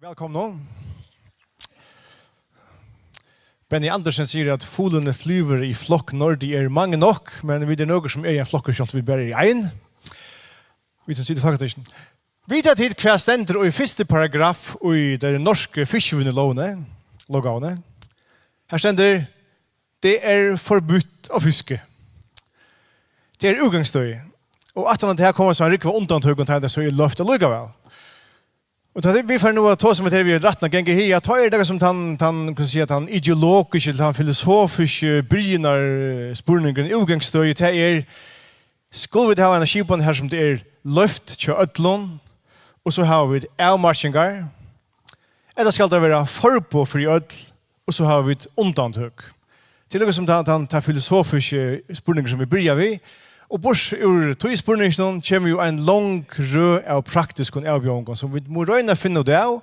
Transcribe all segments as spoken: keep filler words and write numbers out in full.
Vælkomnir. Benny Andersen sigur, at fuglene flyver i flokk, når de er mange nok, men vit eru nøkur, sum eru í ein flokkur, sjálvt vit bara eru ein. Vit sum sita í Fólkatinginum. Vita tit, hvat stendur í fyrstu paragraf í tær norsku fiskivinnulógini, lógini? Her stendur: "Det er forbudt å fiske." Tað er útgangsstøði. Og aftan á tað her koma so ein rúgva undantøk, og tað er so í loyvt allíkavæl. Og tá vit fara nú at tosa um, at her við rættin at ganga í haga, tá er tað sum tann, tann, kann siga, tann ideologiski, tann filosofiski byrjanarspurningurin, útgangsstøði, tað er, skulu vit hava eina skipan her, sum tað er loyvt hjá øllum, og so hava vit avmarkingar, ella skal tað vera forboð fyri øll, og so hava vit undantøk? Tað er líka sum tann, tann, tann filosofiski spurningur, sum vit byrja við. Og burtur úr tí spurninginum kemur jú ein long røð av praktiskum avbjóðingum, sum vit mugu royna at finna út av.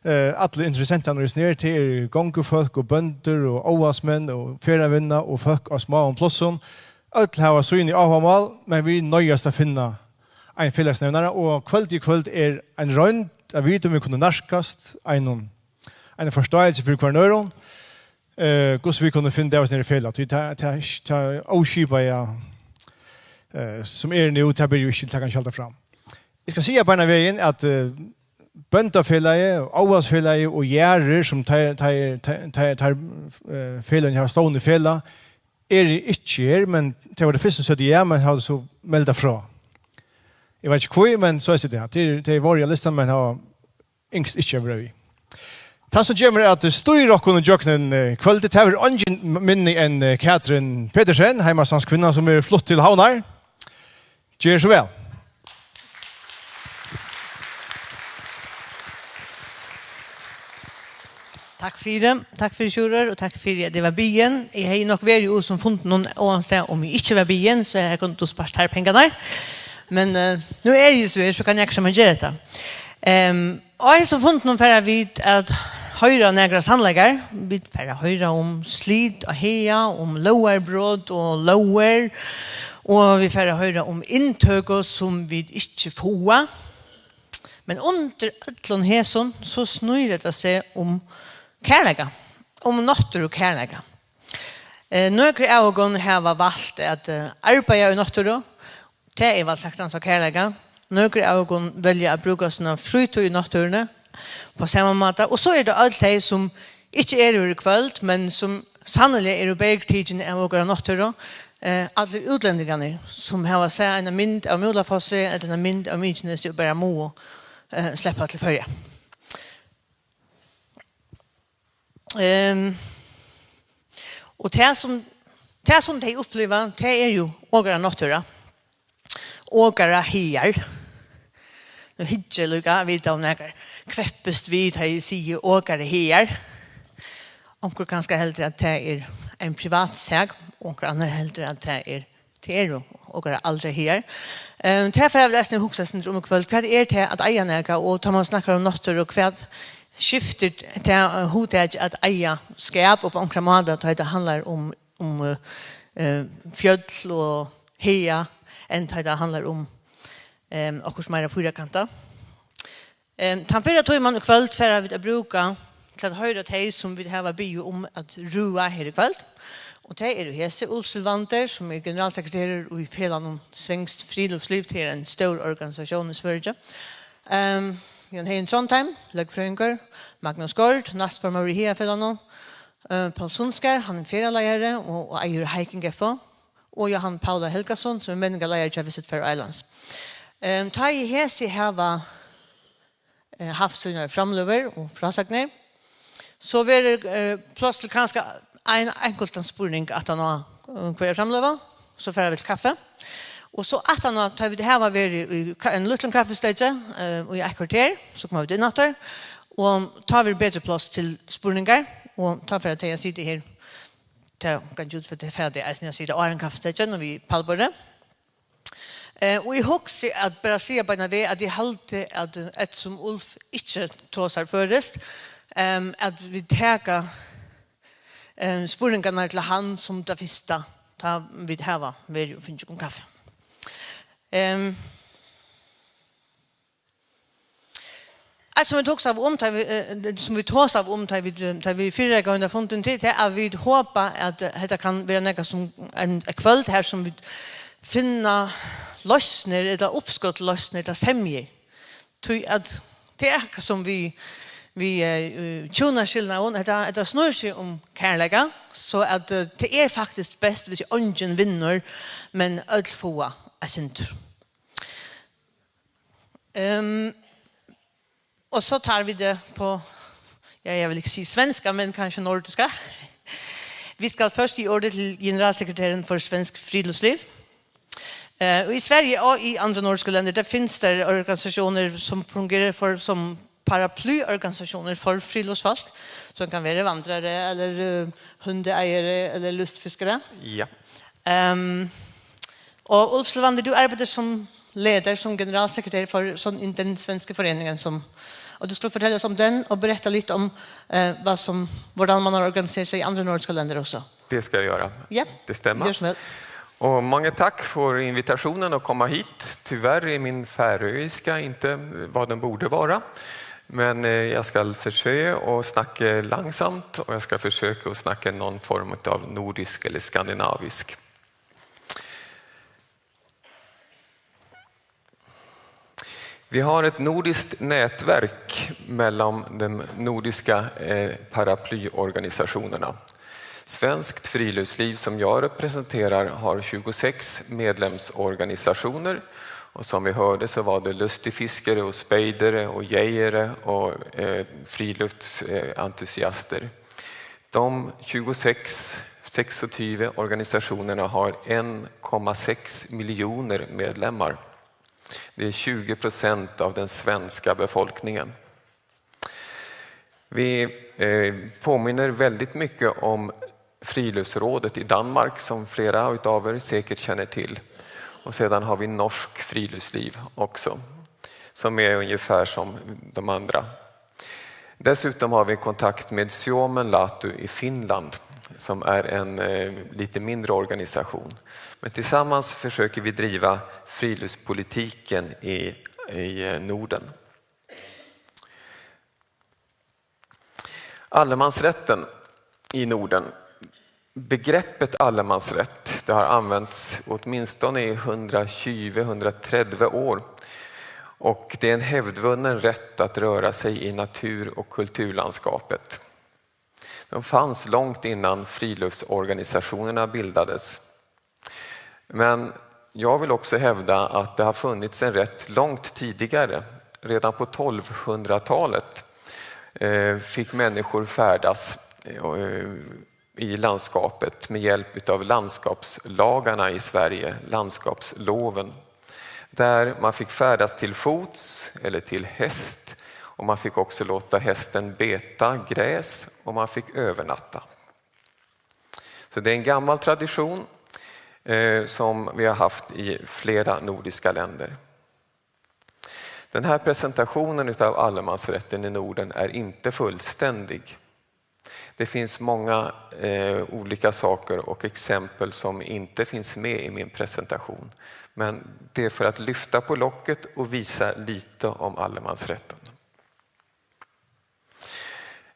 Eh, allir interessentarnir í snær, tað eru gongufólk og bøndur og óðalsmenn og ferðavinna og fólk á smáum plássum. Øll hava síni áhugamál, men vit noyðast at finna ein felagsnevnara, og kvøldið í kvøld er ein roynd at vita, um vit kunnu nærkast einum, eina forståelse fyri hvørjum øðrum, eh, hvussu vit kunnu finna tað, sum er í felag. Tí tað, tað, tað óskipaða, eh, sum er nú, tað ber jú ikki til at taka ein skjaldarfram. Eg skal siga beinanvegin, at, eh, Bóndafelagið og Óðalsfelagið og Jarðir, sum teir, teir, teir, teir, teir, eh, feløgini hava stovnað í felag, eru ikki her, men tey vóru tey fyrstu, sum søgdu ja, men hava so meldað frá. Eg veit ikki hví, men so er tað. Tey, tey vóru á listanum, men hava ynskt ikki at vera við. Tann, sum kemur at stýra okkum ígjøgnum, eh, kvøldið, tað verður eingin minni enn, eh, Katrin Petersen, heimasanskvinna, sum er flutt til Havnar. Ger so væl. Takk fyri. Takk fyri, Sjúrður, og takk fyri, at eg var biðin. Eg hevði nokk verið í hesum fundinum, óansæð um eg ikki var biðin, so her kundi tú spart tær pengarnar. Men, eh, nú eri eg so her, so kann eg akkurát gera hetta. Ehm, á hesum fundinum fara vit at hoyra nakrar sannleikar. Vit fara at hoyra um slit á haga, um lógarbrot og lógir, og vit fara at hoyra um inntøku, sum vit ikki fáa. Men undir øllum hesum, so snýr hetta seg um kærleika, um náttúrukærleika. Eh, nøkur av okkum hava valt at, eh, arbeiða í náttúru. Tað er væl sagt, ansa kærleika. Nøkur av okkum velja at brúka sína frítíð í náttúruni á sama máta. Og so eru tað øll tey, sum ikki eru her í kvøld, men sum sanniliga eru bergtikin av okkara náttúru, eh, allir útlendingarnir, sum hava sæð eina mynd av Múlafossi ella eina mynd av Mykinesi og bara mugu, eh, sleppa til Føroya. Ehm, og tað, sum, tað, sum tey uppliva, tað er jú okkara náttúra. Okkara hagar. Nú hyggi eg líka, vita um nakar kveppist við, tá eg sigi okkara hagar. Onkur kanska heldur, at tað er ein privat sak, og onkur annar heldur, at tað er, tað eru okkara allra hagar. Ehm, tað fara vit eisini at hugsa eitt sindur um í kvøld. Hvat er tað at eiga nakað, og tá man snakkar um náttúru, hvat skiftir tað, eh, hugtakið at eiga skap upp á onkran máta, tá tað handlar um um, eh, eh, fjøll og haga, enn tá tað handlar um, em, okkurt meira fýrakantað. Em, tann fyrra tíman í kvøld fara vit at brúka til at hoyra tey, sum vit hava biðið um at røða her í kvøld. Og tey eru hesi: Ulf Sylwander, sum er generalsekretærur í felagnum Svenskt Friluftsliv, tað er ein stór organisatión í Svøríki. Em, Jan Hegin Trondheim, løgfrøðingur, Magnus Gaard, næstformaður í Hagafelagnum, Eh, Paul Sundskær, hann er ferðaleiðari og, og eigur Hiking F O, og Jóhan Paula Helgason, sum er menningarleiðari hjá Visit Faroe Islands. Ehm, tá ið hesi hava, eh, havt sínar framløgur og frásagnir, so verður, eh, pláss til kanska ein einkultan spurning aftan á, eh, hvørja framløgu, so fara vit til kaffi. Og so aftan á, tá vit hava verið í ka-, ein lítil kaffisteyt, eh, í eitt korter, so koma vit inn aftur, og tá verður betri pláss til spurningar, og tá fara tey at sita her. Tað kann jú út, fyri tað fara tey eisini at sita áðrenn kaffisteytin og við pallborðið. Eh, og eg hugsi at bara siga beinanvegin, at eg haldi, at eftirsum Ulf ikki tosar føroyskt, ehm, at vit taka, ehm, spurningarnar til hann sum tað fyrsta, tá vit hava verið og fingið okkum kaffi. Ehm, Eitt sum vit hugsaðu um, tá vit, eh, sum vit tosaðu um, tá vit, eh, tá vit fyrireikaðu henda fundin, tað er tað, at vit hopa, at, eh, hetta kann vera nakað sum ein, eitt kvøld her, sum vit finna loysnir, ella uppskot til loysnir, ella semjur. Tí at tað er akkurát sum við, við, eh, eh, hjúnaskilnaðum, hetta, hetta snýr seg um kærleika, so at, eh, tað er faktiskt best, hvis eingin vinnur, men øll fáa eitt sindur. Ehm, og så tar vi det på, ja, jeg vil ikke sige svenska, men kanskje nordiska. Vi skal først gi ordet til generalsekretæren for Svensk Friluftsliv. Eh, og i Sverige og i andre nordiske lande, der findes der organisationer, som fungerer for, som paraplyorganisationer for friluftsfolk, som kan være vandrere, eller, eh, hundeejere, eller lystfiskere. Ja. Ehm, og Ulf Sylvander, du arbejder som leder, som generalsekretær for sådan en, den svenske foreningen, som, og du skal fortælle os om den og berette lidt om, eh, hvad som, hvordan man har organiseret sig i andre nordiske lande også. Det ska jag göra. Ja, Det stämmer. Gör så väl. Og mange takk for invitationen att komma hit. Tyvärr är min färöiska inte vad den borde vara. Men eh, jag ska försöka att snacka långsamt och jag ska försöka att snacka någon form av nordisk eller skandinavisk. Vi har ett nordiskt nätverk mellan de nordiska eh, paraplyorganisationerna. Svenskt friluftsliv, som jag representerar, har tjugosex medlemsorganisationer. Och som vi hörde så var det lystfiskare och spejdare och jägare och eh, friluftsentusiaster. De tjugosex, tjugosex organisationerna har en komma sex miljoner medlemmar. Det är tjugo procent av den svenska befolkningen. Vi eh, påminner väldigt mycket om Friluftsrådet i Danmark, som flera av er säkert känner till. Och sedan har vi Norsk Friluftsliv också, som är ungefär som de andra. Dessutom har vi kontakt med Suomen Laatu i Finland, som är en eh, lite mindre organisation. Men tillsammans försöker vi driva friluftspolitiken i, i eh, Norden. Allemansrätten i Norden. Begreppet allemansrätt, det har använts åtminstone i hundratjugo, hundratrettio år. Och det är en hävdvunnen rätt att röra sig i natur- och kulturlandskapet. De fanns långt innan friluftsorganisationerna bildades. Men jag vill också hävda att det har funnits en rätt långt tidigare. Redan på tolvhundratalet eh, fick människor färdas eh, i landskapet med hjälp av landskapslagarna i Sverige, landskapsloven. Där man fick färdas till fots eller till häst och man fick också låta hästen beta gräs och man fick övernatta. Så det är en gammal tradition eh, som vi har haft i flera nordiska länder. Den här presentationen av allemansrätten i Norden är inte fullständig. Det finns många eh, olika saker och exempel som inte finns med i min presentation. Men det är för att lyfta på locket och visa lite om allemansrätten.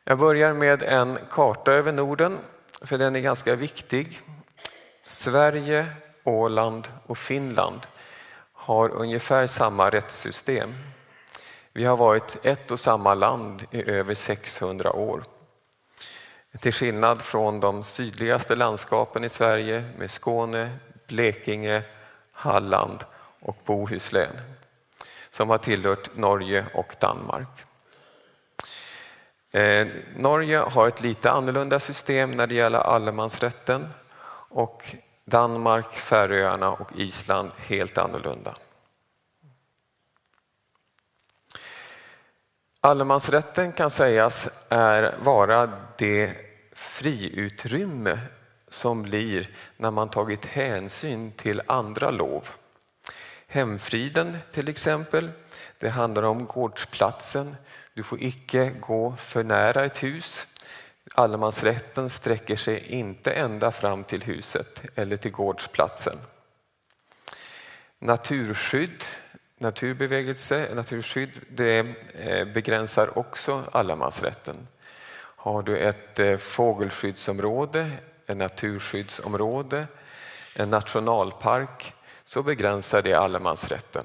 Jag börjar med en karta över Norden, för den är ganska viktig. Sverige, Åland och Finland har ungefär samma rättssystem. Vi har varit ett och samma land i över sexhundra år. Till skillnad från de sydligaste landskapen i Sverige med Skåne, Blekinge, Halland och Bohuslän, som har tillhört Norge och Danmark. Eh, Norge har ett lite annorlunda system när det gäller allemansrätten och Danmark, Färöarna och Island helt annorlunda. Allemansrätten kan sägas är vara det friutrymme som blir när man tagit hänsyn till andra lov. Hemfriden till exempel, det handlar om gårdsplatsen. Du får icke gå för nära ett hus. Allemansrätten sträcker sig inte ända fram till huset eller till gårdsplatsen. Naturskydd, naturbevegelse, naturskydd, det eh, begränsar också allemansrätten. Har du ett eh, fågelskyddsområde, en naturskyddsområde, en nationalpark, så begränsar det allemansrätten.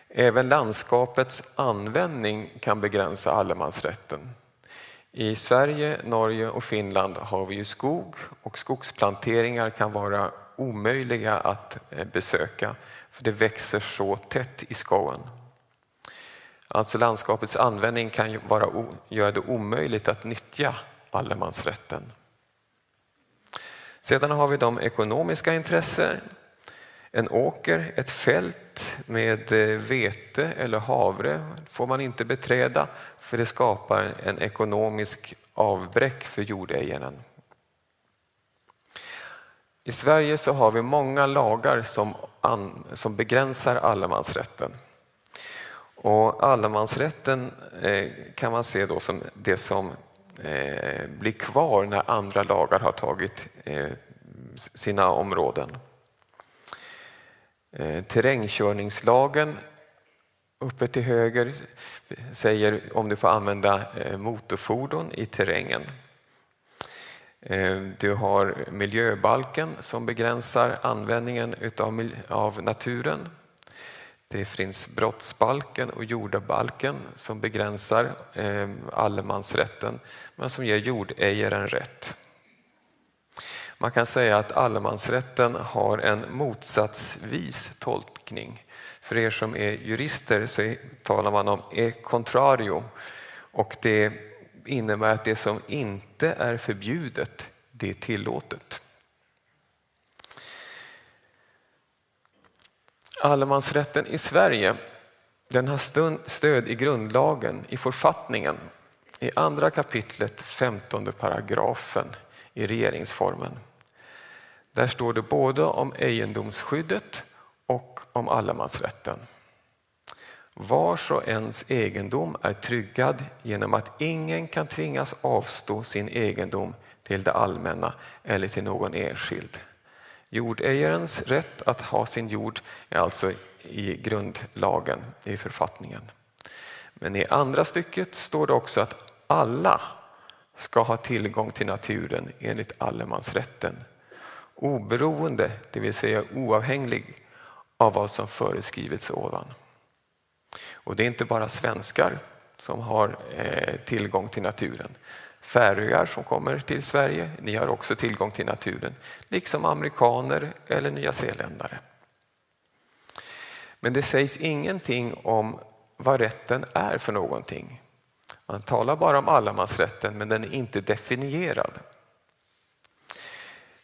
Även landskapets användning kan begränsa allemansrätten. I Sverige, Norge och Finland har vi ju skog och skogsplanteringar kan vara omöjliga att eh, besöka för det växer så tätt i skogen. Alltså landskapets användning kan ju vara o- göra det omöjligt att nyttja allemansrätten. Sedan har vi de ekonomiska intressen. En åker, ett fält med eh, vete eller havre får man inte beträda för det skapar en ekonomisk avbräck för jordägaren. I Sverige så har vi många lagar som, an, som begränsar allemansrätten. Och allemansrätten eh, kan man se då som det som eh, blir kvar när andra lagar har tagit eh, sina områden. Eh, terrängkörningslagen uppe till höger säger om du får använda eh, motorfordon i terrängen. Eh, du har miljöbalken som begränsar användningen utav, mil- av naturen. Det finns brottsbalken och jordabalken som begränsar eh, allemansrätten men som ger jordägaren rätt. Man kan säga att allemansrätten har en motsatsvis tolkning. För er som är jurister så talar man om e contrario och det innebär att det som inte är förbjudet, det är tillåtet. Allemansrätten i Sverige, den har stund, stöd i grundlagen, i författningen, i andra kapitlet, femtonde paragrafen i regeringsformen. Där står det både om egendomsskyddet och om allemansrätten. Vars och ens egendom är tryggad genom att ingen kan tvingas avstå sin egendom till det allmänna eller till någon enskild. Jordägarens rätt att ha sin jord är alltså i grundlagen, i författningen. Men i andra stycket står det också att alla ska ha tillgång till naturen enligt allemansrätten, oberoende, det vill säga oavhängig av vad som föreskrivits ovan. Och det är inte bara svenskar som har eh, tillgång till naturen. Färöingar som kommer till Sverige, ni har också tillgång till naturen, liksom amerikaner eller nyzeeländare. Men det sägs ingenting om vad rätten är för någonting. Man talar bara om allemansrätten, men den är inte definierad.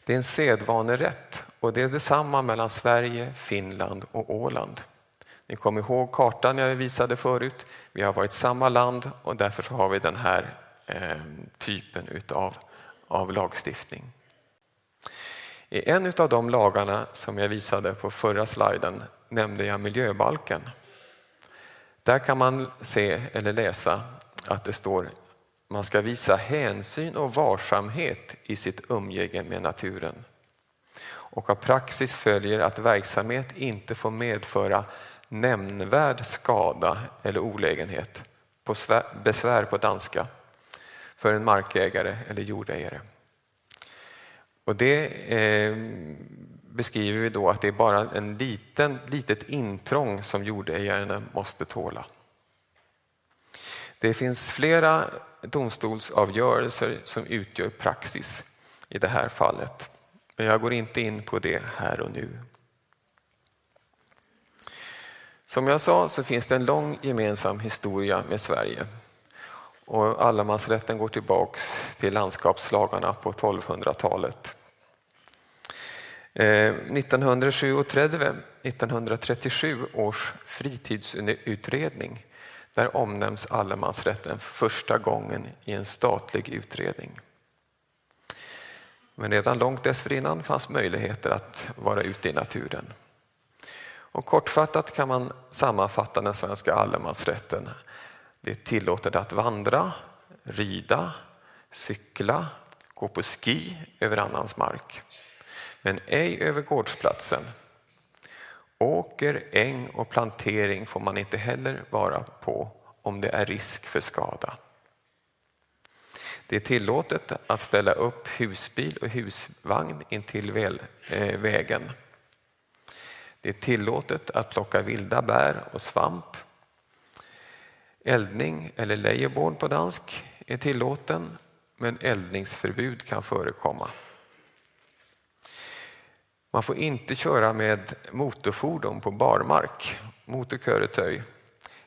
Det är en sedvanerätt och det är detsamma mellan Sverige, Finland och Åland. Ni kommer ihåg kartan jag visade förut? Vi har varit samma land och därför så har vi den här eh, typen utav, av lagstiftning. I en av de lagarna som jag visade på förra sliden nämnde jag miljöbalken. Där kan man se eller läsa att det står man ska visa hänsyn och varsamhet i sitt umgänge med naturen. Och av praxis följer att verksamhet inte får medföra nämnvärd skada eller olägenhet på svär, besvär på danska för en markägare eller jordägare. Och det eh, beskriver vi då att det är bara en liten, litet intrång som jordägaren måste tåla. Det finns flera domstolsavgörelser som utgör praxis i det här fallet. Men jag går inte in på det här och nu. Som jag sa så finns det en lång gemensam historia med Sverige. Och allemansrätten går tillbaks till landskapslagarna på tolvhundratalet. Eh, nittonhundrasjuttiotre, nittonhundratrettiosju års fritidsutredning, där omnämns allemansrätten första gången i en statlig utredning. Men redan långt dessförinnan fanns möjligheter att vara ute i naturen. Och kortfattat kan man sammanfatta den svenska allemansrätten. Det är tillåtet att vandra, rida, cykla, gå på ski över annans mark. Men ej över gårdsplatsen. Åker, äng och plantering får man inte heller vara på om det är risk för skada. Det är tillåtet att ställa upp husbil och husvagn intill väl, eh, vägen. Det är tillåtet att plocka vilda bär och svamp. Eldning, eller lejerbål på dansk, är tillåten, men eldningsförbud kan förekomma. Man får inte köra med motorfordon på barmark, motorkøretøy.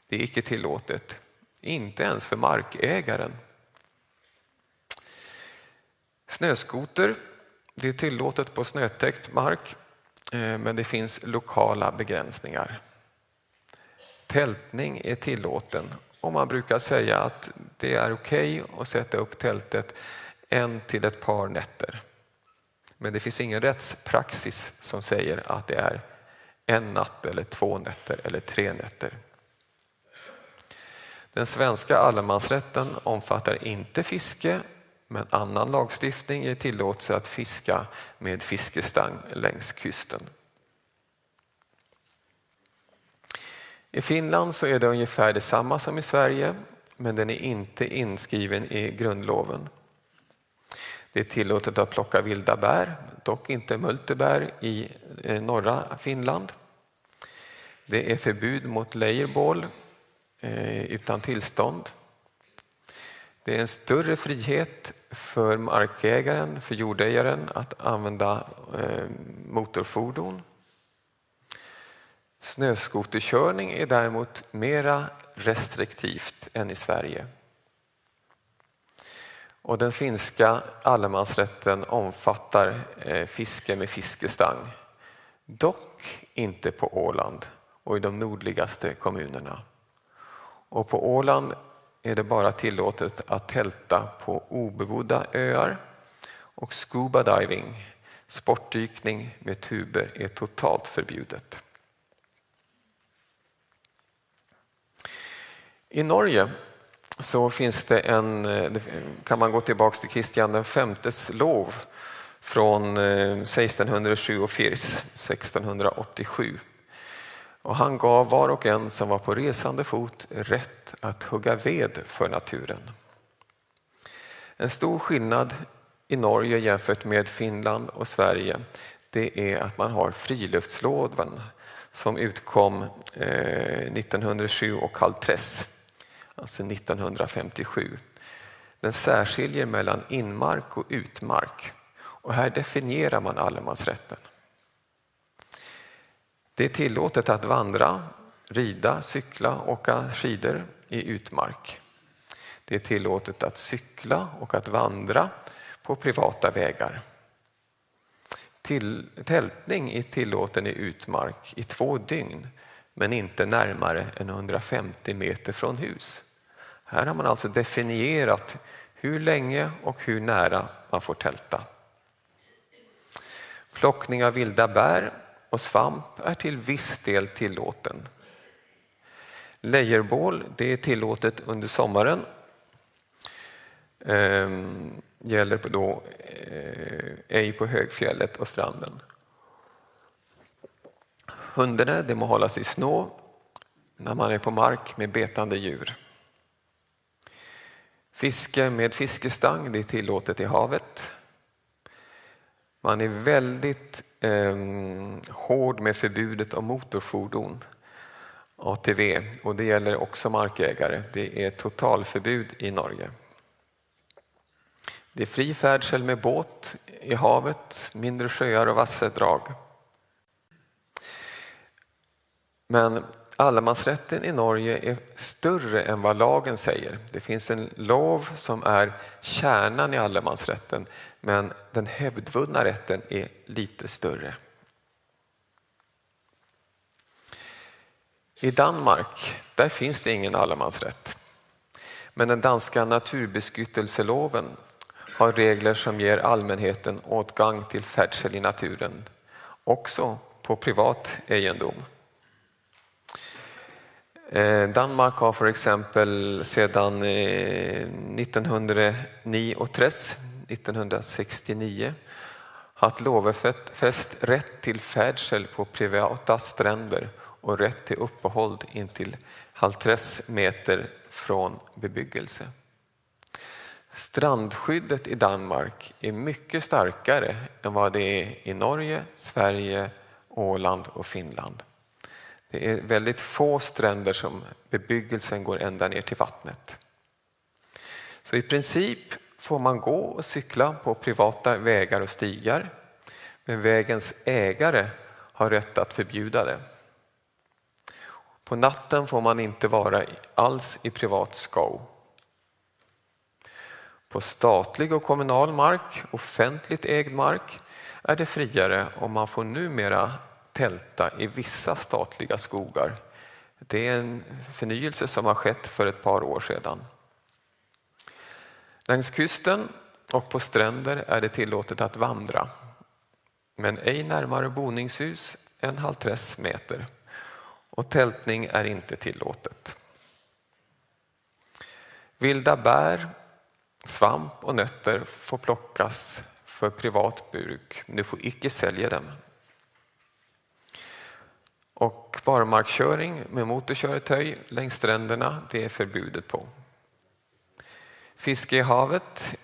Det är icke tillåtet, inte ens för markägaren. Snøscooter, det är tillåtet på snötäckt mark, eh, men det finns lokala begränsningar. Tältning är tillåten och man brukar säga att det är okej att sätta upp tältet en till ett par nätter. Men det finns ingen rättspraxis som säger att det är en natt eller två nätter eller tre nätter. Den svenska allemansrätten omfattar inte fiske, men annan lagstiftning ger tillåtelse att fiska med fiskestang längs kusten. I Finland så är det ungefär detsamma som i Sverige, men den är inte inskriven i grundloven. Det är tillåtet att plocka vilda bär, dock inte multebär i, eh, norra Finland. Det är förbud mot lejerbål, eh, utan tillstånd. Det är en större frihet för markägaren, för jordägaren, att använda, eh, motorfordon. Snöskoterkörning är däremot mera restriktivt än i Sverige. Och den finska allemansrätten omfattar, eh, fiske med fiskestang, dock inte på Åland och i de nordligaste kommunerna. Och på Åland är det bara tillåtet att tälta på obebodda öar och scuba diving, sportdykning med tuber, är totalt förbjudet. I Norge så finns det en, eh, det kan man gå tillbaks till Kristian den femtes lov från, eh, sexton hundre sjuogfirs, sexton hundre åttisju. Och han gav var och en som var på resande fot rätt att hugga ved för naturen. En stor skillnad i Norge jämfört med Finland och Sverige, det är att man har friluftsloven som utkom, eh, nitton hundre sju och halvtress, alltså nitton hundre femtiosju. Den särskiljer mellan inmark och utmark. Och här definierar man allemansrätten. Det är tillåtet att vandra, rida, cykla, åka skidor i utmark. Det är tillåtet att cykla och att vandra på privata vägar. Till, tältning är tillåten i utmark i två dygn, men inte närmare än hundrafemtio meter från hus. Här har man alltså definierat hur länge och hur nära man får tälta. Plockning av vilda bär och svamp är till viss del tillåten. Lejerbål, det är tillåtet under sommaren. Ehm, gäller på då, eh, ej på högfjället och stranden. Hundarna, de må hållas i snå när man är på mark med betande djur. Fiske med fiskestang, det är tillåtet i havet. Man är väldigt, ehm, hård med förbudet av motorfordon, A T V, och det gäller också markägare. Det är totalförbud i Norge. Det är fri färdsel med båt i havet, mindre sjöar och vattendrag. Men allemansrätten i Norge är större än vad lagen säger. Det finns en lov som är kärnan i allemansrätten, men den hävdvunna rätten är lite större. I Danmark, där finns det ingen allemansrätt. Men den danska naturbeskyttelseloven har regler som ger allmänheten åtgang till färdsel i naturen, också på privat egendom. Eh, Danmark har för exempel sedan, eh, nitton hundre niogtres, nitton hundre seksogtres, haft lovfäst rätt till färdsel på privata stränder och rätt till uppehåll intill halvtreds meter från bebyggelse. Strandskyddet i Danmark är mycket starkare än vad det är i Norge, Sverige, Åland och Finland. Det är väldigt få stränder som bebyggelsen går ända ner till vattnet. Så i princip får man gå och cykla på privata vägar och stigar, men vägens ägare har rätt att förbjuda det. På natten får man inte vara alls i privat skog. På statlig och kommunal mark, offentligt ägd mark, är det friare och man får numera tälta i vissa statliga skogar. Det är en förnyelse som har skett för ett par år sedan. Längs kusten och på stränder är det tillåtet att vandra, men ej närmare boningshus än halvtreds meter. Och tältning är inte tillåtet. Vilda bär, svamp och nötter får plockas för privat bruk, men du får icke sälja dem. Och barmarkskörning med motorkörtöj längs stränderna, det är förbjudet på. Fiske i havet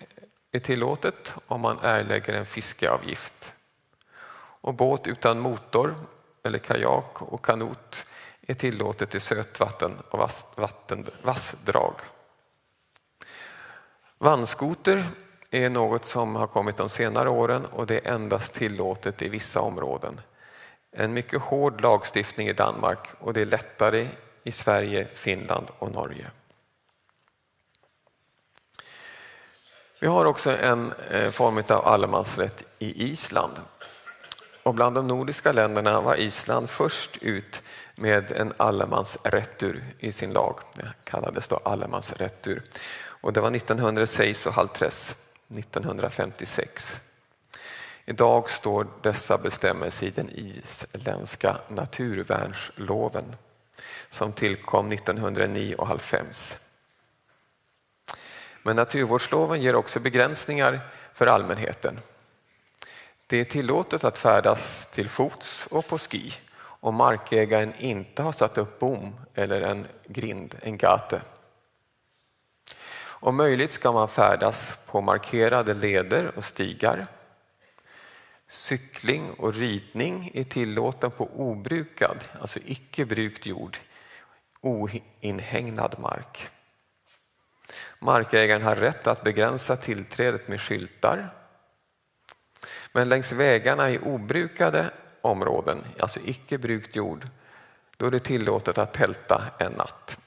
är tillåtet om man erlägger en fiskeavgift. Och båt utan motor eller kajak och kanot är tillåtet i sötvatten och vass, vatten, vassdrag. Vattenskoter är något som har kommit de senare åren och det är endast tillåtet i vissa områden. En mycket hård lagstiftning i Danmark och det är lättare i Sverige, Finland och Norge. Vi har också en eh, form av allemansrätt i Island. Och bland de nordiska länderna var Island först ut med en allemansrättur i sin lag. Det kallades då allemansrättur. Och det var nittonhundrasex och halvtreds, nittonhundrafemtiosex. Idag står dessa bestämmelser i den isländska naturvärnsloven som tillkom nittonhundranittioåtta. Men naturvårdsloven ger också begränsningar för allmänheten. Det är tillåtet att färdas till fots och på ski om markägaren inte har satt upp bom eller en grind, en gate. Om möjligt ska man färdas på markerade leder och stigar. Cykling och ridning är tillåten på obrukad, alltså icke brukt jord, oinhägnad mark. Markägaren har rätt att begränsa tillträdet med skyltar. Men längs vägarna i obrukade områden, alltså icke brukt jord, då är det tillåtet att tälta en natt.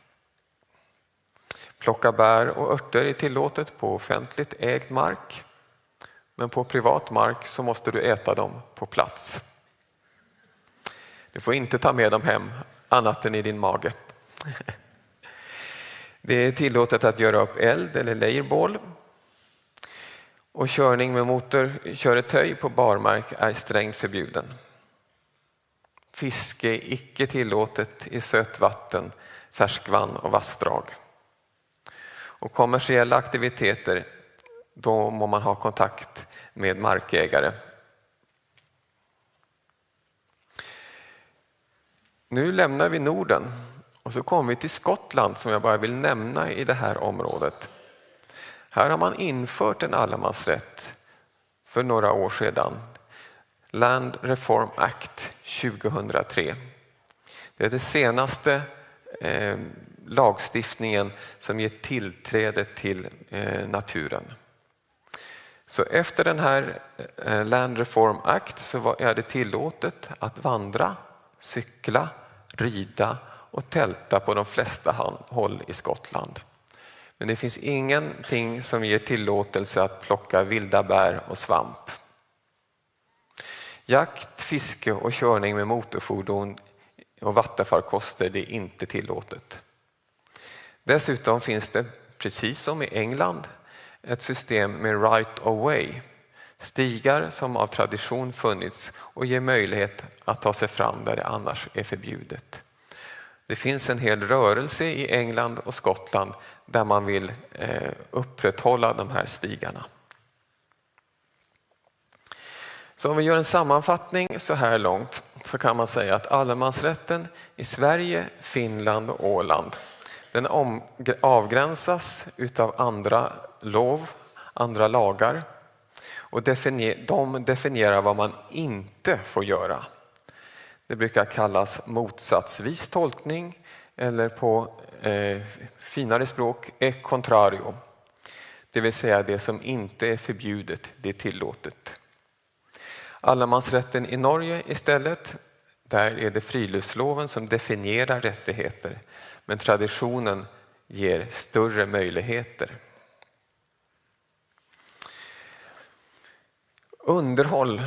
Plocka bär och örter är tillåtet på offentligt ägd mark, men på privat mark så måste du äta dem på plats. Du får inte ta med dem hem, annat än i din mage. Det är tillåtet att göra upp eld eller leirbål. Och körning med motorkörtöj på barmark är strängt förbjuden. Fiske är icke tillåtet i sötvatten, färskvann och vassdrag. Och kommersiella aktiviteter, då må man ha kontakt med markägare. Nu lämnar vi Norden och så kommer vi till Skottland som jag bara vill nämna i det här området. Här har man infört en allemansrätt för några år sedan. Land Reform Act tjugohundratre. Det är den senaste eh, lagstiftningen som ger tillträde till eh, naturen. Så efter den här eh, Land Reform Act så var, är det tillåtet att vandra, cykla, rida och tälta på de flesta håll i Skottland. Men det finns ingenting som ger tillåtelse att plocka vilda bär och svamp. Jakt, fiske och körning med motorfordon och vattenfarkoster, det är inte tillåtet. Dessutom finns det, precis som i England, ett system med right of way, stigar som av tradition funnits och ger möjlighet att ta sig fram där det annars är förbjudet. Det finns en hel rörelse i England och Skottland där man vill eh, upprätthålla de här stigarna. Så om vi gör en sammanfattning så här långt så kan man säga att allemansrätten i Sverige, Finland och Åland, den om, avgränsas utav andra lov, andra lagar, och defini- de definierar vad man inte får göra. Det brukar kallas motsatsvis tolkning eller på eh, finare språk e contrario. Det vill säga det som inte är förbjudet, det är tillåtet. Allemansrätten i Norge istället, där är det friluftsloven som definierar rättigheter, men traditionen ger större möjligheter. Underhåll.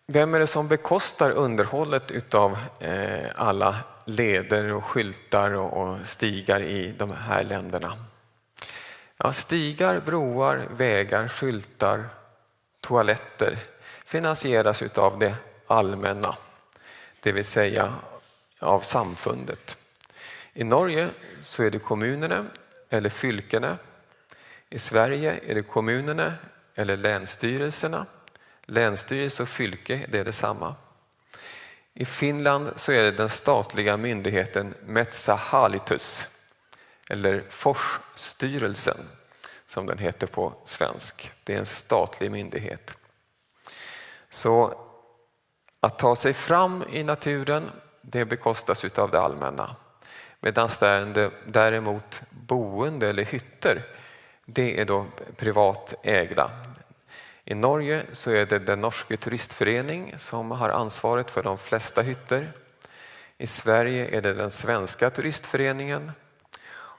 Vem är det som bekostar underhållet utav eh, alla leder och skyltar och, och stigar i de här länderna? Ja, stigar, broar, vägar, skyltar, toaletter finansieras utav det allmänna, det vill säga av samfundet. I Norge så är det kommunerne eller fylkene. I Sverige är det kommunerne eller länsstyrelserna. Länsstyrelse och fylke, det är detsamma. I Finland så är det den statliga myndigheten Metsähallitus, eller Forsstyrelsen som den heter på svensk. Det är en statlig myndighet. Så att ta sig fram i naturen, det bekostas utav det allmänna. Medan däremot boende eller hytter, det är då privat ägda. I Norge så är det den norske turistforening som har ansvaret för de flesta hytter. I Sverige är det den svenska turistföreningen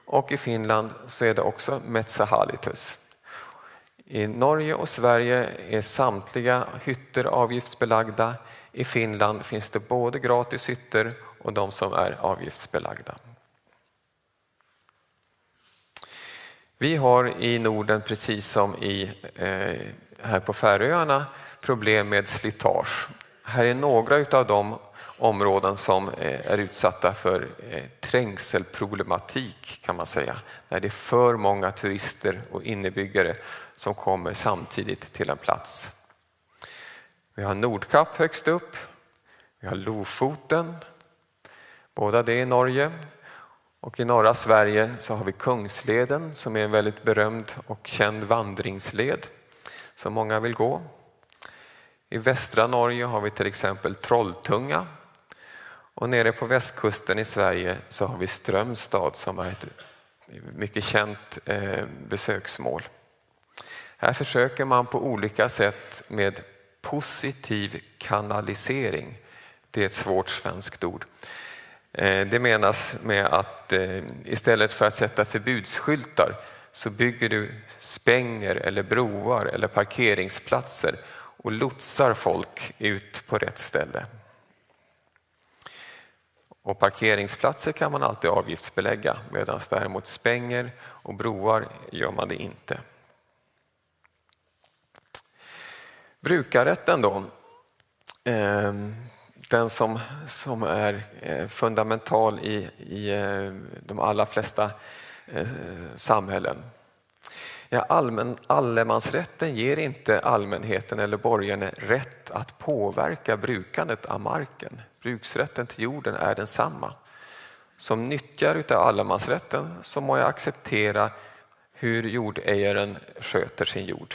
och i Finland så är det också Metsähallitus. I Norge och Sverige är samtliga hytter avgiftsbelagda. I Finland finns det både gratis hytter och de som är avgiftsbelagda. Vi har i Norden, precis som i, eh, här på Färöarna, problem med slitage. Här är några utav de områden som eh, är utsatta för eh, trängselproblematik, kan man säga. När det är för många turister och innebyggare som kommer samtidigt till en plats. Vi har Nordkapp högst upp. Vi har Lofoten. Båda det i Norge. Och i norra Sverige så har vi Kungsleden som är en väldigt berömd och känd vandringsled som många vill gå. I västra Norge har vi till exempel Trolltunga. Och nere på västkusten i Sverige så har vi Strömstad som är ett mycket känt eh, besöksmål. Här försöker man på olika sätt med positiv kanalisering. Det är ett svårt svenskt ord. Eh, det menas med att eh, istället för att sätta förbudsskyltar så bygger du spänger eller broar eller parkeringsplatser och lotsar folk ut på rätt ställe. Och parkeringsplatser kan man alltid avgiftsbelägga, medan däremot spänger och broar gör man det inte. Brukarrätten då, ehm, den som, som är eh, fundamental i, i eh, de allra flesta eh, samhällen. Ja, allmän, allemansrätten ger inte allmänheten eller borgarna rätt att påverka brukandet av marken. Bruksrätten till jorden är densamma. Som nyttjare av allemansrätten så må jag acceptera hur jordägaren sköter sin jord.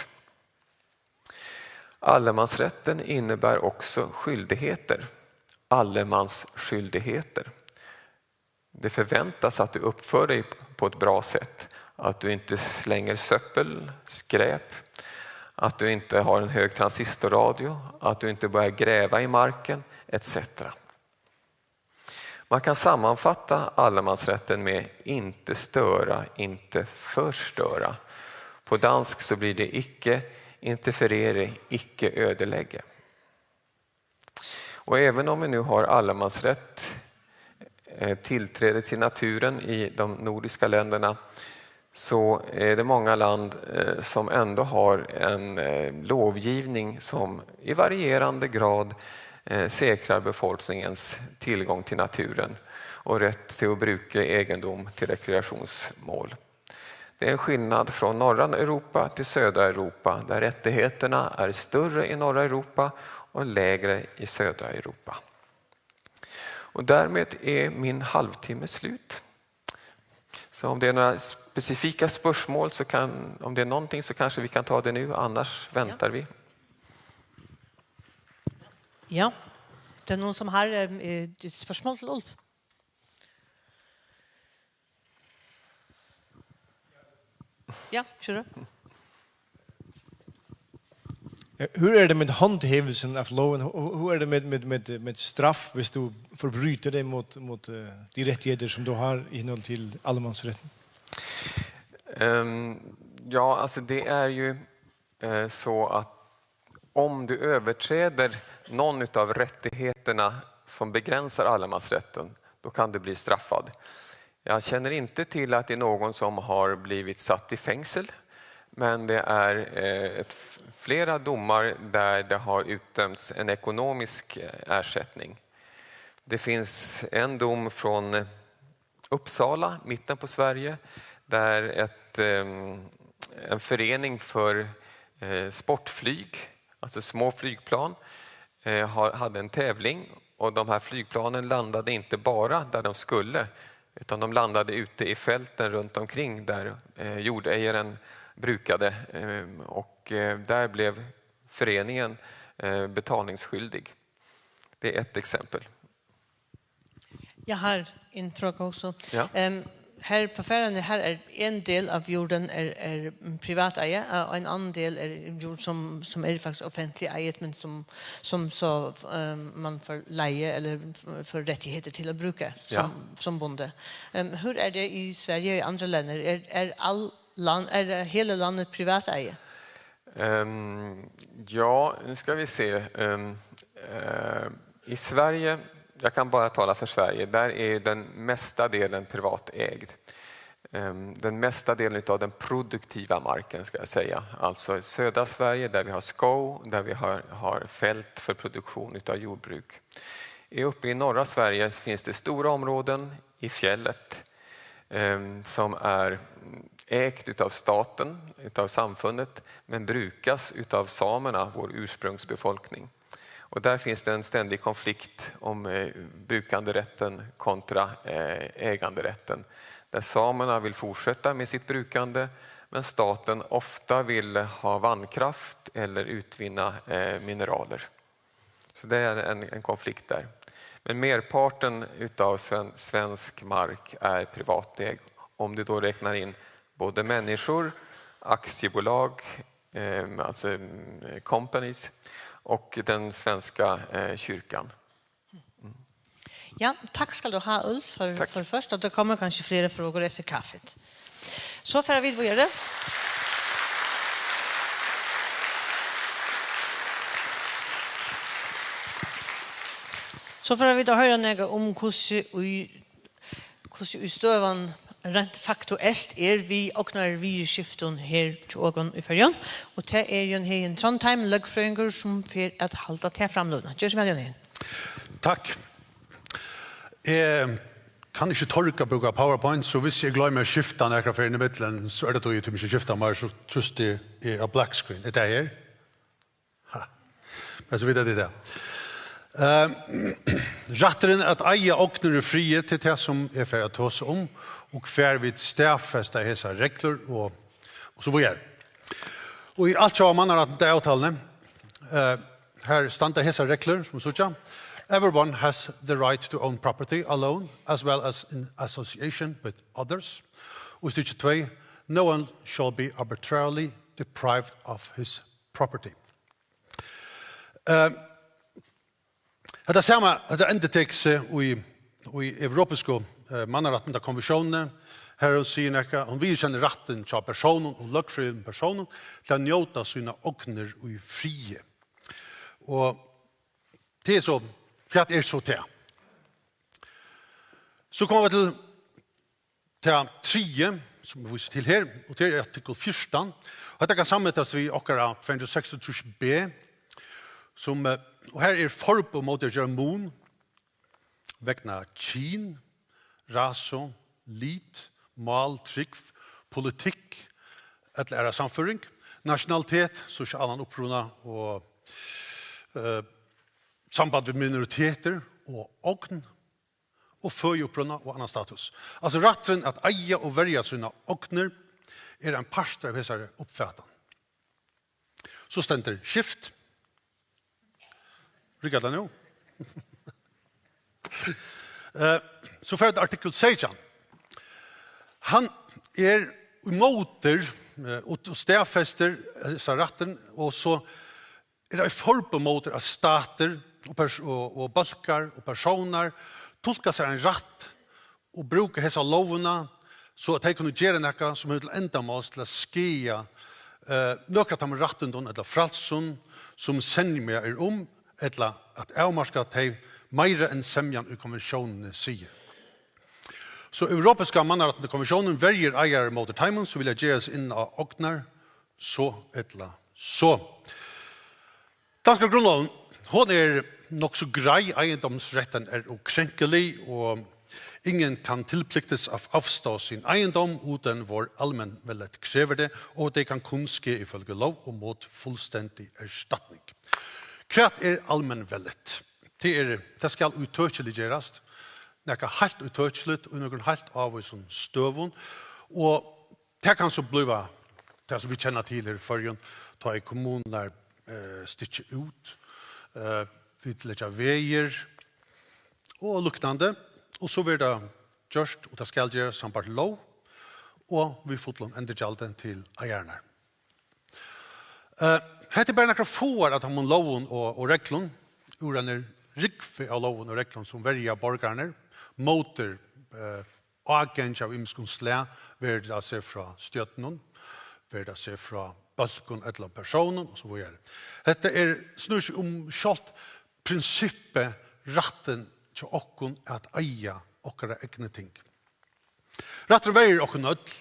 Allemansrätten innebär också skyldigheter, allemansskyldigheter. Det förväntas att du uppför dig på ett bra sätt, att du inte slänger söppel, skräp, att du inte har en hög transistorradio, att du inte börjar gräva i marken, et cetera. Man kan sammanfatta allemansrätten med inte störa, inte förstöra. På dansk så blir det ikke interferere, ikke ødelegge. Och även om vi nu har allemansrätt, eh, tillträde till naturen i de nordiska länderna, så är det många land eh, som ändå har en eh, lovgivning som i varierande grad eh, säkrar befolkningens tillgång till naturen och rätt till att bruka egendom till rekreationsmål. Det är en skillnad från norra Europa till södra Europa, där rättigheterna är större i norra Europa och lägre i södra Europa. Och därmed är min halvtimme slut. Så om det är några specifika spörsmål, så kan, om det är någonting, så kanske vi kan ta det nu, annars väntar vi. Ja, det er noen som har eh, eh, et spørsmål til Ulf. Ja, kjør. Hur er det med håndhævelsen av loven? Hur er det med, med, med, med straff, hvis du forbryter dig mot, mot uh, de rettigheder, som du har i henhold til allemandsretten? Um, ja, alltså det är ju eh, så att om du överträder någon av rättigheterna som begränsar allemansrätten, då kan du bli straffad. Jag känner inte till att det är någon som har blivit satt i fängsel, men det är eh, ett, flera domar där det har utdömts en ekonomisk eh, ersättning. Det finns en dom från Uppsala, mitten på Sverige, där ett, ehm, en förening för eh, sportflyg, alltså små flygplan, eh, har, hade en tävling och de här flygplanen landade inte bara där de skulle utan de landade ute i fälten runt omkring där eh, jordägaren brukade eh, och eh, där blev föreningen eh, betalningsskyldig. Det är ett exempel. Jeg har en fråga også. Ja. Um, her på Færøerne, her er en del av jorden er, er mm, privat eie, og en annen del er jord som, som er faktisk offentlig eiet, men som, som så um, man får leie eller f- får rettigheter til å bruke som, som bonde. Um, hvor er det i Sverige og i andre land? Er, er, all land, er hele landet privat eie? Ehm, ja, nu ska vi se. Ehm, eh, I Sverige, jag kan bara tala för Sverige, där är den mesta delen privatägd. Ehm, den mesta delen av den produktiva marken ska jag säga. Alltså södra Sverige där vi har skog, där vi har, har fält för produktion av jordbruk. Är uppe i norra Sverige finns det stora områden i fjället ehm, som är ägt utav staten, utav samfundet, men brukas utav samerna, vår ursprungsbefolkning. Och där finns det en ständig konflikt om eh, brukanderätten kontra eh, äganderätten. Där samerna vill fortsätta med sitt brukande, men staten ofta vill ha vattenkraft eller utvinna eh, mineraler. Så det är en, en konflikt där. Men merparten utav sven, svensk mark är privatägd. Om du då räknar in både människor, aktiebolag, eh, alltså mm, companies och den svenska eh, kyrkan. Ja, takk skal du ha, Ulf, for, Takk. for først, og der kommer kanskje flere frågor efter kaffet. Så fara vit vidare. So fara vit at hoyra nakað um, hvussu í, hvussu í støðan rent faktuelt er við ognarviðurskiftum her hjá okkum í Føroyum. Og tað er Jón Heðin Trondheim, løgfrøðingur, sum fer at halda ta framløguna. Ger so væl, Jón Heðin. Takk. Eg kann ikki torga at brúka PowerPoint, so viss eg gloymi at skifta nakrar ferðir í millum, so er tað tí, eg tími ikki at skifta meir, so trýsti eg á black screen. Er tað her? Ha. Men so vita tit tað. Ehm, rætturin at eiga ognir í friði, til tað sum eg fari at tosa um, og hvar vit staðfesta hesar reglur og, og so víðari. Og í altjóða mannarættindaavtaluni, eh, her standa hesar reglur, sum síggja: Everyone has the right to own property alone, as well as in association with others. Og stykki tvey: No one shall be arbitrarily deprived of his property. Eh, hetta sama, hetta endurtekur seg í, í Evropisku eh, mannarættindakonventiónini. Har hon sigur nakað, hon viðurkennir rættin hjá persónum og løgfrøðiligum persónum til at njóta sínar ognir í friði. Og tað er so, hvat er so tað? So koma vit til tað triðja, sum vit vísa til her, og tað er artikul fjúrtan. Og hetta kann sammetast við okkara tvey hundrað og seksogtrýss B, sum, eh, og her er forboð móti at gera mun vegna kyn, rasu, lit, mál, trúgv, politikk ella aðra sannføring, nationalitet, sosialan uppruna og eh, samband við minoritetir og ogn og føðiuppruna og annan status. Altso rætturin at eiga og verja sínar ognir er ein partur av hesari uppfatan. So stendur skift. Riggar tað nú? Eh, so fer til artikul seytjan. Hann er ímóti, eh, og, og staðfestir hesa rættin, og so er tað í forboð móti at statir og pers-, og, og bólkar og persónar tulka sær ein rætt og brúka hesa lógina, so at tey kunnu gera nakað, sum hevur til endamáls til at skaða, eh, nøkur av teimum rættindum ella frælsum, sum semja er um, ella at avmarka tey meira enn semjan í konventiónini sigur. So Europiska mannarættindakonventiónin verjir eigarar móti teimum, sum vilja gera seg inn á ognar, so ella so. Danska grundlógin, hon er nokk so greið, eiendomsretten er ukrænkelig, og ingen kan tilpligtes at afstå sin ejendom, uden vor almenvellet kræver det, og det kan kun ske ifølge lov og mod fuldstændig erstatning. Hvat er almenvellet? Tað er, tað skal ítøkiliggerast, nakað heilt ítøkiligt, í nøkrum heilt ávísum støðum, og tað kann so blíva tað, sum vit kenna til her í Føroyum, tá ið kommunurnar, eh, stykkja út, eh, vit leggja vegir og líknandi, og so verður tað gjørt, og tað skal gerast sambært lóg, og við fullum endurgjaldi til eigararnar. Eh, hetta er bara nakrar fáar av teimum lógum og, og reglum, úr einari rúgvu av lógum og reglum, sum verja borgararnar móti, eh, ágangi av ymiskum slag, verður tað seg frá stjórnum, verður tað seg frá bólkum ella persónum og so víðari. Hetta er, snýr seg um sjálvt prinsippið, rættin hjá okkum at eiga okkara egnu ting. Rætturin verjir okkum øll.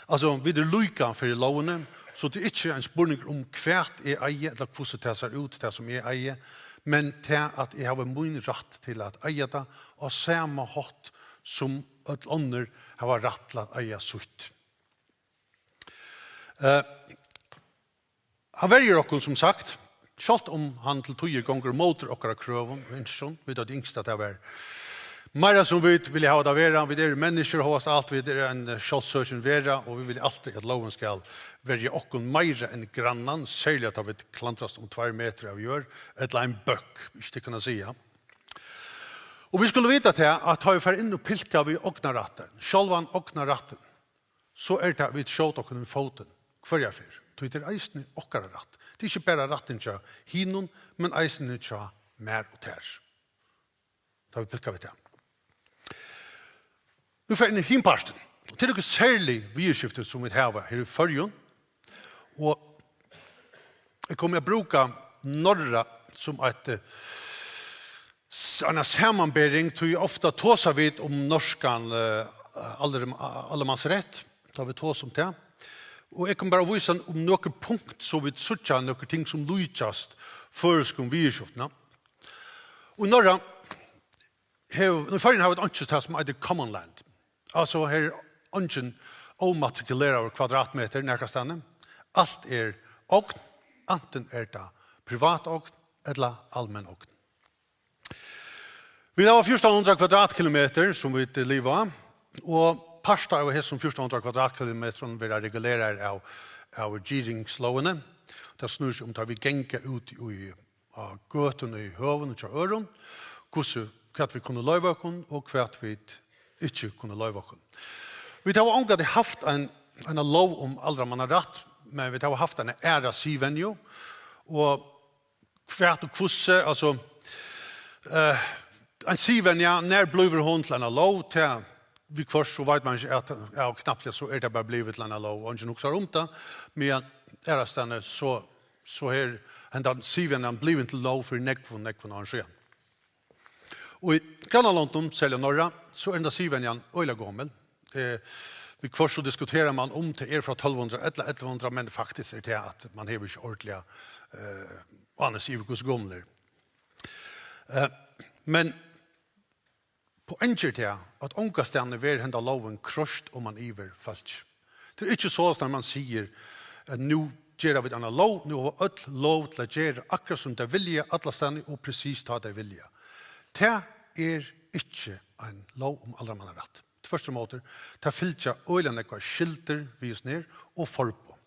Altso, vit eru líka fyri lógini, so tað er ikki ein spurningur um, hvat eg eigi, ella hvussu tað sær út, tað sum eg eigi, men tað, at eg havi mín rætt til at eiga tað, á sama hátt sum øll onnur hava rætt til at eiga sítt. Eh, hann verjir okkum, sum sagt, sjálvt um hann til tíðir gongur ímóti okkara krøvum og ynskjum. Vit høvdu ynskt, at tað var meira, sum vit vilja hava tað at vera. Vit eru menniskjur, hóast alt, vit eru ein, eh, sjálvsøkin vera, og vit vilja altíð, at lógin skal verja okkum meira enn grannan, serliga tá vit klandrast um tveir metrar av jørð, ella ein bøkk, ikki tykkum at siga. Og vit skulu vita tað, at tá vit fara inn og pilka við ognarrættin, sjálvan ognarrættin, so er tað, vit skjóta okkum í fótin hvørja ferð. Tí tað er eisini okkara rætt. Tað er ikki bara rættin hjá hinum, men eisini hjá mær og tær. Tá vit pilka við tað. Nú fari eg inn í hin partin. Og tað er nøkur serlig viðurskifti, sum vit hava her í Føroyum. Og eg komi at brúka Norra sum eitt, eh, s-, eina samanbering, tí ofta tosa vit um norskan, eh, allem-, allemansrætt, tá vit tosa um tað. Og eg kann bara vísa um nøkur punkt, so vit síggja nøkur ting, sum líkjast føroyskum viðurskiftum. Og í Norra hevur, í Føroyum hava vit einki, tað sum eitur common land. Altso, her er eingin ómatrikuleraður kvadratmetur nakrastaðni. Alt er ogn, antin er tað privat ogn ella almenn ogn. Vit hava fjúrtan hundrað kvadratkilometrar, sum vit liva á, og partar av hesum fjúrtan hundrað kvadratkilometrum verða reguleraðir av, av girðingslógini. Tað snýr seg um, tá vit ganga út í, á gøtuni í høvunum hjá øðrum, hvussu, hvat vit kunnu loyva okkum og hvat vit ikki kunnu loyva okkum. Vit hava ongantíð havt ein, eina lóg um aldramannarætt, men vit hava havt eina aðra siðvenju, og hvat og hvussu, altso, eh, ein siðvenja, nær blívur hon til eina lóg? Tað, viðhvørt, so veit man ikki, at, ja, knappliga, so er tað bara blivið til eina lóg, og eingin hugsar um tað, men aðrastaðni, so, so er hendan siðvenjan blivin til lóg fyri nógvum, nógvum árum síðan. Og í grannalondum, serliga Norra, so er henda siðvenjan øgiliga gomul. Eh, viðhvørt so diskuterar man, um tað er frá tólv hundrað ella ellivu hundrað, men faktiskt er tað, at man hevur ikki ordiliga, eh, ánilsi yvir, hvussu gomul er. Eh, men poengið er tað, at ongastaðni verður henda lógin kroyst oman yvir fólk. Tað er ikki soleiðis, at man sigur, at nú gera vit eina lóg, nú hava øll lov til at gera akkurát sum tey vilja allastaðni og presist tá tey vilja. Tað er ikki ein lóg um aldramannarætt. Tvørturímóti, tað fylgja øgiliga nógvar skyldur við hesum her og forboð.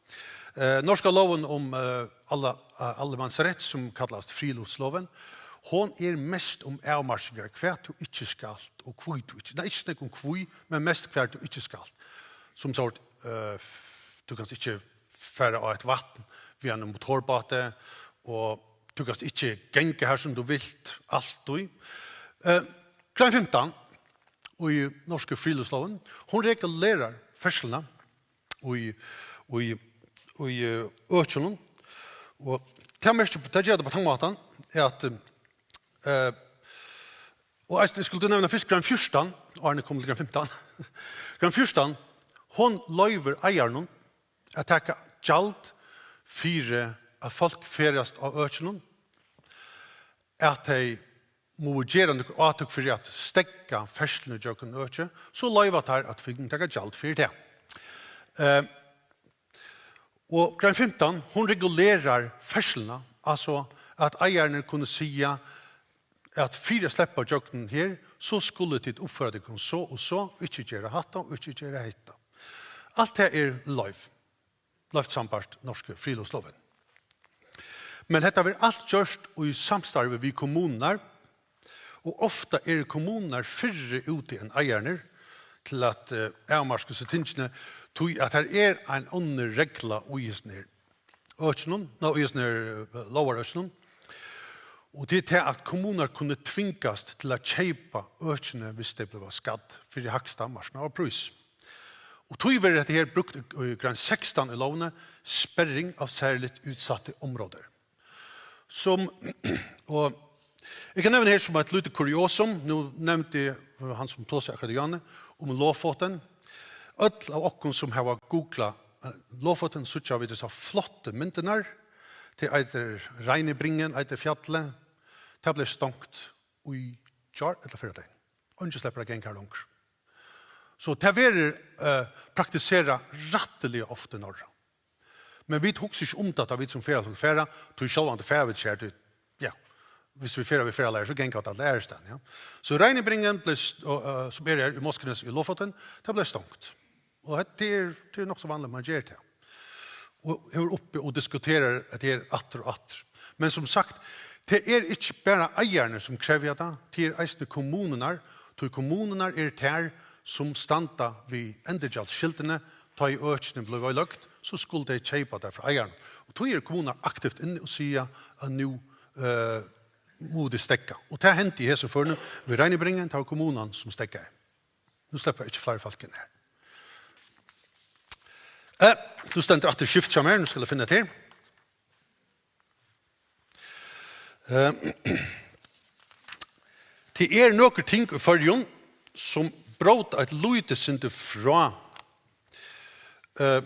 Eh, norska lógin um, eh, alla-, eh, allemannsrætt, sum kallast friluftsloven, hon er mest um avmarkingar, hvat tú ikki skalt og hví tú ikki, nei, ikki so nógv um hví, men mest hvar tú ikki skalt. Sum sort, eh, tú kanst ikki fara á eitt vatn við einum motorbáti, og tú kanst ikki ganga har sum tú vilt, altíð. Eh, grein fimtan í norsku friluftsloven, hon regulerar ferðsluna í, í, í, eh, økinum. Og tað merkir, tað ger tað á tann mátan, at, eh, og eisini, eg skuldi nevna fyrst grein fjúrtan, áðrenn eg kom til grein fimtan. Grein fjúrtan, hon loyvir eigarunum at taka gjald fyri at fólk ferðast á økinum, at tey mugu gera nøkur átøk fyri at steðga ferðsluni gjøgnum økið, so loyva teir, at fólk taka gjald fyri tað. Eh, og grein fimtan, hon regulerar ferðsluna, altso at eigararnir kunnu siga, at fyri at sleppa gjøgnum her, so skulu tit uppføra tykkum so og so, ikki gera hatta og ikki gera hetta. Alt tað er loyvt, loyvt sambært norsku friluftsloven. Men hetta verður alt gjørt í samstarvi við kommunurnar, og ofta eru kommunurnar fyrri úti enn eigararnir til at, eh, avmarka seg tingini, tí at har er ein onnur regla í hesum her økinum, ná, í hesum her, eh, lógarøkinum. Og tað er tað, at kommunurnar kunnu tvingast til at keypa økini, viss tey blíva skadd, fyri hægsta marknaðarprís. Og tí verður hetta her brúkt í, í grein sekstan í lógini, sperring av serligt utsatte områder. Sum, og eg kann nevna her sum eitt lítið kuriosum, nú nevndi hann sum tosar akkurát í áðni, um Lofoten. Øll av okkum sum hava googlað, eh, Lofoten, síggja vit hesar flottu myndirnar. Tað eitur Reinibringen, eitur fjallið. Tað bleiv stongt í gjár ella fyrradagin. Eingin sleppur at ganga har longur. So tað verður, eh, praktiserað rættiliga ofta í Noregi. Men vit hugsa ikki um tað, tá vit sum ferðafólk fara, tí sjálvandi fara vit ikki har, tí, ja, viss vit fara við ferðaleiðara, so ganga vit alla aðrastaðni, ja. So Reinibringen bleiv st-, og, eh, sum er her í Moskenes í Lofoten, tað bleiv stongt. Og hetta er, tað er nokk so vanligt, man ger tað. Og hevur uppi og diskuterar at tað er aftur og aftur. Men sum sagt, tað er ikki bara eigararnir sum krevja tað, tað er eisini kommunurnar, tí kommunurnar eru tær sum standa við endurgjaldsskyldini, tá ið økini blíva oyðiløgd, so skulu tey keypa tað frá eigaranum. Og tí eru kommunurnar aktivt inni og siga at nú, eh, mugu tey steðga. Og tað hendi í hesum førinum við Reinibringen, tað var kommunan sum steðgaði. Nú sleppa ikki fleiri fólk inn her. Eh, nú stendur aftur skift hjá mær, nú skal eg finna tað her. Eh, tað er nøkur ting í Føroyum, sum bróta eitt lítið sindur frá. Eh,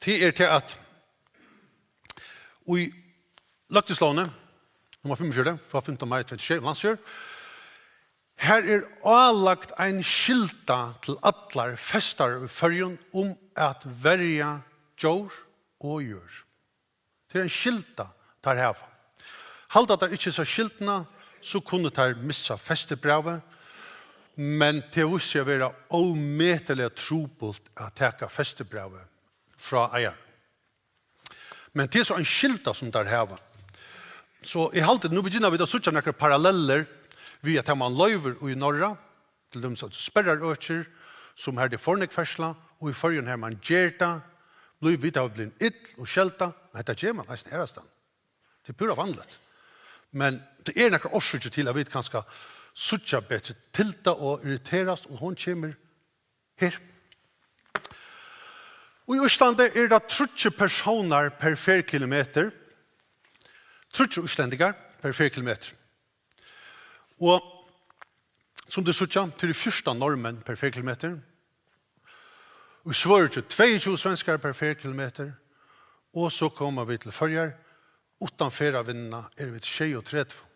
tað er tað, at í løgtingslógini, nummar fimmogfjøruti, frá fimta mai tvey túsund og sjey, um landsstýrið, har er álagt ein skylda til allar festarar í Føroyum um at verja djór og jørð. Tað er ein skylda, teir hava. Halda teir ikki hesa skyldina, so kunnu teir missa festibrævið, men tað vísir seg at vera ómetaliga trupult at taka festibrævið frá eigaranum. Men tað er so ein skylda, sum teir hava. So eg haldi, nú begynna vit at síggja nakrar parallellir við, at tað man loyvir í Norra, til dømis at sperrar økir, sum har tað er for nógv ferðsla, og í Føroyum har man ger tað, blív-, vit hava blivið ill og skeldað, men hetta ger man eisini aðrastaðni. Tað er púra vanligt. Men tað er nakrar orsøkir til, at vit kanska síggja betri til tað og irriterast, og hon kemur her. Og í Íslandi eru tað tríggir persónar per ferkilometur. Tríggir íslendingar per ferkilometur. Og sum tit síggja, tað eru fjúrtan norðmenn per ferkilometur. Og í Svøríki tveyogtjúgu svenskar per ferkilometur. Og so koma vit til Føroyar. Uttan ferðavinnuna eru vit sjeyogtretivu.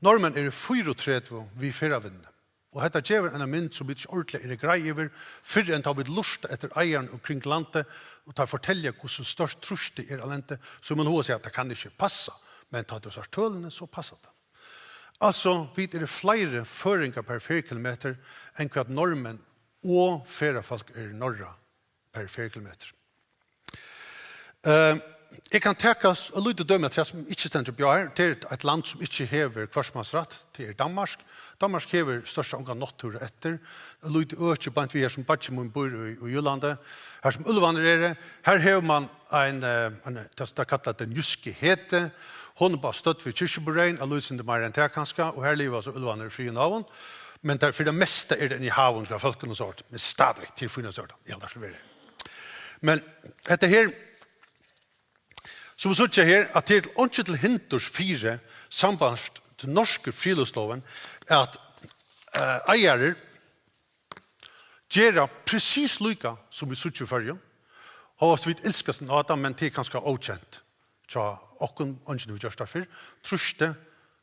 Norðmenn eru fýraogtretivu við ferðavinnuni. Og hetta gevur eina mynd, sum vit ikki ordiliga eru greið yvir, fyrr enn tá vit lurta eftir eigarum og kring landið, og teir fortelja, hvussu stórt trýstið er á lendið, so man hugsar seg, at tað kann ikki passa, men tá tú sært tølini, so passar tað. Altso, vit eru fleiri føroyingar per ferðkilometur enn hvat norðmenn og ferðafólk eru í Noregi per ferðkilometur. Eh, eg kann taka s-, eitt lítið dømi av tí sum ikki stendur uppi á her. Tað er eitt land sum ikki hevur hvørsmannsrætt. Tað er Danmark. Danmark hevur stórt sett onga náttúru eftir. Eitt lítið øki beint við her sum beiggi mín býr í, í Jylland. Har sum úlvarnir eru, har hevur man ein, eh, ein, tað, tað kallast Den Jyske Hede. Hon er bara stødd við Kirkjubøvegin, eitt lítið sindur meira enn tað kanska, og har liva so úlvarnir í friði og náðum. Men tað, fyri tað mesta er tað inni í haganum hjá fólkunum og sovorðið, men stadigvæk til fína sovorðið. Ja, tað skal vera. Men hetta her, sum vit síggja her, at tað er einki til hindurs fyri, sambært tí norsku friluftsloven, at, eh, eigarar gera præcis líka, sum vit síggja í Føroyum. Hóast vit ilskast á tað, men tað er kanska ókent hjá okkum, eingin hevur gjørt tað fyrr. Trýstið,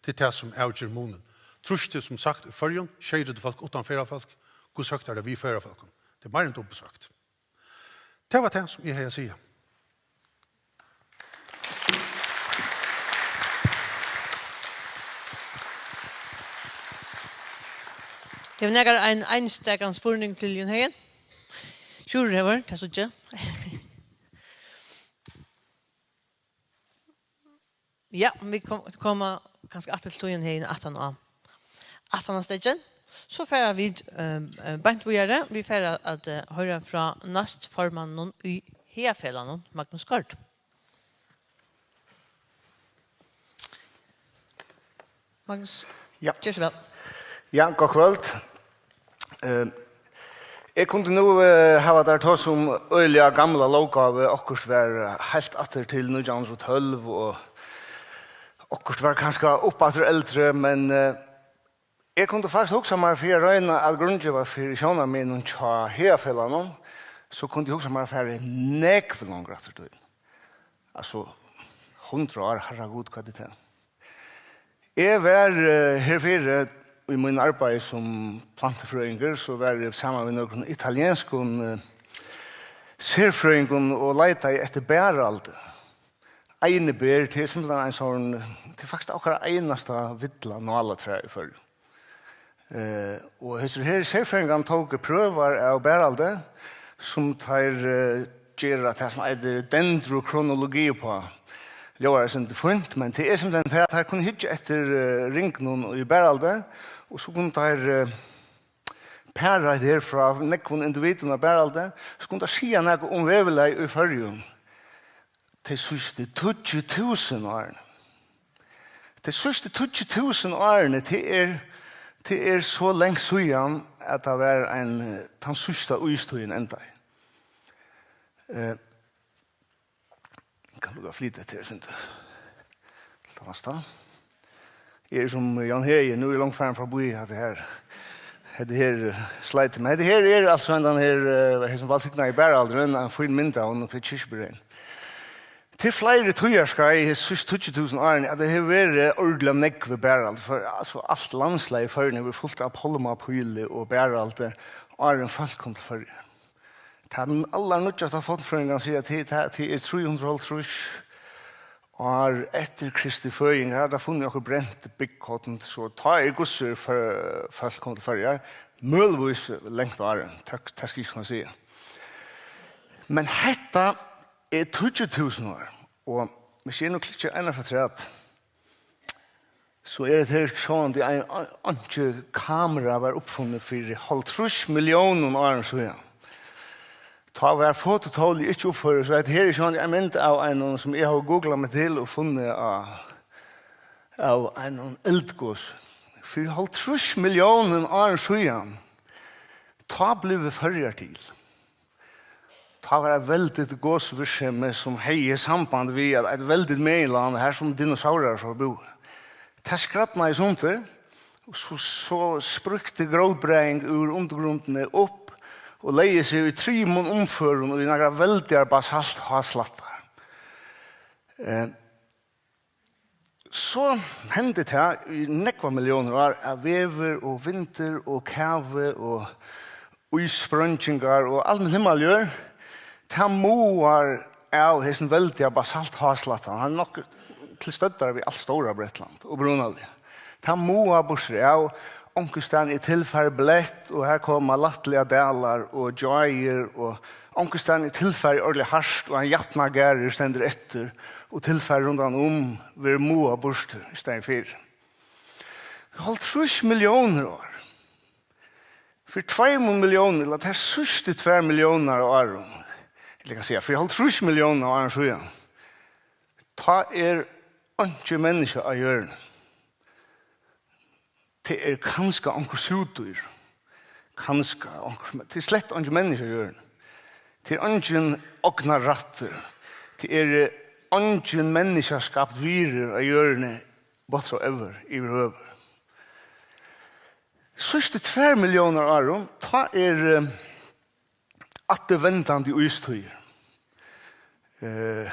tað er tað, sum avger munin. Trýstið, sum sagt, í Føroyum, sjeyogtretivu fólk uttan ferðafólk. Hvussu høgt er tað við ferðafólkum? Tað er meira enn dupult so høgt. Tað var tað, sum eg hevði at siga. Hevur nakar ein einstakan spurning til Jon Heðin? Sjúrður hevur, tað síggi eg. Ja, vit kom-, koma kanska aftur til tíðina her aftan á, aftan á steðgin. So fara vit, ehm, eh, beint víðari. Vit fara at, eh, hoyra frá næstformanninum í Hagafelagnum, Magnus Gaard. Magnus, ja, ger so væl. Ja, gott kvøld. Eh, eg kundi nú, eh, hava tær tosað um øgiliga gamla lóggávu, okkurt var, eh, heilt aftur til nítjan hundrað og tólv, og okkurt var kanska upp aftur eldri, men, eh, eg kundi faktiskt hugsa mær fyri at royna at grundgeva fyri sjónarmiðunum hjá Hagafelagnum, so kundi eg hugsa mær at farið nógv longur aftur í tíðina. Altso, hundrað ár, harragud, hvat er tað? Eg var, eh, herfyri í mínum arbeiði sum plantufrøðingur, so var eg saman við nøkrum italienskum, eh, serfrøðingum og leitaði eftir baraldi. Einiber, tað er simpelthen ein sånn, tað er faktiskt okkara einasta villa nálatræ í Føroyum. Eh, og hesir her serfrøðingarnir tóku prøvar av baraldi, sum teir, eh, gera tað, sum eitur dendrokronologi uppá. Ljóðar eitt sindur fínt, men tað er simpelthen tað, at teir kunnu hyggja eftir, eh, ringunum í baraldi, og so kunnu teir, eh, para hetta her frá nógvum individum av baraldi, so kunnu teir siga nakað um veðurlagið í Føroyum tey síðstu tíggju túsund árini. Tey síðstu tíggju túsund árini, tað er, tað er so langt síðan, at tað var ein, eh, tann síðsta ístíðin endaði. Eh, eg kann líka flyta hetta her eitt sindur. Til næsta. Eg eri sum Jon Heðin, nú eri eg langt farin frá bíð, hatta her. Hetta her, eh, sleit. Men hetta her er altso ein, tann her, eh, hesin vælsignaði baraldurin, ein fín mynd av honum fyri Kirkjubøvegin. Til fleiri tíðarskeið, hesi síðstu tíggju túsund árini, at tað hevur verið ordiliga nógv baraldur, for, altso, alt landslagið í Føroyum hevur verið fult av pálmapíli og baraldi, áðrenn fólk kom til Føroyar. Tann allarnýggjasta fornfrøðingurin sigur, at tað, tað, tað er trý hundrað og hálvtrýss ár eftir Kristi føðing, har er tað funnið okkurt brent byggkorn, so tá er hvussu fø-, fólk kom til Føroyar, møguligvis langt áðrenn, tað, tað skal eg ikki kunna siga. Men hetta er tíggju túsund ár, og hvis eg nú klikki eina afturat, so er hetta her sjálvandi ein, ein, einki kamera var uppfunnið fyri hálvtrýss milliónum árum síðan. Tá var fototólið ikki uppfunnið, so hetta her er sjálvandi ein mynd av einum, sum eg havi googlað meg til og funnið á, av einum eldgosi. Fyri hálvtrýss milliónum árum síðan, tá blivu Føroyar til. Tá var eitt veldigt gosvirksemi, sum hevði samband við eitt, eitt veldigt meginland, har sum dinosaurar so búðu. Tað skrædnaði sundur, og so, so spríkti grótbræðing úr undirgrundini upp og legði seg í trimum umførum í nakrar veldigar basaltháslættar. Eh, So hendi tað í nógvar milliónir ár, at veður og vindur og kavi og ísspreingingar og alt himmal og jørð, tað máar av hesum veldiga basaltháslættan. Hann er nokk til støddar við alt Stóra Bretland, upprunaliga. Tað máar burtur av, onkustaðni er tilfarið bleytt, og har koma lættligar dalar og gjáir, og onkustaðni er tilfarið ordiliga hart, og ein jatnagarður stendur eftir, og tilfarið rundan um verður máað burtur í staðin fyri. Hálvtrýss milliónir ár. Fyri tveimum milliónum, ella tær síðstu tvær milliónirnar av árum, ella eg kann siga, fyri hálvtrýss milliónum av árum síðan, tá er einki menniskja á jørðini. Tað er kanska onkur súgdýr, kanska onkur, men tað er slett einki menniskja á jørðini. Tað er eingin ognarrættur. Tað er eingin menniskjaskapt virði á jørðini whatsoever, yvirhøvur. Síðstu tvær milliónir árum, tá er, eh, afturvendandi ístíð. Eh,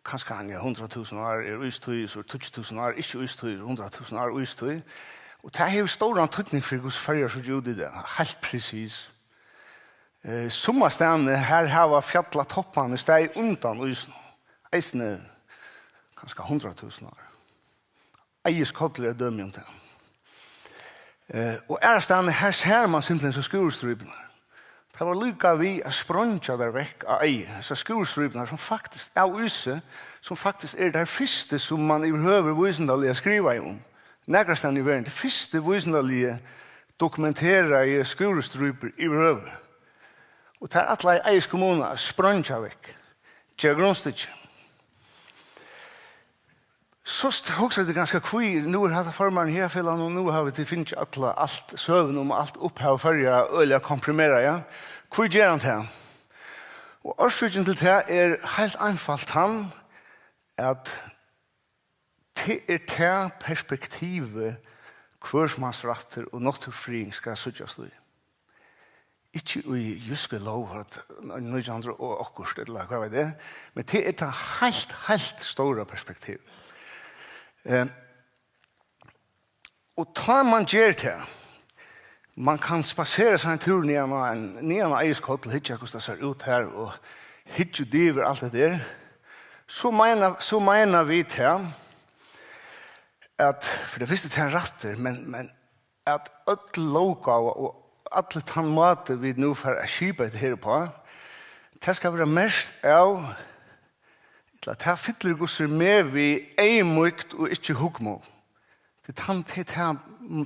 kanska hann er hundrað túsund ár er ístíð, so er tíggju túsund ár ikki ístíð, hundrað túsund ár ístíð. Og tað hevur stóran týdning fyri, hvussu Føroyar síggja út í dag, heilt presis. Eh, summastaðni, har hava fjallatopparnir staðið undan ísinum, eisini kanska hundrað túsund ár. Eiðiskollur er dømi um tað. Eh, og aðrastaðni, har sær mann simpelthen so skúristrípurnar. Tað var líka við at spreingja tær vekk á Eiði, hesar skúristrípurnar, sum faktiskt, av ísi, sum faktiskt eru tær fyrstu, sum mann yvirhøvur vísindaliga skrivaði um. Nakrastaðni í verðini, tær fyrstu vísindaligu dokumenteraðu skúristrípur yvirhøvur. Og tær ætlaði Eiðis kommuna at spreingja vekk, gera grundstykki. So st-, hugsa tit kanska, hví, nú er hatta formaðurin í Heiðafelagnum, og nú hava vit fingið alla, alt søguna um alt upphav Føroya øgiliga komprimerað, ja. Hví ger hann tað? Og orsøkin til tað er heilt einfalt tann, at tað er tað perspektivið, hvørsmannsrættur og náttúrufriðing skal síggjast í. Ikki í jysk lóg, at nítjan hundrað og okkurt, ella hvat veit eg, men tað er tað heilt, heilt stóra perspektiv. Eh, og tá mann ger tað, mann kann spasera seg ein túr niðan á ein, niðan á Eiðiskoll, hyggja hvussu tað sær út har, og hyggja yvir alt hetta her, so meina, so meina vit tað, at fyri tað fyrsta er tað ein rættur, men, men at øll lóggáva og allur tann máti, vit nú fara at skipa hetta her uppá, tað skal vera merkt av, ella tað fyllir, hvussu er, meg við eyðmýkt og ikki hugmóð. Tað er tann, tað er tann,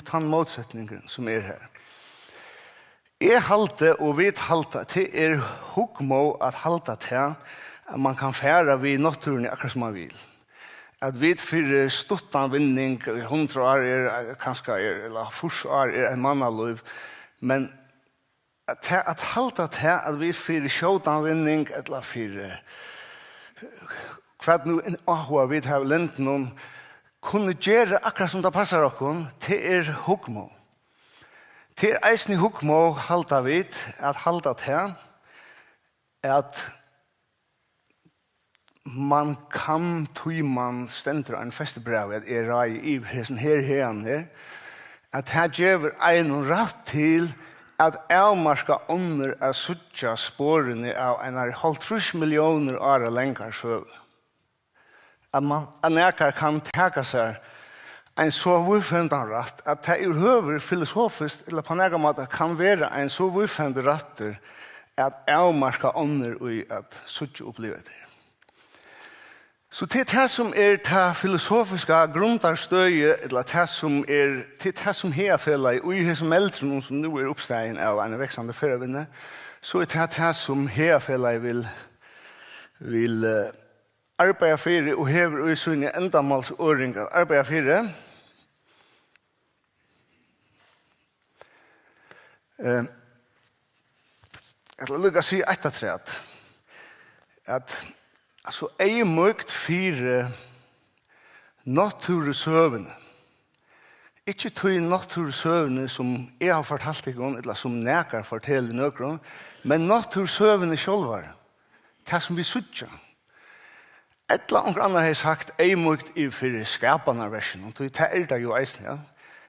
tann mótsetningurin, sum er har. Eg haldi, og vit halda, at tað er hugmóð at halda tað, at mann kann fara við náttúruni akkurát sum mann vil. At vit fyri stuttan vinning, hundrað ár er, kanska er, ella fýrs ár er ein mannalív, men at ta-, at halda tað, at vit fyri skjótan vinning, ella fyri, eh, hvat nú enn áhuga vit hava í lendinum, kunnu gera akkurát sum tað passar okkum, tað er hugmóð. Tað er eisini hugmóð, halda vit, at halda tað, at mann kann, tí mann stendur á einum festibrævi, at eg ráði yvir hesum her haganum her, at tað gevur einum rætt til at avmarka onnur at síggja sporini av einari hálvtrýss milliónir ára langari søgu. At mann, at nakar kann taka sær ein so víðfevndan rætt, at tað yvirhøvur filosofiskt ella á nakran máta kann vera ein so víðfevndur rættur at avmarka onnur í at síggja og uppliva tað. So tað er tað, sum er tað filosofiska grundarstøðið, ella tað, sum er, tað er tað, sum Heiðafelagið í hesum meldrunum, sum nú er uppstaðin av eini vaksandi ferðavinnu, so er tað tað, sum Heiðafelagið vil, vil, eh, arbeiða fyri og hevur í síni endamálsørðing at arbeiða fyri. Eh, eg ætli líka at siga eitt afturat, at, altso, eyðmýkt fyri náttúrusøguni, ikki tí náttúrusøguni, sum eg havi fortalt tykkum, ella sum nakar fortelur nøkrum, men náttúrusøguni sjálvari, tað, sum vit síggja. Ella onkur annar hevði sagt, eyðmýkt yvir fyri skapanarverkinum, tí tað er tað jú eisini, ja.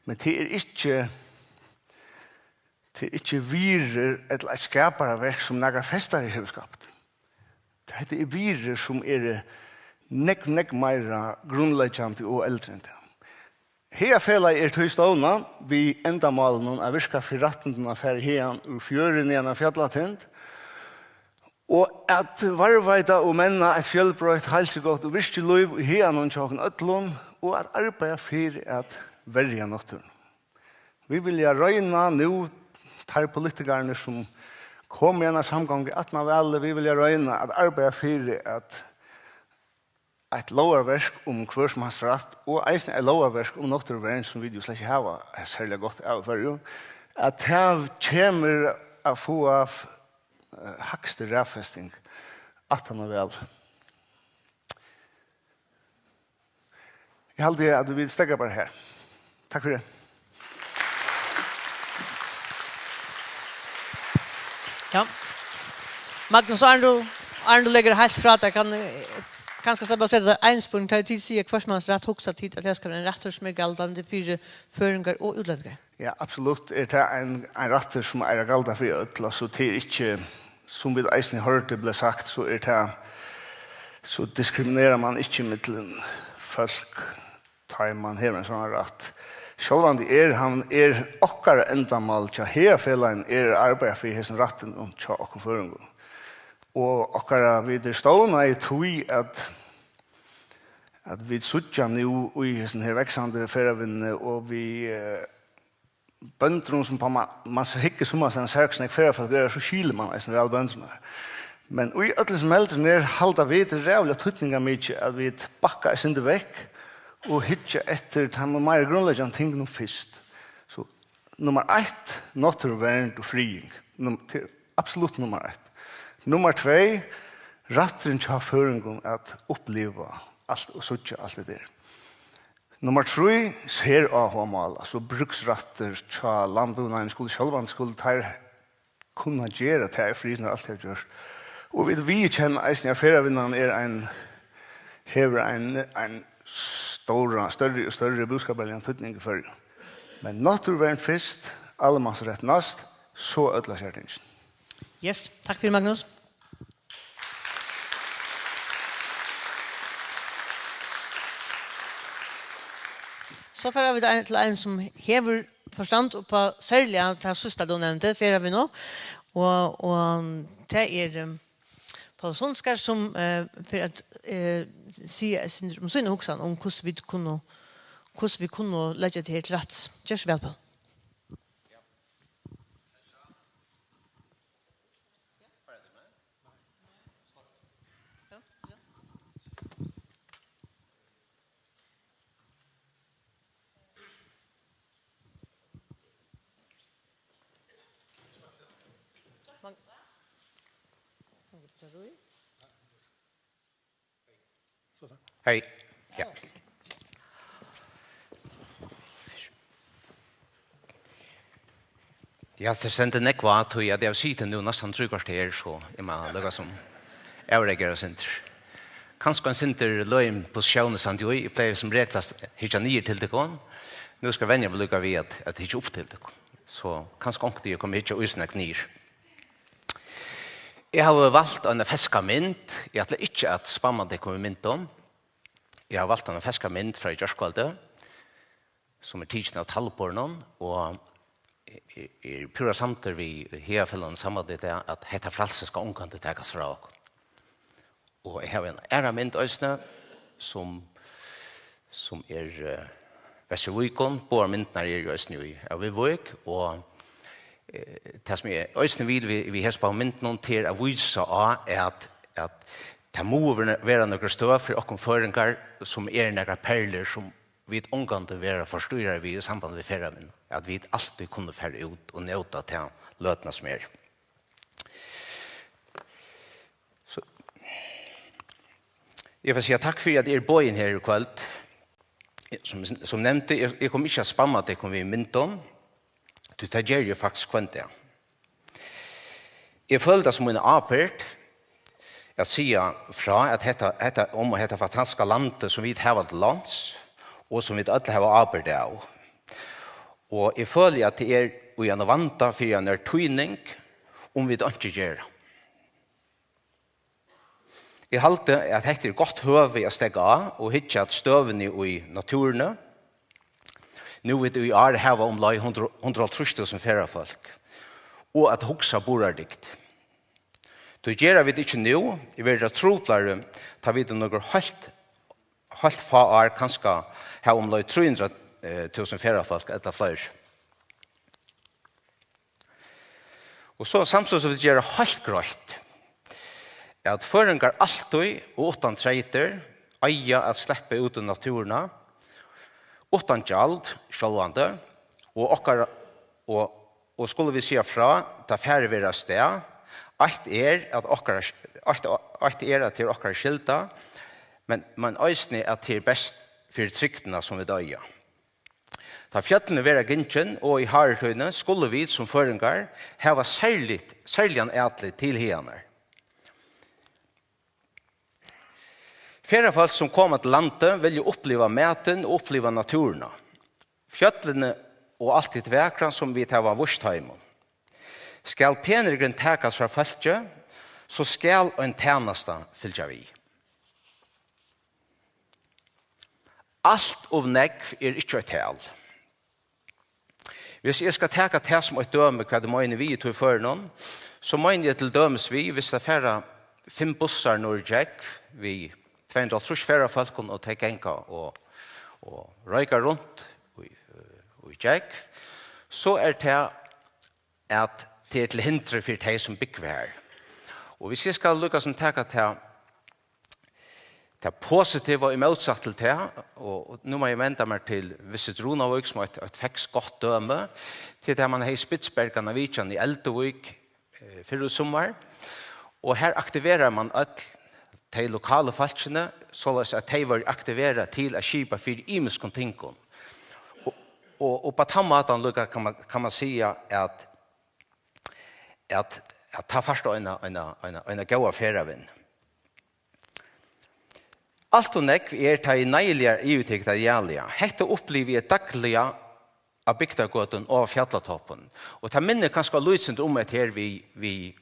Men tað er ikki, tað er ikki virðir ella eitt skaparaverk, sum nakar festari hevur skapt. Hetta er virðir, sum eru nógv, nógv meira grundleggjandi og eldri enn tað. Hagafelagið er tí stovnað við endamálinum at virka fyri rættindum at fara haðan úr fjøruni niðan á fjallatind, og at varðveita og menna eitt fjølbroytt, heilsugott og virkið lív í haganum hjá okkum øllum, og at arbeiða fyri at verja náttúruna. Vit vilja royna nú, teir politikararnir, sum koma í eina samgongu aftan á valið, vit vilja royna at arbeiða fyri, at eitt lógarverk um hvør sum hans rætt og eisini eitt lógarverk um náttúruvernd, sum vit jú slett ikki hava serliga gott av í Føroyum, at tað kemur at fáa, eh, hægstu raðfesting aftan á val. Eg haldi, at vit steðga bara her. Takk fyri. Ja. Magnus, áðrenn tú, áðrenn tú leggur heilt frá tær, kann, eh, kanska sleppa at seta tær ein spurning. Tá tit siga hvørsmannsrætt, hugsa tit, at tað skal vera ein rættur, sum er galdandi fyri føroyingar og útlendingar? Ja, absolutt er tað ein, ein rættur, sum er at galda fyri øll. Altso, tað er ikki, sum vit eisini hoyrdu bleiv sagt, so er tað, so diskriminerar man ikki millum fólk, tá ið man hevur ein sånn rætt. Sjálvandi er hann, er okkara endamál hjá Hagafelagið er at arbeiða fyri hesum rættinum hjá okkum føroyingum. Og okkara, vit eru stovnað í tí, at, at vit síggja nú í hesum her vaksandi ferðavinnuni og við, eh, bøndunum, sum man, man hyggur summastaðni, sær hvussu nógv ferðafólk eru, so skilir man eisini væl bøndurnar. Men í øllum hesum meldingum her halda vit ræðuliga týdningarmikið, at vit bakka eitt sindur vekk og hyggja eftir teimum meira grundleggjandi tingunum fyrst. So, nummar eitt, náttúruvernd og friðing. Num-, til, absolutt nummar eitt. Nummar tvey, rætturin hjá føroyingum at uppliva alt og síggja alt hetta her. Nummar trý, seráhugamál, altso bruksrættur hjá landbúnaðinum, skulu sjálvandi, skulu teir kunna gera tað í frið, sum teir altíð hava gjørt. Og vit viðurkenna eisini, at ferðavinnan er ein, hevur ein, ein stóra, størri og størri búskaparligan týdning í Føroyum. Men náttúruvernd fyrst, alemansrætt næst, so øll aðrar ting. Yes, takk fyri, Magnus. So fara vit ein, til ein, sum hevur forstand upp á serliga tað síðsta, tú nevndi, ferðavinnu. Og, og tað er, um, Poul Sundskar, sum, eh, fer at, eh, siga eitt sindur um sína hugsan um hvussu vit kunnu, hvussu vit kunnu leggja tað her til rættis. Ger so væl, Poul. Hey. Ja. Ja, tað stendur nógv á, tí at eg havi sitið nú næstan trý korter, so eg má líkasum avreagera eitt sindur. Kanska ein sindur løgin posisjón, eg standi í. Eg plagi sum regel at hyggja niður til tykkum. Nú skal eg venja meg líka við at, at hyggja upp til tykkum. So kanska onkuntíð eg komi at hyggja ov nógv niður. Eg havi valt eina ferska mynd. Eg ætli ikki at spamma tykkum við myndum. Eg havi valt eina ferska mynd frá í gjárkvøldið, sum er tikin av talvborðinum, og eg, eg eri púra samdur við Hagafelagnum Sambandið í dag, at hetta frælsið skal ongantíð takast frá okkum. Og eg havi eina aðra mynd eisini, sum, sum er, eh, vestur í Víkum. Báðar myndirnar eru eisini í, av Viðvík, og, eh, tað sum eg eisini vil við, við hesum báðum myndunum, tað er at vísa á, at, at tað mugu vera, vera nøkur støð fyri okkum føroyingar, sum eru nakrar perlur, sum vit ongantíð verða forstýraðir við í sambandi við ferðavinnu, at vit altíð kunnu fara út og njóta ta løtuna sum er. So, eg vil siga takk fyri, at eg eri boðin her í kvøld. Sum, sum nevnt, eg, eg komi ikki at spamma tykkum við myndum, tí tað geri eg faktiskt hvønn dag. Eg føli tað sum mína ábyrgd. at siga frá, at hetta, hetta, um hetta fantastiska landið, sum vit hava til lands, og sum vit øll hava ábyrgd av. Og eg føli, at tað er í ein vanda fyri ein týðning, um vit einki gera. Eg haldi, at hetta er gott høvi at steðga á og hyggja at støðuni í náttúruni, nú vit í ár hava umleið hundrað, hundrað og hálvtrýss túsund ferðafólk, og at hugsa burðardygd. Tí gera vit ikki nú, verður tað truplari, tá vit um nøkur heilt, heilt fá ár kanska hava umleið trý hundrað túsund ferðafólk ella fleiri. Og so samstundis vil eg gera heilt greitt, at føroyingar altíð og uttan treytir eiga at sleppa út í náttúruna, uttan gjald, sjálvandi, og okkara, og, og skulu vit siga frá, tá farið verður av stað. Eitt er, at okkara, eitt, eitt er, at tað er okkara skylda, men, men eisini, at tað er best fyri trygdina, sum vit eiga. Tá fjøllini verða gingin, og í hátíðini, skulu vit sum føroyingar hava serligt, serligan atlit til hagarnar. Ferðafólk, sum koma til landið, vilja uppliva matin og uppliva náttúruna, fjøllini og alt hitt vakra, sum vit hava víst teimum. Skal peningurin takast frá fólki, so skal ein tænasta fylgja við. Alt ov nógv er ikki eitt tal. Hvis eg skal taka tað sum eitt dømi, hvat eg meini við í tí førinum, so meini eg til dømis við, hvis tað fara fimm bussar norður í Gjógv við tvey hundrað og hálvtrýss ferðafólkum, og tey ganga og, og royka runt í, í Gjógv, so er tað, at tað er til hindri fyri tey, sum búgva har. Og hvis eg skal líka sum taka tað, tað positiva í mótsatt til tað, og, og nú má eg venda mær til Visit Runavík sum eitt, eitt ferskt gott dømi, til tað man hevði Spitsbergen á vitjan í Elduvík, eh, fyrr í summar, og har aktiverar man øll tey lokalu fólkini, soleiðis at tey vóru aktiverað til at skipa fyri ymiskum tingum. Og, og, og á tann mátan líka kann man, kann man siga at, at, at tá fært tú eina, eina, eina, eina góða ferðavinnu. Alt ov nógv er, tá eg neyðiliga yvirtaki tað jaliga. Hetta upplivi eg dagliga á bygdagøtum og á fjallatoppum. Og tað minnir kanska lítið um hetta her við, við,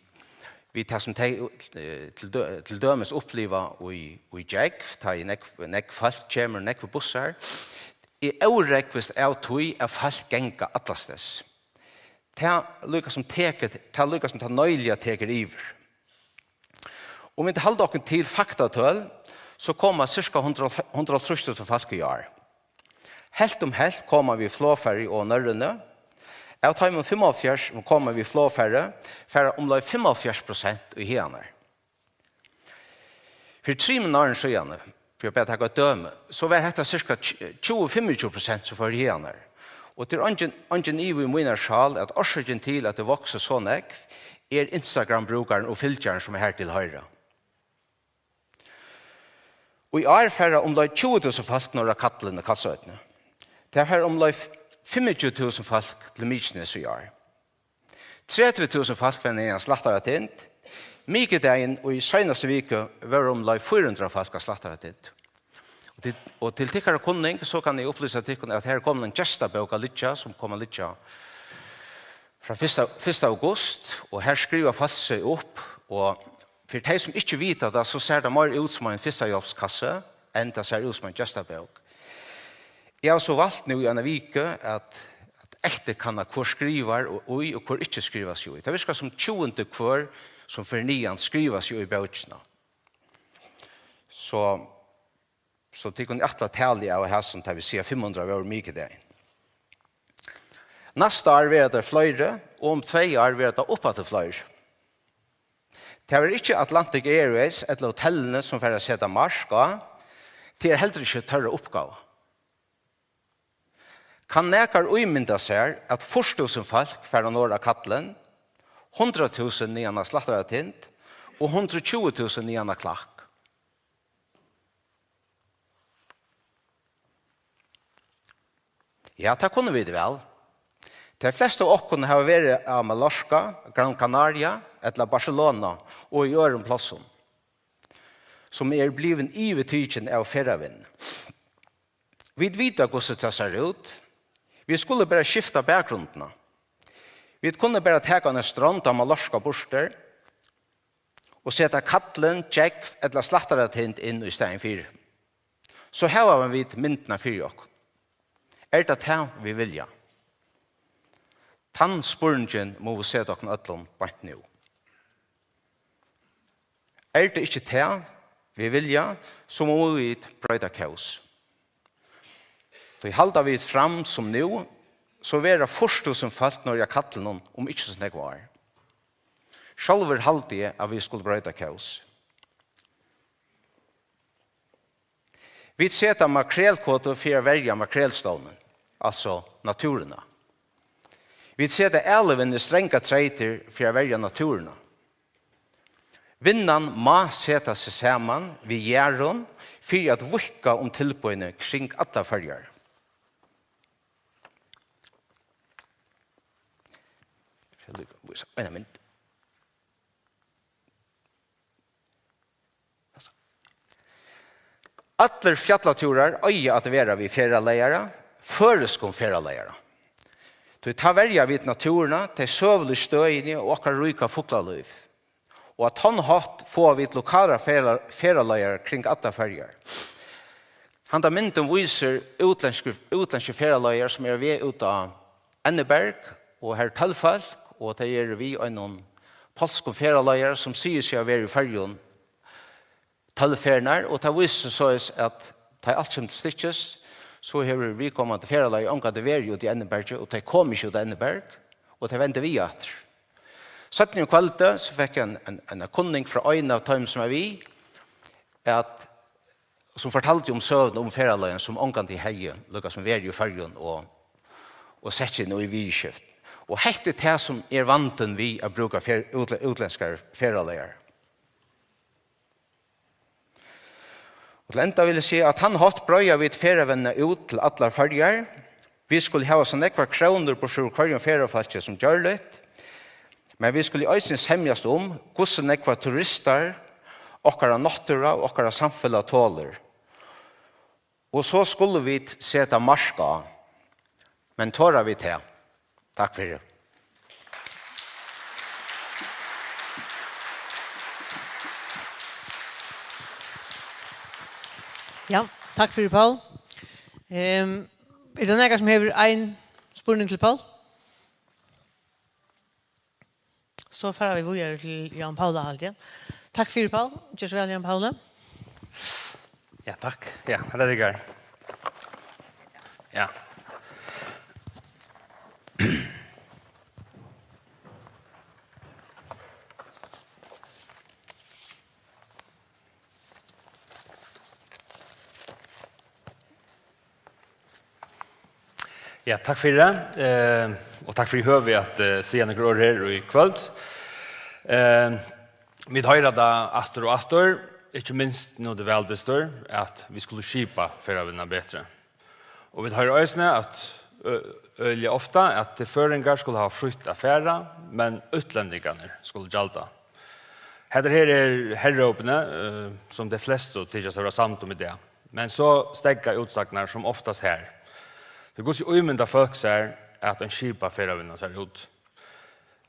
við tað, sum tey, eh, til dø-, til dømis uppliva í, í Gjógv, tá ið nógv, nógv fólk kemur, nógvir bussar. Eg órógvist av tí, at fólk ganga allastaðni. Tað líka sum tekur, tað líka sum tað neyðiliga tekur yvir. Um vit halda okkum til faktatøl, so koma sirka hundrað, hundrað og hálvtrýss túsund fólk í ár. Helt um helt koma við flogfari og á Nørruni. Av teimum fimmoghálvfjerðs, sum koma við flogfari, fara umleið fimmoghálvfjerðs prosent í hagarnar. Fyri trimum árum síðani, fyri at bara taka eitt dømi, so var hetta sirka tjúgu, fimmogtjúgu prosent, sum fóru í hagarnar. Og tað er eingin, eingin ivi í mínari sál, at orsøkin til, at tað veksur so nógv, er Instagram-brúkarin og fylgjarin, sum er har til hoyra. Og í ár fara umleið tjúgu túsund fólk norður á Kallin í Kalsoynni. Tað fara umleið fimmogtjúgu túsund fólk til Mykines í ár. Tretivu túsund fólk fara niðan á Slættaratind. Mikudagin í seinastu viku vóru umleið fýra hundrað fólk á Slættaratind. Og til, og til tykkara kunning, so kann eg upplýsa tykkum, at her er komin ein gestabók at liggja, sum kom at liggja frá fyrsta, fyrsta august, og her skriva fólk seg upp, og fyri tey, sum ikki vita tað, so sær tað meira út sum ein fyrstahjálpskassi, enn tað sær út sum ein gestabók. Eg havi so valt nú í eina viku at, at eftirkanna, hvør skrivar og í, og hvør ikki skrivar seg í. Tað virkar sum tjúgundi hvør, sum fer niðan, skrivar seg í bókina. So, so tit kunnu ætla talið av hasum, tá vit siga fimm hundrað vóru mikudagin. Næsta ár verða tað fleiri, og um tvey ár verða tað uppaftur fleiri. Tað verður ikki Atlantic Airways ella hotellini, sum fara at seta mark á. Tað er heldur ikki teirra uppgáva. Kann nakar ímynda sær, at fýrs túsund fólk fara norður á Kallin, hundrað túsund niðan á Slættaratind og hundrað og tjúgu túsund niðan á Klakk? Ja, tað kunnu vit væl. Tey flestu av okkum hava verið á Mallorca, Gran Canaria ella Barcelona og í øðrum plássum. sum er blivin yvirtikin av ferðavinnuni. Vit vita, hvussu tað sær út. Vit skulu bara skifta bakgrundina. Vit kunnu bara taka eina strond av Mallorca burtur og seta kallin, gjógv ella slættaratind inn í staðin fyri. So hava vit myndina fyri okkum. Er tað tað, vit vilja? Tann spurningin mugu vit seta okkum øllum beint nú. Er tað ikki tað, vit vilja, so mugu vit broyta kós. Tí halda vit fram sum nú, so verða fýrs túsund fólk niðri á kallinum um ikki so nógv ár. Sjálvur haldi eg, at vit skulu broyta kós. Vit seta makrelkvotu fyri at verja makrelstovnin, altso náttúruna. Vit seta alivinnuni strangar treytir fyri at verja náttúruna. Vinnan má seta seg saman við jarðum fyri at víðka um tilboðini kring allar Føroyar. Eg skal líka vísa eina mynd. Allir fjallatúrar eiga at vera við ferðaleiðara, føroyskum ferðaleiðara. Tí tá verja vit náttúruna, tey søguligu støðini og okkara ríka fuglalív. Og á tann hátt fáa vit lokalar ferða-, ferðaleiðarar kring allar Føroyar. Handa myndin vísir útlendskir, útlendskir ferðaleiðarar, sum eru á veg út á Enniberg, og har eru tólv fólk, og tey eru við einum pólskum ferðaleiðara, sum sigur seg at vera í Føroyum tólv ferðirnar, og tað vísir seg soleiðis, at tá ið alt kemur til stykkis, so hevur viðkomandi ferðaleiðari ongantíð verið úti í Ennibergi, og tey koma ikki út á Enniberg, og tey venda við aftur. Seinni um kvøldið, so fekk eg ein, ein, ein kunning frá ein av teimum, sum var við, at, sum fortaldi um søguna um ferðaleiðaran, sum ongantíð hevði líka sum verið í Føroyum og, og sett seg inn í viðurskiftini. Og hetta er tað, sum er vandin við at brúka fer-, útle-, útlendskar ferðaleiðarar. Og til enda vil eg siga, at á tann hátt breiða vit ferðavinnuna út til allar Føroyar. Vit skulu hava so nógvar krónur burtur úr hvørjum ferðafólki sum gjørligt, men vit skulu eisini semjast um, hvussu nógvar turistar okkara náttúra og okkara samfelag tolir. Og so skulu vit seta mark á. Men tora vit tað? Takk fyri. Ja, takk fyri, Poul. Ehm, er tað nakar, sum hevur ein spurning til Poul? So fara vit víðari til Jan Paula, haldi eg. Takk fyri, Poul. Ger so væl, Jan Paula. Ja, takk. Ja, hetta er tykkara. Ja. Ja, takk fyri tað, eh, og takk fyri høvið at eh, siga nøkur orð her í kvøld. Eh, vit hoyra tað aftur og aftur, ikki minst nú tað er valdystur, at vit skulu skipa ferðavinnuna betri. Og vit hoyra eisini at ø- øgiliga ofta at tey føroyingar skulu hava frítt at fara, men útlendingarnir skulu gjalda. Hetta her er herrópini, eh, sum tey flestu tykjast at vera samd um í dag. Men so steðga útsagnar sum oftast har. Tí hvussu ímynda fólk sær, at ein skipað ferðavinna sær út?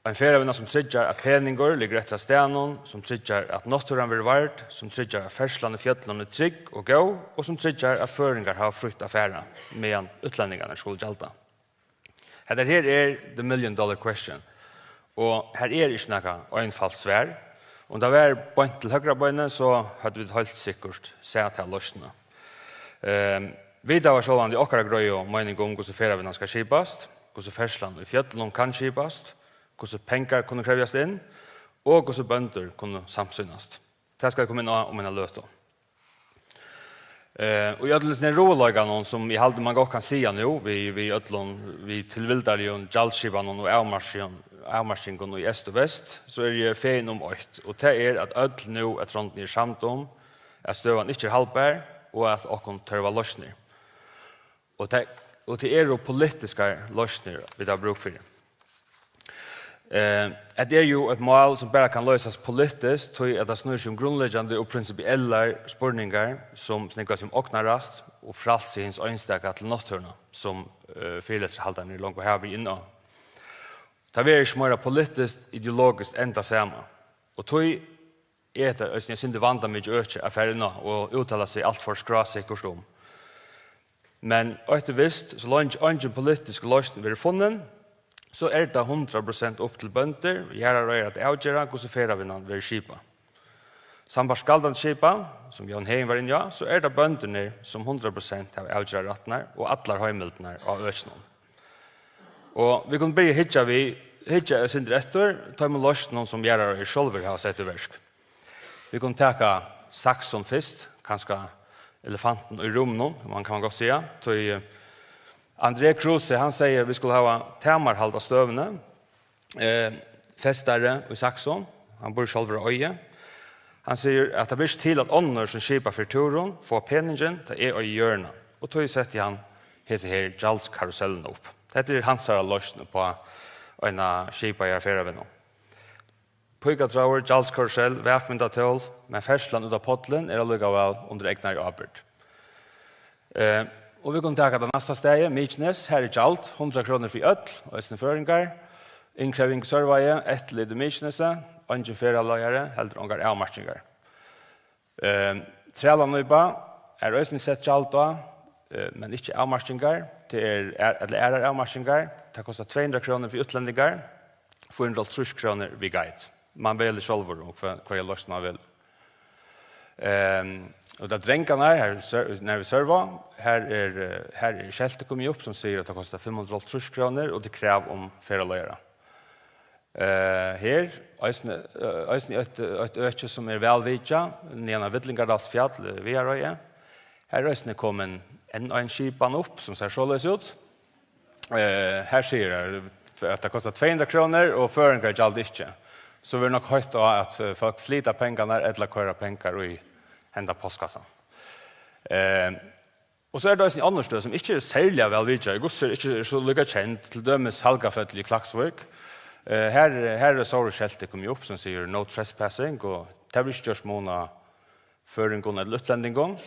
Ein ferðavinna, sum tryggjar, at peningur liggur eftir á staðnum, sum tryggjar, at náttúran verður vard, sum tryggjar, at ferðslan í fjøllunum er trygg og góð, og sum tryggjar, at føroyingar hava frítt at fara, meðan útlendingarnir skulu gjalda. Hetta her er the million dollar question, og har er ikki nakað einfalt svar. Um tað var beint til høgra beinið, so høvdu vit heilt sikkurt sæð ta loysnina. Ehm, vit hava sjálvandi okkara greiðu meining um, hvussu ferðavinnan skal skipast, hvussu ferðslan í fjøllunum kann skipast, hvussu pengar kunnu krevjast inn, og hvussu bøndur kunnu samsýnast. Tað skal eg koma inn á um eina løtu. Eh, og í øllum hesum ruðuleikanum, sum eg haldi, man gott kann siga nú, við, við øllum, við tilvildarligum gjaldskipanum og avmarkingum, avmarkingum í eystur og vest, so eri eg fegin um eitt, og tað er, at øll nú eftir hondini eru samd um, at støðan ikki er haldbar, og at okkum tørvar loysnir. Og tað, og tað eru politiskar loysnir, vit hava brúk fyri. Eh, hetta er jú eitt mál, sum bara kann loysast politiskt, tí at tað snýr seg um grundleggjandi og prinsipiellar spurningar, sum snúgva seg um ognarrætt og frælsi hins einstaka til náttúruna, sum, eh, fyrilestrarhaldararnir longu hava verið inn á. Tað verður ikki meira politiskt, ideologiskt enn tað sama. Og tí er hetta eisini eitt sindur vandamikið øki at fara inn á og úttala seg alt for skrásikkurt um. Men eitt er vist, so leingi eingin politisk loysn verður funnin, so er tað hundrað prosent upp til bøndur og jarðareigarar at avgera, hvussu ferðavinnan verður skipað. Sambært galdandi skipan, sum Jón Heðin var inni á, so er tað bøndurnir, sum hundrað prosent hava avgerðarrættirnar og allar heimildirnar á økinum. Og vit kunnu byrja at hyggja við, hyggja eitt sindur eftir teimum loysnum, sum jarðareigarar sjálvir hava sett í verk. Vit kunnu taka Saksun fyrst, kanska elefantin í rúminum, man kann gott siga. Tí, eh, André Kruse, hann segði, at vit skulu hava tamarhald á støðuni. Eh, festari í Saksun, hann býr sjálvur á Eiði. Hann sigur, at tað ber ikki til, at onnur, sum skipa fyri túrum, fáa peningin, tá eg eigi jørðina. Og tí setti hann hesa her gjaldskarusellina upp. Hetta er hansara loysn upp á eina skipaða ferðavinnu. Píkatráður, gjaldskarusell, vakmyndatól, men ferðslan út á pollin er allíkavæl undir egnari ábyrgd. Eh, og vit kunnu taka tað næsta staðið, Mykines, har er gjald, hundrað krónur fyri øll, eisini føroyingar. Innkrevjing í Sørvági, eftirlit í Mykinesi, eingin ferðaleiðari, heldur ongar avmarkingar. Eh, Trælanípa er eisini sett gjald á, eh, men ikki avmarkingar. Tað er, er, ella aðrar avmarkingar. Tað kostar tvey hundrað krónur fyri útlendingar, fýra hundrað og hálvtrýss krónur við guide. Man velur sjálvur um hva, hvørja loysn man vil. Ehm, og tað Drangarnar, her, Sør-, nær við Sørvág, her er, eh, her er skeltið komið upp, sum sigur, at tað kostar fimm hundrað og hálvtrýss krónur, og tað er krav um ferðaleiðara. Eh, her, eisini, eh, eisini eitt, eitt øki, sum er væl vitjað, niðan á Villingardalsfjall, eh, Viðareiði. Her er eisini komin enn ein skipan upp, sum sær soleiðis út. Eh, her sigur hann, at tað kostar tvey hundrað krónur, og føroyingar gjalda ikki. So verður nokk heitt á, at, eh, fólk flyta pengarnar ella koyra pengar í henda postkassan. Eh, og so er tað eisini onnur støð, sum ikki er serliga væl vitjað. Í Gudsherr ikki er so líka kend, til dømis Halgafell í Klaksvík. Eh, her, her er sovorðið skeltið komið upp, sum sigur "No trespassing", og tað verður ikki gjørt mun á føroyingum ella útlendingum.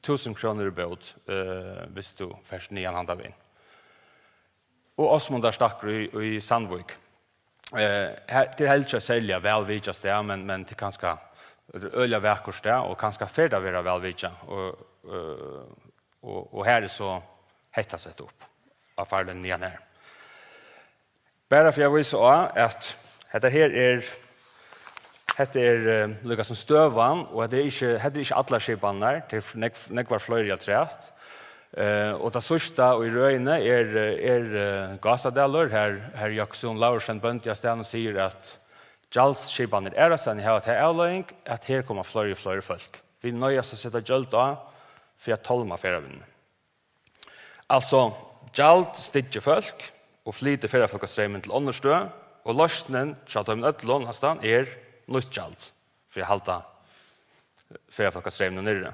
Túsund krónur í bót, eh, viss tú fert niðan handan vegin. Og Ásmundarstakkur í, í Sandvík. Eh, her, tað er heldur ikki serliga væl vitjað stað, men, men tað er kanska, tað er øgiliga vakurt stað, og kanska fer tað at vera væl vitjað. Og, eh, og, og her er so hetta sett upp á farlinjuni niðan her. Bara fyri at vísa á, at hetta her er, hetta er, eh, líka sum støðan, og hetta er ikki, hetta er ikki allar skipanirnar, tað er nógv, nógvar fleiri afturat. Eh, og tað síðsta í røðini er, er, eh, Gásadalur, har, har Jákup Lárussen, bóndi á staðnum, sigur, at gjaldsskipanir aðrastaðni hava ta avleiðing, at her koma fleiri og fleiri fólk. Vit noyðast at seta gjald á fyri at tálma ferðavinnuna. Altso, gjald styggir fólk og flytur ferðafólkastreymin til onnur støð, og loysnin hjá teimum øllum næstan er nýtt gjald fyri at halda ferðafólkastreymin niðri.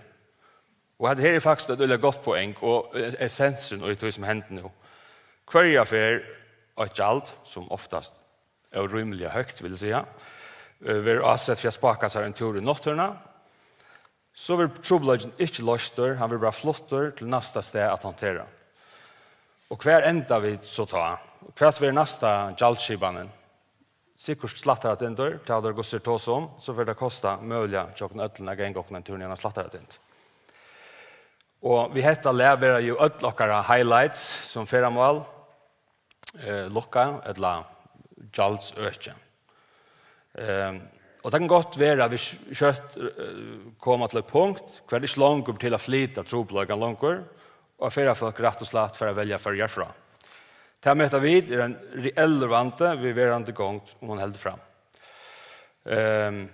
Og hetta her er faktiskt eitt øgiliga gott poeng og essensin í tí, sum hendir nú. Hvørja ferð eitt gjald, sum oftast órímiliga høgt, vil eg siga, eh, verður ásett fyri at spáka sær ein túr í náttúruna, so verður trupulleikin ikki loystur, hann verður bara fluttur til næsta stað at handtera. Og hvar enda vit so tá? Hvat verður næsta gjaldskipanin? Sikkurt slættaratindur, tað hava teir gott sett tosa um, so fer tað kosta møguliga hjá okkum øllum at ganga okkum ein túr niðan á slættaratind. Og við hetta lag verða jú øll okkara highlights sum ferðamál, eh, lukkað ella gjaldsøki. Ehm, og tað kann gott vera, at vit skjótt, eh, koma til eitt punkt, hvar tað ikki longur ber til at flyta trupulleikan longur, og at ferðafólk rætt og slætt fara at velja Føroyar frá. Tað meta vit er ein reellur vandi við verandi gongd, um hon heldur fram. Ehm,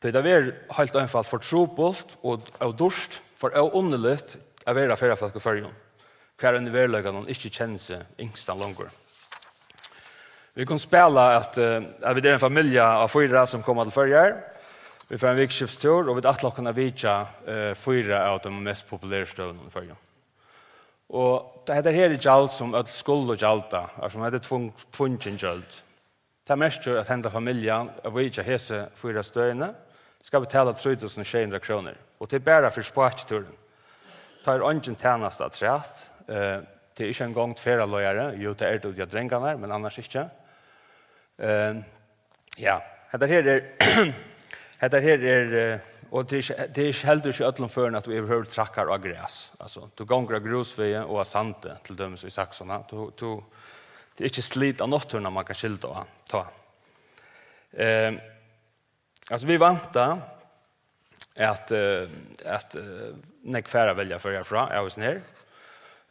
tí tað verður heilt einfalt for trupult og ódýrt, for óunniligt at vera ferðafólk í Føroyum, hvar ein í veruleikanum ikki kennir seg yngstan longur. Vit kunnu spæla at, eh, at vit eru ein familja av fýra, sum koma til Føroyar. Vit fara ein vikuskiftstúr, og vit ætla okkum at vitja, eh, fýra av teimum mest populeru støðunum í Føroyum. Og hetta her er gjald, sum øll skulu gjalda, altso, hetta er tvung-, tvungin gjald. Tað merkir, at henda familjan, at vitja hesi fýra støðini, skal betala trý túsund og sjey hundrað krónur, og tað er bara fyri spakitúrin. Tá er eingin tænasta afturat, eh, tað er ikki eingong ferðaleiðari, jú, tað er tað út á Drangarnar, men annars ikki. Eh, ja, hetta her er, hetta her er, eh, og tað er ikki, tað er ikki, heldur ikki í øllum førum, at tú yvirhøvur traðkar á gras. Altso, tú gongur á grúsvegi og á sandi, til dømis í Saksum. Tú, tú, tað er ikki slit á náttúruna, man kann skylda á, tá. Eh, altso, vit vænta, at, eh, at, eh, nógv fara at velja Føroyar frá av hesum her.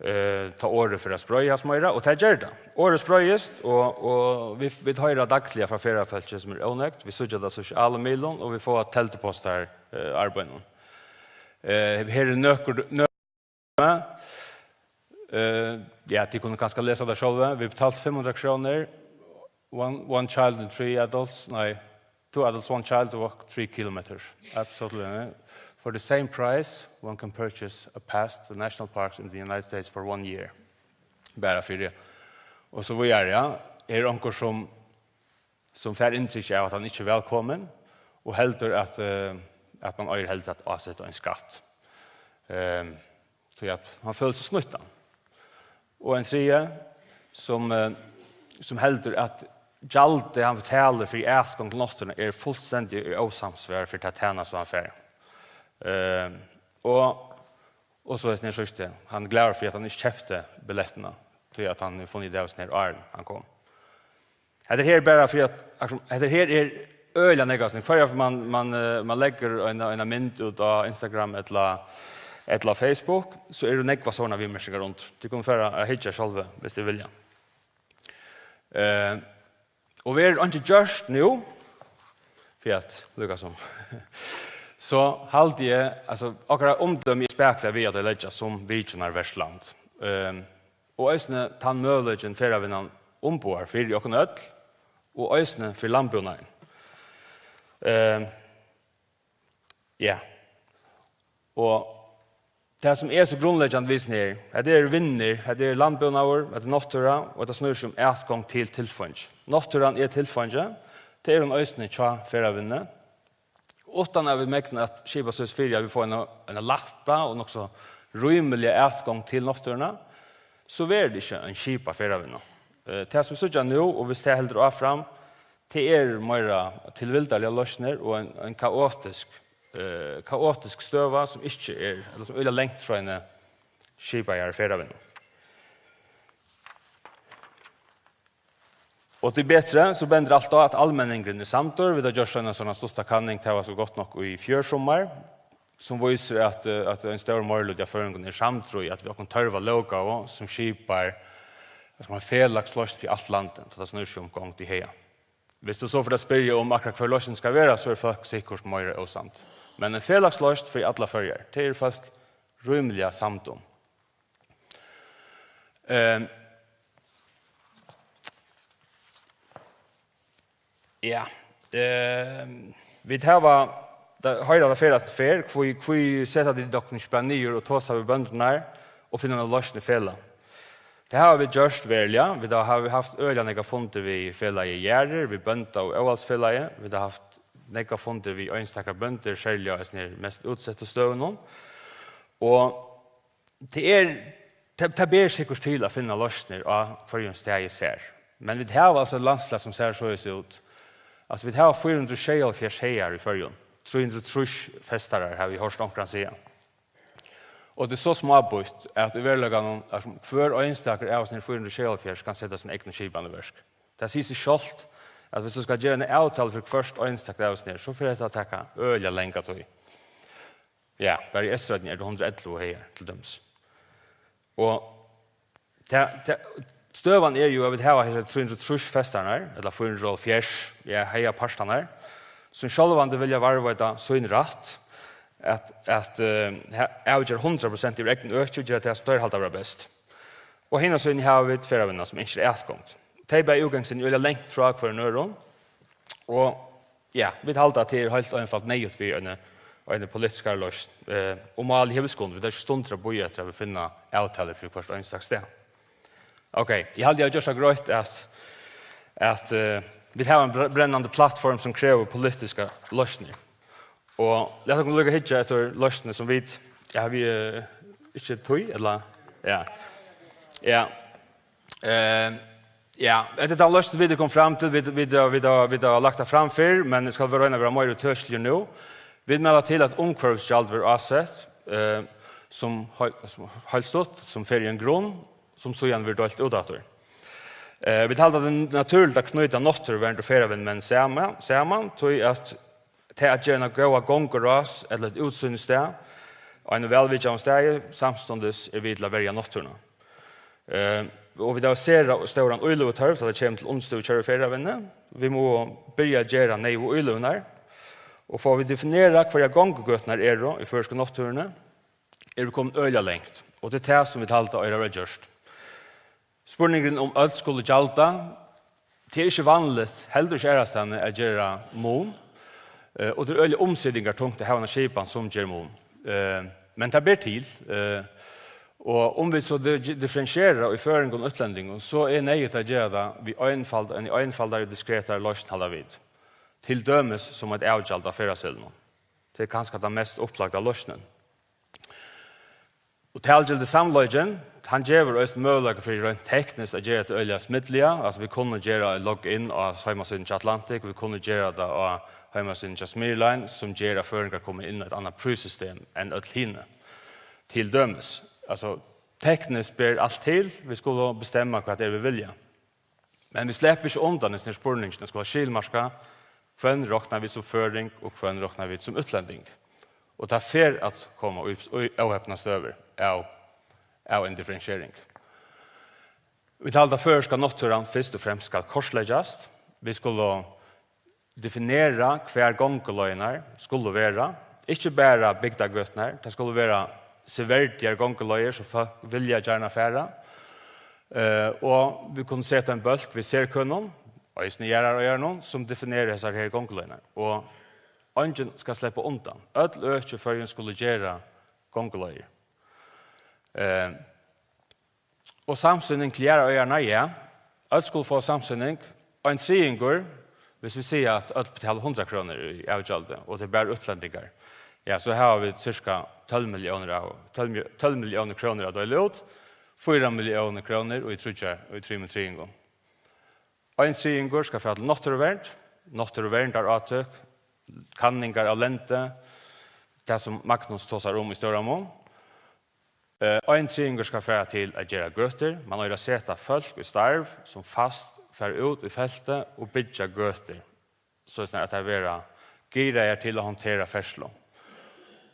Eh, tá orðið fer at spreiðast meira, og tað ger tað. Orðið spreiðist, og, og vit, vit hoyra dagliga frá ferðafólki, sum eru ónøgd. Vit síggja tað á sosialu miðlum, og vit fáa teldupostar, eh, arbeiðinum. Eh, her er nøkur, nøkur, eh, ja, tit kunnu kanska lesa tað sjálvi. Vit betalt fimm hundrað krónur. One, one child and three adults, nei, two adults, one child to walk three kilometers. Absolutely. For the same price, one can purchase a pass to national parks in the United States for one year. Bara fyri. Og so víðari, ja. Er onkur sum, sum fær inntrykk av, at hann ikki er vælkomin, og heldur, at, eh, at man eigur heldur at áseta ein skatt. Ehm, tí at hann følir seg snýttan. Og ein triði, sum, eh, sum heldur, at gjaldið, hann betalir fyri atgongd til náttúruna, er fullstendig í ósamsvari fyri ta tænastu, hann fær. Eh, og, og so hesin her síðsti, hann er glaður fyri, at hann ikki keypti billettina, tí at hann hevur funnið út av hesum her, áðrenn hann kom. Hetta her er bara fyri at, altso, hetta her er øgiliga nógv, altso, hvørja ferð man, man, eh, man leggur eina, eina mynd út á Instagram ella, ella Facebook, so eru nógvar sovorðnar viðmerkingar undir. Tit kunnu fara at hyggja sjálvi, viss tit vilja. Eh, og verður einki gjørt nú, fyri at, líkasum, so haldi eg, altso, okkara umdømi er spakuliga við at leggja sum vitjanarvertsland. Eh, og eisini tann møguleikin ferðavinnan umboðar fyri okkum øll, og eisini fyri landbúnaðin. Eh, ja. Og tað, sum er so grundleggjandi við hesum her, hetta eru vinnir, hetta er landbúnaður, hetta er náttúra, og hetta snýr seg um atgongd til tilfeingi. Náttúran er tilfeingi, tað er hon eisini hjá ferðavinnuni. Uttan at vit megna at skipa soleiðis fyri, at vit fáa eina, eina lætta og nokk so rímiliga atgongd til náttúruna, so verður tað ikki ein skipað ferðavinna. Eh, tað, sum vit síggja nú, og viss tað heldur áfram, tað er meira tilvildarligar loysnir og ein, ein kaotisk, eh, kaotisk støða, sum ikki er, ella sum er øgiliga langt frá eini skipaðari ferðavinnu. Og tíbetur, so bendir alt á, at almenningurin er samdur. Vit hava gjørt eina sovorðna stutta kanning, tað var so gott nokk í fjør summar, sum vísir, at, eh, at ein stórur meiriluti av føroyingum er samdur í, at vit okkum tørva lóggávu, sum skipar, hvat skal man, felags loysn fyri alt landið, tá tað snýr seg um gongd í haga. Viss tú so fert at spyrja um, akkurát hvør loysnin skal vera, so eru fólk sikkurt meira ósamd. Men ein felags loysn fyri allar Føroyar, tað eru fólk rímiliga samd um. Ehm, ja. Ehm, vit hava, tað, hoyra tað ferð eftir ferð, hví, hví seta tit okkum ikki bara niður og tosa við bøndurnar og finna eina loysn í felag? Tað hava vit gjørt veruliga. Vit hava, hava havt øgiliga nógvar fundir við felagið Jarðir, við Bónda- og Óðalsfelagið. Vit hava havt nógvar fundir við einstakar bøndur, serliga á hesum her mest útsettu støðunum. Og tað er, tað, tað ber sikkurt til at finna loysnir á hvørjum staði sær. Men vit hava altso eitt landslag, sum sær soleiðis út. Altso, vit hava fýra hundrað og sjeyoghálvfjerðs hagar í Føroyum. Trý hundrað og trýss festarar, havi eg hoyrt onkran siga. Og tað er so smábýtt, at í veruleikanum, altso, hvør einstakur av hesum fýra hundrað og sjeyoghálvfjerðs kann seta sína egnu skipan í verk. Tað sigur seg sjálvt, at viss tú skal gera eina avtalu fyri hvørt einstakt av hesum her, so fer hetta at taka øgiliga langa tíð. Ja, bara í Eysturoynni eru tað hundrað og ellivu hagar, til dømis. Og tað, tað, støðan er jú, at vit hava hesar trý hundrað og trýss festarnar, ella fýra hundrað og hálvfjerðs, ja, hagapartarnar, sum sjálvandi vilja varðveita sín rætt at, at, eh, ha-, avgera hundrað prosent yvir egnum øki og gera tað, sum teir halda vera best. Og hina síðuna hava vit ferðavinnuna, sum ynskir atgongd. Tey bæði útgangsstøðini eru øgiliga langt frá hvørjum øðrum, og, ja, vit halda, at tað er heilt einfalt neyðugt við eini eini politiskari loysn. Eh, og málið hevur skund, vit hava ikki stundir at bíða eftir at vit finna avtalur fyri hvørt einstakt stað. Ok, eg haldi, eg havi gjørt tað greitt, at, at eh, vit hava ein br- brennandi plattform sum krevur politiskar loysnir. Og lat okkum líka hyggja eftir loysnini sum vit, ja, vit eh, ikki tíð, ella? Ja. Ja. Eh, ja, hetta er tann loysn vit eru komin fram til, vit, vit, vit, vit, vit hava lagt tað fram fyrr, men eg skal vera, royna at vera meira úttøkiligur nú. Vit mæla til, at umhvørvisgjald verður ásett, eh, sum heil-, sum heilstøtt, sum fer í ein grunn, sum síðan verður deilt út aftur. Eh, vit halda, at tað er natúrligt at knýta náttúruvernd og ferðavinnumenn sama-, saman, tí at tað at gera eina góða gongurás ella eitt útsýnisstað á einum vælvitjaðum staði samstundis er við til at verja náttúruna. Eh, og vit hava sera stóran íløgutørv, tá tað kemur til undirstøðukjør í ferðavinnu. Vit mugu byrja at gera neyðugu íløgurnar. Og fáa vit definerað, hvørjar gongugøturnar eru í føroysku náttúruni, eru vit komin øgiliga langt. Og tað er tað, sum vit halda eigur at verða gjørt. Spurningurin, um øll skulu gjalda, tað er ikki vanligt, heldur ikki aðrastaðni, at gera mun. Eh, og tað er øgiliga umsitingartungt at hava eina skipan, sum ger mun. Eh, men tað ber til. Eh, og um vit so di-, differentiera í føroyingum og útlendingum, so er neyðugt at gera tað við einfald-, eini einfaldari, diskretari loysn, halda vit. Til dømis sum eitt avgjald á ferðaseðlinum. Tað er kanska tann mest upplagda loysnin. Og talgildi samleikin, hann gevur eisini møguleika fyri, reint tekniskt, at gera tað øgiliga smidliga. Altso, vit kunnu gera login á heimasíðuni hjá Atlantic, vit kunnu gera tað á heimasíðuni hjá Smyrline, sum ger, at føroyingar koma inn á eitt annað príssystem enn øll hini. Til dømis, altso, tekniskt ber alt til, vit skulu bestemma, hvat er vit vilja. Men vit sleppa ikki undan hesum spurninginum, at skula skilmarka, hvønn rokna vit sum føroying og hvønn rokna vit sum útlending. Og tað fer at koma í, í óhepnar støður av, av eini differentiering. Vit halda, at føroyska náttúran fyrst og fremst skal kortleggjast. Vit skulu definera, hvar gonguleiðirnar skulu vera. Ikki bara bygdagøturnar, tað skulu vera severdigar gonguleiðir, sum fólk vilja gjarna fara. Eh, og vit kunnu seta ein bólk við serkønum, eisini jarðareigarunum, sum definerar hesar her gonguleiðirnar. Og eingin skal sleppa undan. Øll øki í Føroyum skulu gera gonguleiðir. Eh, og samsýning til jarðareigararnar, ja. Øll skulu fáa samsýning. Ein triðingur, viss vit siga, at øll betala hundrað krónur í avgjaldi, og tað er bara útlendingar, ja, so hava vit sirka tólv milliónir av, tólv mi-, tólv milliónir krónur at deila út, fýra milliónir krónur í tríggjar, í trimum triðingum. Ein triðingur skal fara til náttúruvernd, náttúruverndarátøk, kanningar av lendi, tað sum Magnus tosar um í stóran mun. Eh, ein triðingur skal fara til at gera gøtur. Man eigur at seta fólk í starv, sum fast fara út í feltið og byggja gøtur, soleiðis at tær verða giraðar til at handtera ferðslu.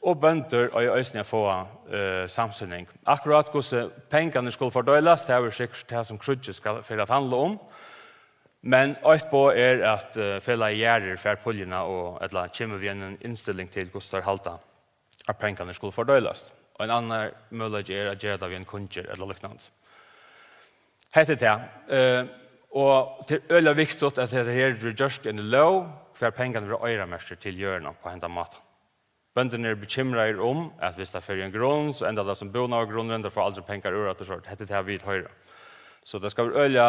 Og bøndur eiga eisini at fáa, eh, samsýning. Akkurát hvussu pengarnir skulu fordeilast, tað er sikkurt tað, sum kríggið skal, fer at handla um. Men eitt boð er, at, eh, felagið Jarðir fær puljuna og, ella kemur við eini innstilling til, hvussu teir halda, at pengarnir skulu fordeilast. Og ein annar møguleiki er at gera tað við ein kunngerð ella líknandi. Hetta er tað. Eh, og tað er øgiliga viktigt, at hetta her verður gjørt í eini lóg, hvar pengarnir verða oyramerktir til jørðina á hendan mátan. Bøndurnir eru bekymraðir um, at viss tað fer í ein grunn, so endar tað sum búnaðargrunnurin, teir fáa aldrin pengar úr aftur, so hetta er tað, vit hoyra. So tað skal vera øgiliga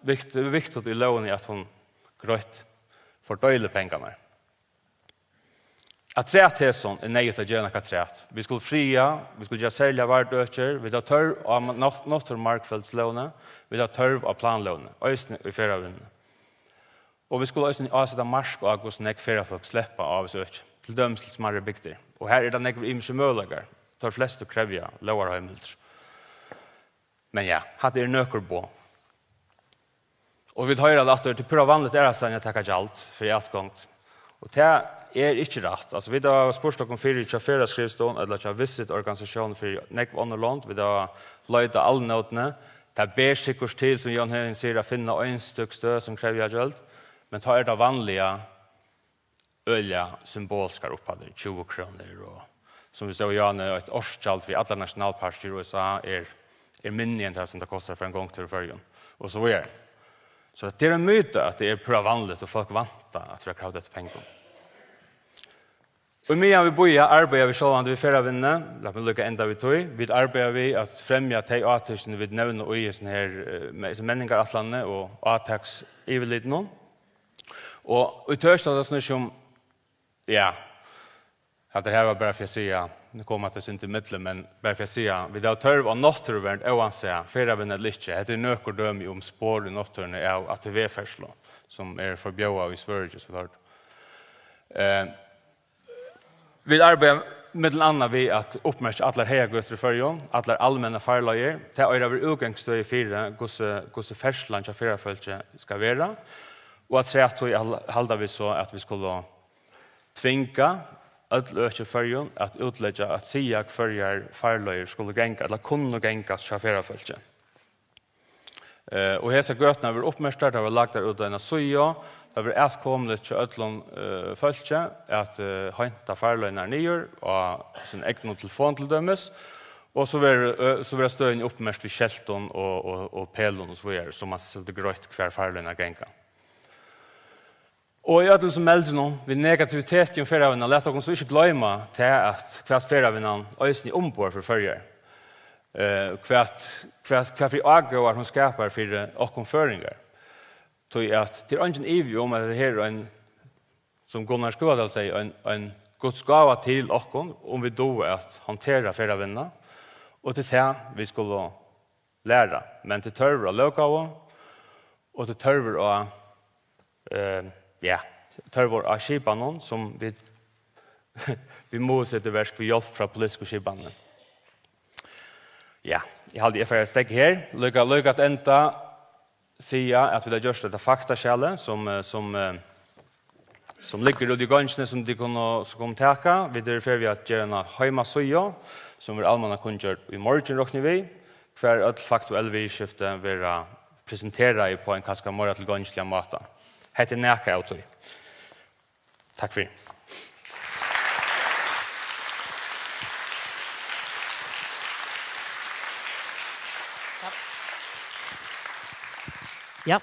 vikt-, viktigt í lógini, at hon greitt fordeilir pengarnar. Afturat hesum er neyðugt at gera nakað afturat. Vit skulu friða, vit skulu gera serligar varðøkir, vit hava tørv á ma-, nátt-, náttúrumargfeldislógini, vit hava tørv á planlógini, eisini í ferðavinnuni. Og vit skulu eisini áseta mark á, hvussu nógv ferðafólk sleppa á vís øki, til dømis til smærri bygdir. Og har er tað nógvir ymiskir møguleikar. Teir flestu krevja lógarheimildir. Men ja, hatta eru nøkur boð. Og vit hoyra tað aftur, tað er púra vanligt aðrastaðni at taka gjald fyri atgongd. Og tað er ikki rætt. Altso, vit hava spurt okkum fyri hjá Ferðaskrivstovuni ella hjá Visit-organisatiónini fyri nógv onnur lond. Vit hava leitað alnótini. Tað ber sikkurt til, sum Jón Henning sigur, at finna einstøk støð, sum krevja gjald. Men tá er tað vanliga øgiliga symbolskar upphæddir, tjúgu krónur, og sum vit sóu, Jane, eitt ársgjald fyri allar nationalparkir í U S A er, er minni enn tað, sum tað kostar fyri ein gongutúr í Føroyum, og so víðari. So tað er ein myta, at tað er púra vanligt, og fólk vænta, at tað verður kravt eftir pengum. Og meðan vit bíða, arbeiða vit sjálvandi við ferðavinnuni. Lat meg líka enda við tí. Vit arbeiða við at fremja tey átøkini, vit nevna í hesum her, eh, me-, hesum menningarætlanini og átaksyvirlitinum. Og í tøkstað, tað snýr seg um, ja, hatta her var bara fyri at siga, nú kom hatta eitt sindur í millum, men bara fyri at siga, vit hava tørv á náttúruvernd, óansæð ferðavinna ella ikki. Hetta er nøkur dømi um spor í náttúruni av A T V-ferðslu, sum er forbjóðað í Svøríki, sum vit hoyrdu. Eh, Vit arbeiða millum annað við at uppmerkja allar heyðagøtur í Føroyum, allar almennar farleiðir. Tað eigur at vera útgangsstøði fyri, hvussu, hvussu ferðslan hjá ferðafólki skal vera. Og afturat tí hal-, halda vit so, at vit skulu tvinga øll øki í Føroyum at útleggja, at siga, hvørjar farleiðir skulu ganga, ella kunnu gangast hjá ferðafólki. Eh, og hesar gøturnar verða uppmerktar, tað verður lagt út á eina síðu, tað verður atkomuligt hjá øllum, eh, fólki at, eh, heinta farleiðirnar niður á sín egnu telefon til dømis, og so verður, eh, so verða støðini uppmerkt við skeltum og, og, og pelum og so víðari, so man setur greitt hvar farleiðirnar ganga. Og í øllum sum meldinum við negativiteti um ferðavinnuna, lat okkum so ikki gloyma tað, at hvat ferðavinnan eisini umboðar fyri Føroyar. Eh, hvat, hvat, hvat fyri ágóðar hon skapar fyri okkum føroyingar. Tí at tað er eingin ivi um, at hetta her er ein, sum Gunnar Skúladal segði, ein, ein Guds gáva til okkum, um vit duga at handtera ferðavinnuna. Og tað er tað, vit skulu læra. Men tað er tørvur á lóggávum, og tað er tørvur á, eh, ja, tørvur á skipanum, sum vit, vit mugu seta í verk við hjálp frá politisku skipanini. Ja, eg haldi, eg fari at steðga her. Líka, líka at enda, siga at vit hava gjørt hetta faktaskjalið, sum, eh, sum, eh, sum liggur úti í gongini, sum tit kunnu, sum kunnu taka. Vit eru í ferð við at gera eina heimasíðu, sum verður almannakunngjørd í morgin, rokni eg við, hvar øll faktuell viðurskifti verða presenterað upp á ein kanska meira tilgongiligan máta. Hetta er nakað av tí. Takk fyri. Ja,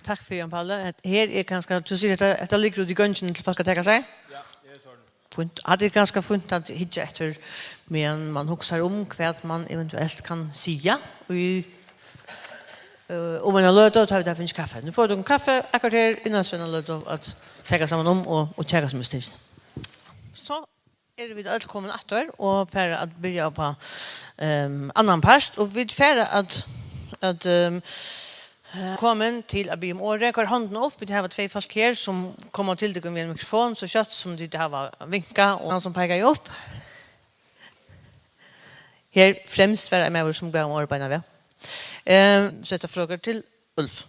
takk fyri, Jan Palle. Hetta her er kanska, tú sigur, hetta, hetta liggur úti í gongini til fólk at taka sær? Ja, eg eri sorgin. Fínt. Ja, tað er ganska fínt at hyggja eftir, meðan man hugsar um, hvat man eventuelt kann siga í, eh, um eina løtu, og tá vit hava fingið kaffi. Nú fáa vit okkum kaffi, akkurát her, innan eina løtu at taka saman um og, og kjaka seg um mystikkin. So eru vit øll komin aftur og fara at byrja upp á, ehm, annan part, og vit fara at, at, ehm, komin til at biðja um orðið. Koyr hondina upp, vit hava tvey fólk her, sum koma til tykkum við ein mikrofon, so skjótt sum tit hava vinkað, og hann sum peikaði upp. Her fremst var ein maður, sum bað um orðið beinanvegin. Ehm, so hetta er frøður til Ulf.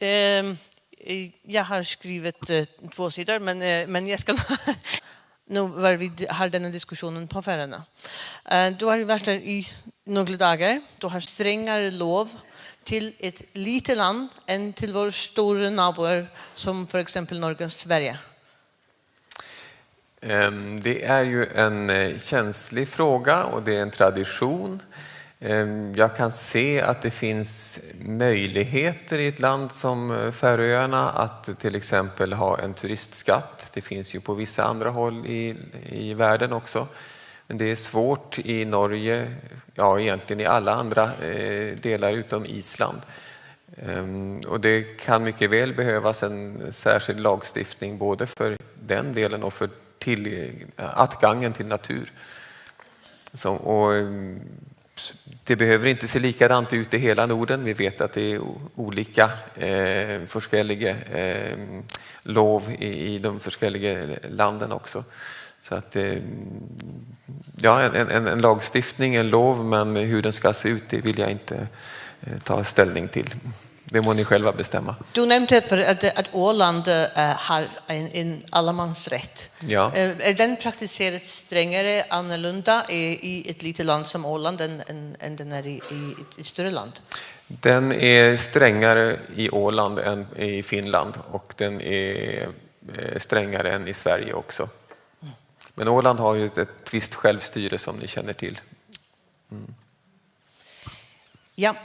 Ehm, jeg har skrevet, eh, två sidor, men, eh, men jeg skal Nu var vi har denne diskusjonen på Færøyene. Eh, du har jo vært der i noen dager. Du har strengere lov til et lite land enn til våre store naboer, som for eksempel Norge og Sverige. Ehm, Det är ju en eh, känslig fråga och det är en tradition. Ehm, Jag kan se att det finns möjligheter i ett land som eh, Färöarna att till exempel ha en turistskatt. Det finns ju på vissa andra håll i, i världen också. Men det är svårt i Norge, ja egentligen i alla andra eh, delar utom Island. Ehm, Och det kan mycket väl behövas en särskild lagstiftning både för den delen och för till, attgangen till natur. Så, och, ehm, det behöver inte se likadant ut i hela Norden. Vi vet att det är o- olika eh, forskellige eh, lov i, i de forskellige landen också. Så att eh, ja, en, en, en lagstiftning, en lov, men hur den ska se ut, det vill jag inte eh, ta ställning till. Det må ni själva bestämma. Du nämnde för att, att Åland eh, har en, en allemansrätt. Ja. Eh, Är den praktiserad strängare, annorlunda i, i ett litet land som Åland än, än, än den är i, i ett större land? Den är strängare i Åland än i Finland och den är eh, strängare än i Sverige också. Men Åland har ju ett, ett visst självstyre som ni känner till. Ja.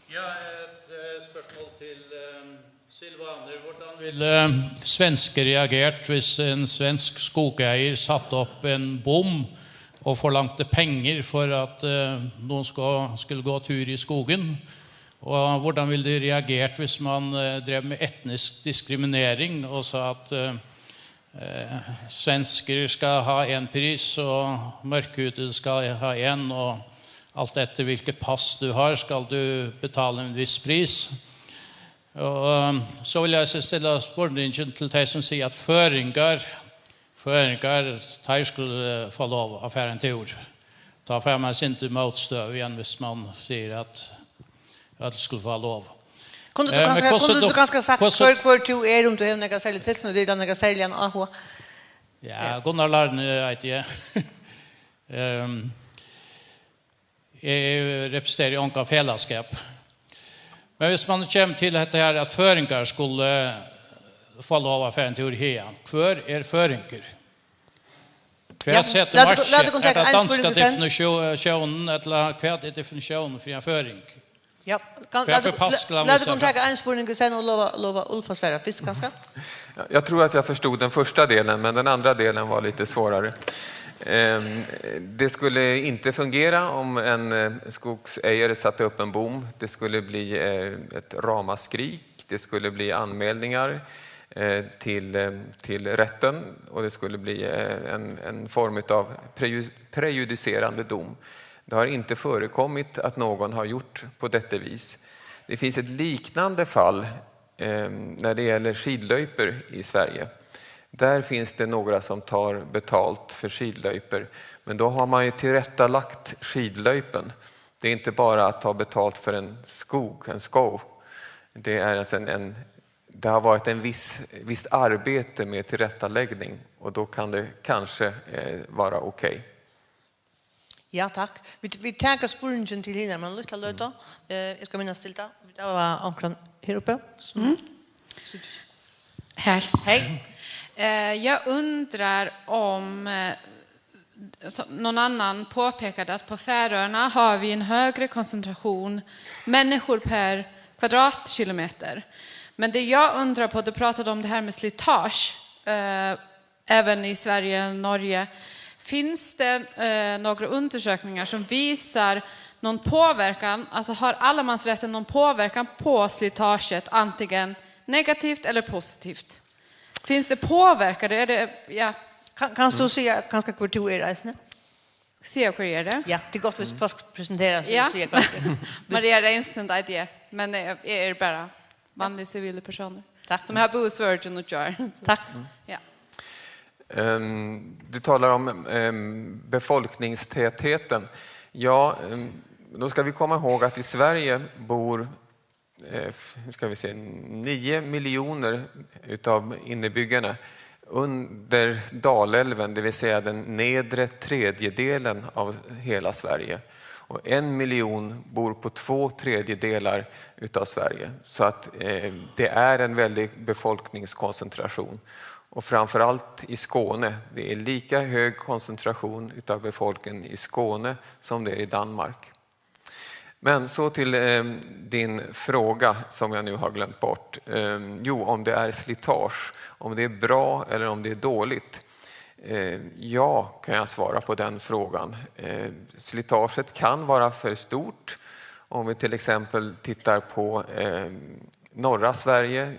Ja, et eh, spørsmål til eh, Silvaner, hvordan ville svensker reagert hvis en svensk skogeier satte opp en bom og forlangte penger for at eh, noen skal, skulle gå tur i skogen? Og hvordan ville de reagert hvis man eh, drev med etnisk diskriminering og sa at eh, eh, svensker skal ha en pris, og mørkhudede skal ha en, og alt etter hvilket pass du har, skal du betale en viss pris? Og eh, så vil jeg så stille spørsmål til de som sier at føringer, føringer, de skulle få lov å fære en tur. Da får man sin motstøv igjen hvis man sier at alle skulle få lov. Kunde du Eh, men kanskje, hvordan kunde du du- kanskje sagt hvordan- hver, hver du er, om du har noe særlig tilknytning, eller noe særlig en A H? Ja, Gunnar Larne, vet jeg. Ehm, jeg representerer jo ikke fellesskap. Men hvis man kommer til dette her, at føringer skulle få lov å fære en tur her, hva er føringer? Hva Ja, setter la det- match? la det kunne Er det ta en danske spørsmål til. Definisjonen, eller hva er definisjonen for en føring? Ja, kan, Får jeg forpasse la, meg la så det kunne ta en spørsmål til, og lova, lova Ulf å svare først, kanskje? Jag tror att jag förstod den första delen, men den andra delen var lite svårare. Ehm, Det skulle inte fungera om en eh, skogsägare satte upp en bom. Det skulle bli eh, ett ramaskrik. Det skulle bli anmälningar eh, till, eh, till rätten och det skulle bli eh, en, en form av preju- prejudicerande dom. Det har inte förekommit att någon har gjort på detta vis. Det finns ett liknande fall eh, när det gäller skidløyper i Sverige. Där finns det några som tar betalt för skidløyper. Men då har man ju tillrättalagt skidløypen. Det är inte bara att ta betalt för en skog, en skov. Det är alltså en, en, det har varit en viss, visst arbete med tillrättaläggning och då kan det kanske eh, vara okej. Ja, takk. Vi, vi tar spurningen til henne, men litt løyt da. Eh, jeg skal minnes til det. Det var omkring her oppe. Här. Hej. Eh, jag undrar om eh, så, någon annan påpekade att på Färöarna har vi en högre koncentration människor per kvadratkilometer. Men det jag undrar på, du pratade om det här med slitage, eh, även i Sverige och Norge. Finns det eh, några undersökningar som visar någon påverkan, alltså har allemansrätten någon påverkan på slitaget, antingen negativt eller positivt? Finns det påverkare? Är det, ja. Kan, kan du si kanskje hvor du er reisende? Se hur är det? Ja, det er godt hvis folk presenterer seg Ja. og sier hva det er. Maria Reinstrand, I D, men eh, jag är bara vanlig civila personer. Tack. Som har bohusvirgin och gör. Takk. Ja. Ehm, Du talar om ehm, befolkningstätheten. Ja, ehm, då ska vi komma ihåg att i Sverige bor eh, f- ska vi se, nio miljoner utav innebyggarna under Dalälven, det vill säga den nedre tredjedelen av hela Sverige. Och en miljon bor på två tredjedelar utav Sverige. Så att eh, det är en väldig befolkningskoncentration. Och framförallt i Skåne. Det är lika hög koncentration utav befolkningen i Skåne som det är i Danmark. Men så till eh, din fråga som jag nu har glömt bort. Eh, jo, om det är slitage, om det är bra eller om det är dåligt. Eh, ja, kan jag svara på den frågan. Eh, slitaget kan vara för stort. Om vi till exempel tittar på eh, norra Sverige,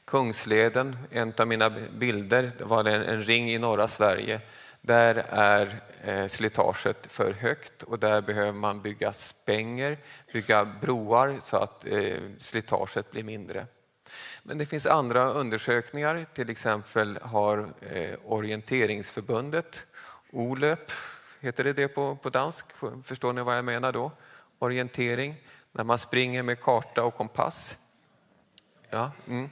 Kungsleden, en av mina bilder, det var en, en ring i norra Sverige. Där är eh, slitaget för högt och där behöver man bygga spänger, bygga broar så att eh, slitaget blir mindre. Men det finns andra undersökningar, till exempel har eh, Orienteringsförbundet, OLÖP, heter det det på, på dansk? Förstår ni vad jag menar då? Orientering, när man springer med karta och kompass. Ja, mm.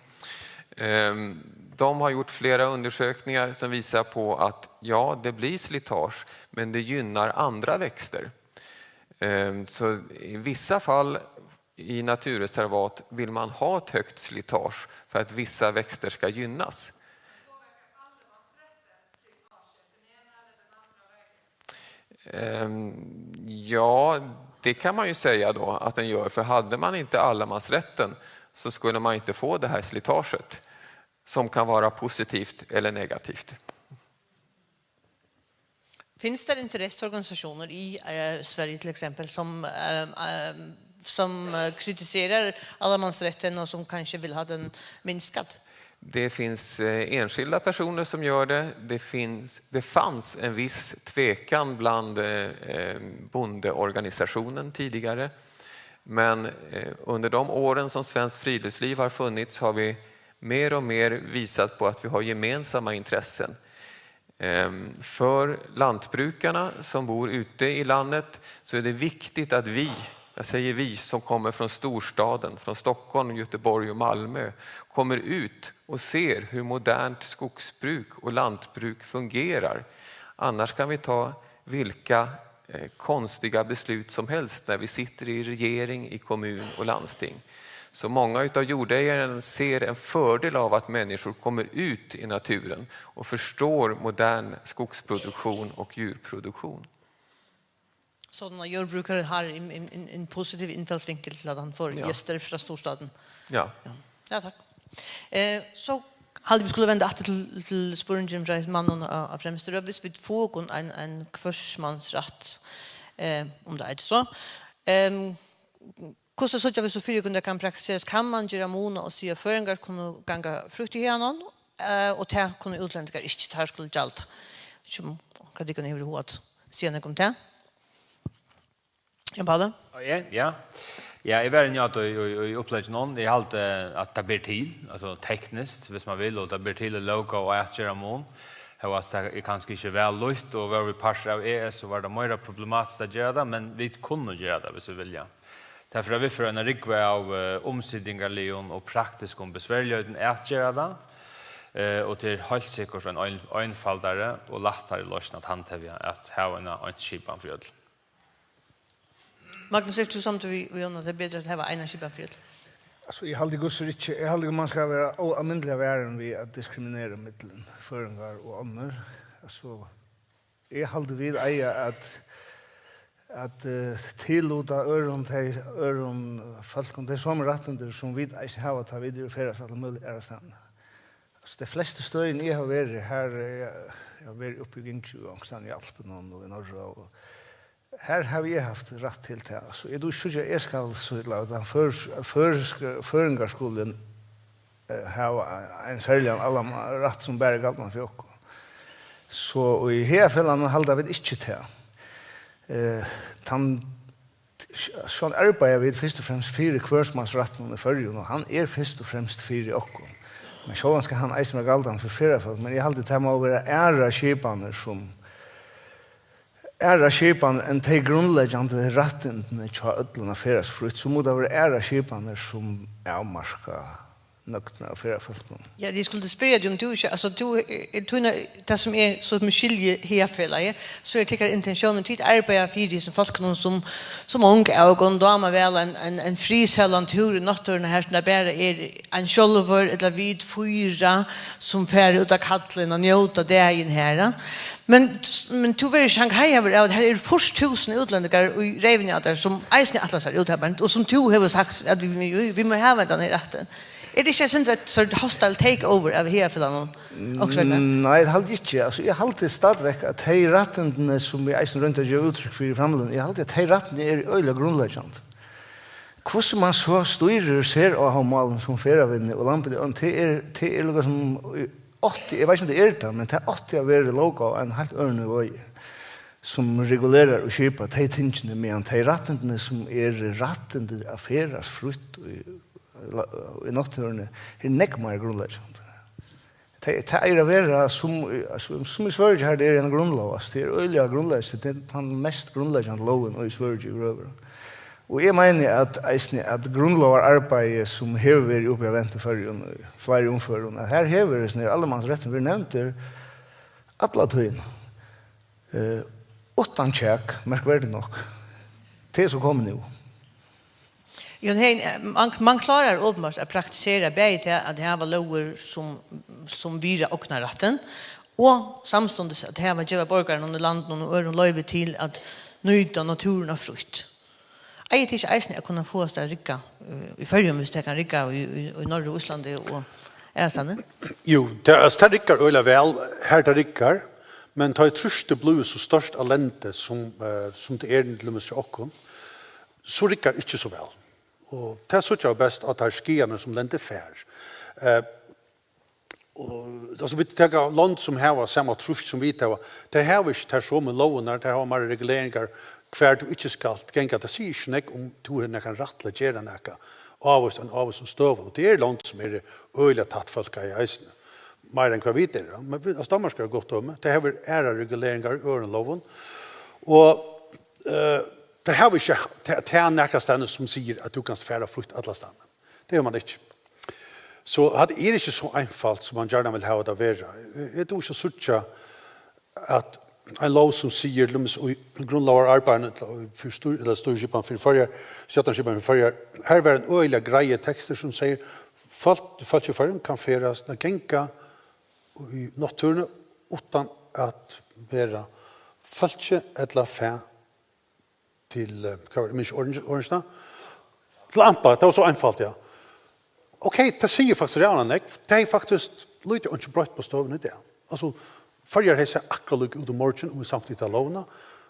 Ehm, De har gjort flera undersökningar som visar på att ja, det blir slitage, men det gynnar andra växter. Ehm, Så i vissa fall i naturreservat vill man ha ett högt slitage för att vissa växter ska gynnas. Ehm, Ja, det kan man ju säga då att den gör, för hade man inte allemansrätten så skulle man inte få det här slitaget som kan vara positivt eller negativt. Finns det intresseorganisationer i eh, Sverige till exempel som, eh, eh, som eh, kritiserar allemansrätten och som kanske vill ha den minskad? Det finns eh, enskilda personer som gör det. Det finns, det fanns en viss tvekan bland eh, eh, bondeorganisationen tidigare. Men eh, under de åren som Svenskt Friluftsliv har funnits har vi mer och mer visat på att vi har gemensamma intressen. Ehm, för lantbrukarna som bor ute i landet så är det viktigt att vi, jag säger vi som kommer från storstaden, från Stockholm, Göteborg och Malmö, kommer ut och ser hur modernt skogsbruk och lantbruk fungerar. Annars kan vi ta vilka eh, konstiga beslut som helst när vi sitter i regering, i kommun och landsting. Så många av jordägarna ser en fördel av att människor kommer ut i naturen och förstår modern skogsproduktion och djurproduktion. Sådan at jordbrukeren har en, en, en, en positiv indfaldsvinkel til, at han får Ja. gæster fra storstaden. Ja. Ja, ja tak. Eh, så haldi eg, vit skulu venda aftur til, til spurningin frá manninum á, á fremstu røð. Viss vit fáa okkum ein, ein hvørsmannsrætt, eh, um tað eitur so. Ehm, hvussu síggja vit so fyri okkum, tað kann praktiserast? Kann man gera mun á og siga, at føroyingar kunnu ganga frítt í haganum, eh, og tað kunnu útlendingar ikki, teir skulu gjalda? Sum, hvat tykkum hevur í huga at siga nakað um tað? Jan Pauli? Ja, ja. Ja, eg var inni á tað í, í, í upplegginum. Eg haldi, at tað ber til, altso tekniskt, viss man vil, og tað ber til í lóg og at gera mun. Hóast tað er kanska ikki væl lýtt, og vóru vit partur av E S, so var tað meira problematiskt at gera tað, men vit kunnu gera tað, viss vit vilja. Tað fer at viðføra eina rúgvu av eh, umsitingarligum og praktiskum besværligleikum at gera tað, eh, og tað er heilt sikkurt ein ein- einfaldari og lættari loysn at handhava at hava eina eins skipan fyri øll. Magnus, ert tú samdur við, við Jón, at tað er betri at hava eina skipan fyri øll? Altso, eg haldi, Gussur, ikki, eg haldi, man skal vera óalmindiliga varin við at diskriminera millum føroyingar og onnur. Altso, eg haldi, vit eiga at, at eh, tilluta øðrum, tey, øðrum fólkum tey somu rættindi, sum vit eisini hava, tá vit eru ferðast alla møguliga aðrastaðni. Altso, tey flestu støðini, eg havi verið, har, eh, eg havi verið uppi í Gingi og onkustaðni í Alpunum og í Norra, og har havi eg havt rætt til tað. So eg dugi ikki, at eg skal, so illa, at hann føroysk-, at føroysk-, føroyingar skulu eh, hava ein serligan allan rætt, sum bara er galdandi fyri okkum. So í Hagafelagnum halda vit ikki tað. Eh, tann, so arbeiða vit fyrst og fremst fyri hvørsmannsrættinum í Føroyum, og hann er fyrst og fremst fyri okkum. Men sjálvandi skal hann eisini vera galdandi fyri ferðafólk, men eg haldi, tað má vera aðrar skipanir, sum aðrar skipanir enn tey grundleggjandi rættindini hjá øllum at ferðast frítt, so mugu tað vera aðrar skipanir, sum avmarka nøgdina av ferðafólkum. Ja, eg skuldi spyrja teg, um tú ikki, altso, tú, eh, eh, tína, tað sum er, so sum eg skilji Hagafelagið, so er tykkara intentión, tit arbeiða fyri hesum fólkunum, sum, sum ung av okkum dámar væl ein, ein, ein friðsælan túr í náttúruni, har sum tað bara er ein sjálvur, ella vit fýra, sum fara út á kallin og njóta dagin her, ja. Men, men tú verður sjanghaiaður av, at her eru fýrs túsund útlendingar í reyvini á tær, sum eisini ætla sær út her, og sum tú hevur sagt, at vit, vit, vit má hava hendan her rættin. Er tað ikki eitt sindur eitt sort hostile takeover av Hagafelagnum? Okkurt vegna? Mm, nei, eg haldi ikki. Altso, eg haldi stadigvekk, at tey rættindini, sum vit eisini royndu at geva úttrykk fyri í framløguni, eg haldi, at tey rættindini eru øgiliga grundleggjandi. Hvussu man so stýrir seraðahámálum sum ferðavinnu og landbúnaði, tað er, tað er líka sum átti, eg veit ikki, um tað er tað, men tað átti at verið lóg á ein heilt øðrum vegi, sum regulerar og skipar tey tingini, meðan tey rættindini, sum eru rættindi at ferðast frítt í, í náttúruni, eru nógv meira grundleggjandi. Tað, tað eigur at vera sum, sum, sum í Svøríki, har tað er ein grundlóg, altso, tað er øgiliga grundleggjandi, tað er tann mest grundleggjandi lógin í Svøríki yvirhøvur. Og eg meini, at eisini at grundlógararbeiðið, sum hevur verið uppi á vent í Føroyum í fleiri umførum, at har hevur hesin her allemansrættur verið nevndur alla tíðina. Eh, uttan kjak, merkverdigt nokk. Tað er so komið nú. Jon, hey, man, man klárar openbart at praktisera bæði tað at hava lógir sum, sum virða ognarrættin, og samstundis at hava, geva borgarunum í landinum og øðrum loyvi til at nýta náttúruna frítt. Eigur tað ikki eisini at kunna fáast at rigga, eh, í Føroyum, viss tað kann rigga í, í, í Noregi og Íslandi og aðrastaðni? Jú, tað, altso, tað riggar øgiliga væl, har tað riggar, men tá ið trýstið blívur so stórt á lendi, sum, eh, sum tað er til dømis hjá okkum, so riggar ikki so væl. Og tað síggja vit best á teir skaðarnar, sum lendið fær. Eh, Og, altso, vit taka lond, sum hava sama trýst sum vit hava. Tey hava ikki tær somu lógirnar, tey hava meira reguleringar, hvar tú ikki skalt ganga. Tað sigur ikki nógv, um tú hevur nakran rætt til at gera nakað, ávíst, ein ávísum støðum. Og tað eru lond, sum eru øgiliga tætt fólkaði eisini, meira enn hvat vit eru. Men vit, altso, Danmark er eitt gott dømi. Tey hava aðrar reguleringar í øðrum lógum. Og, eh, tey hava ikki ta-, tað nakrastaðni, sum sigur, at tú kanst fara frítt allastaðni. Tað hevur man ikki. So hatta er ikki so einfalt, sum man gjarna vil hava tað at vera. Eg, eg dugi ikki at síggja, at ein lóg, sum sigur, til dømis í grundlógararbeiðinum, ella í fyri stýr-, ella stýrisskipan fyri Føroyar, stjórnarskipan fyri Føroyar, har var ein øgiliga greiður tekstur, sum sigur, fólk, fólk í Føroyum kann ferðast, at ganga í náttúruni uttan at vera fólki ella fæ til, eh, hvat var tað, minst orange, orange, til ampa, tað var so einfalt, ja. Ok, tað sigur faktiskt ræðuliga nógv. Tað er faktiskt lítið einki broytt bókstavliga í dag. Altso, Føroyar hevði sæð akkurát líka út í morgin, um vit samtyktu ta lógina.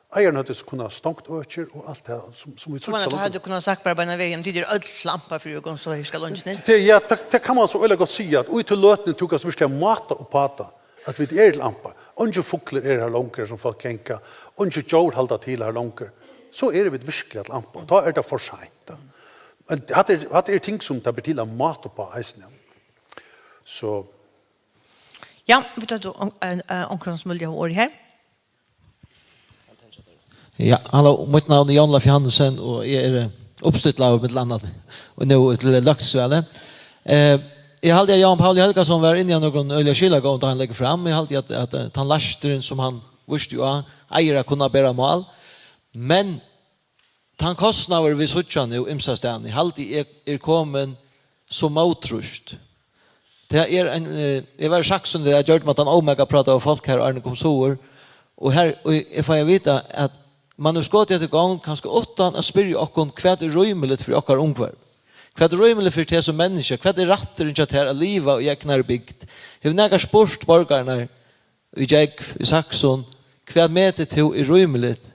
Eigarin høvdu kunnað stongt økir og alt tað, sum, sum vit So man síggja at longu. Høvdu kunnað sagt bara beinan vegin, "Tit eru øll til ampa fyri okkum, so her skal eingin inn." Tað, ja, tað, tað kann man so øgiliga gott siga, at í tí løtuni tú kanst virkiliga máta upp á tað, at vit eru til ampa. Eingin fuglar eru har longur, sum fólk ganga, eingin djór halda til har longur. So eru vit virkiliga til ampa. Tá er tað for seint, tá. Men hatta er, hatta er ting, sum tað ber til at máta upp á eisini. So. Ja, vit høvdu on-, eh, eh, onkran sum vildi hava orðið her. Ja, halló, mítt navn er Jón Leif Johannesen, og eg eri, eh, uppstillaður millum annað, og nú til løgtingsvalið. Eh, eg haldi, at Jón Pauli Helgason var inni á nøkrum øgiliga skilagóðum, tá hann leggur fram. Eg haldi, at, at, eh, tann leisturin, sum hann vísti á, eigur at kunna bera mál. Men tann kostnaður, vit síggja nú ymsastaðni, haldi eg er komin sum móttrýst. Tað er ein, eh, eg var í Saksun, tá eg gjørdi mær tann ómak at práta við fólk har, áðrenn eg kom suður, og har, og eg fái at vita, at man hevur skotið hetta í gongd, kanska uttan at spyrja okkum, hvat er rímiligt fyri okkara umhvørvi? Hvat er rímiligt fyri teg sum menniskja? Hvat er rætturin hjá tær at liva í egnari bygd? Hevur nakar spurt borgararnar í Gjógv, í Saksun, hvat metir tú er rímiligt?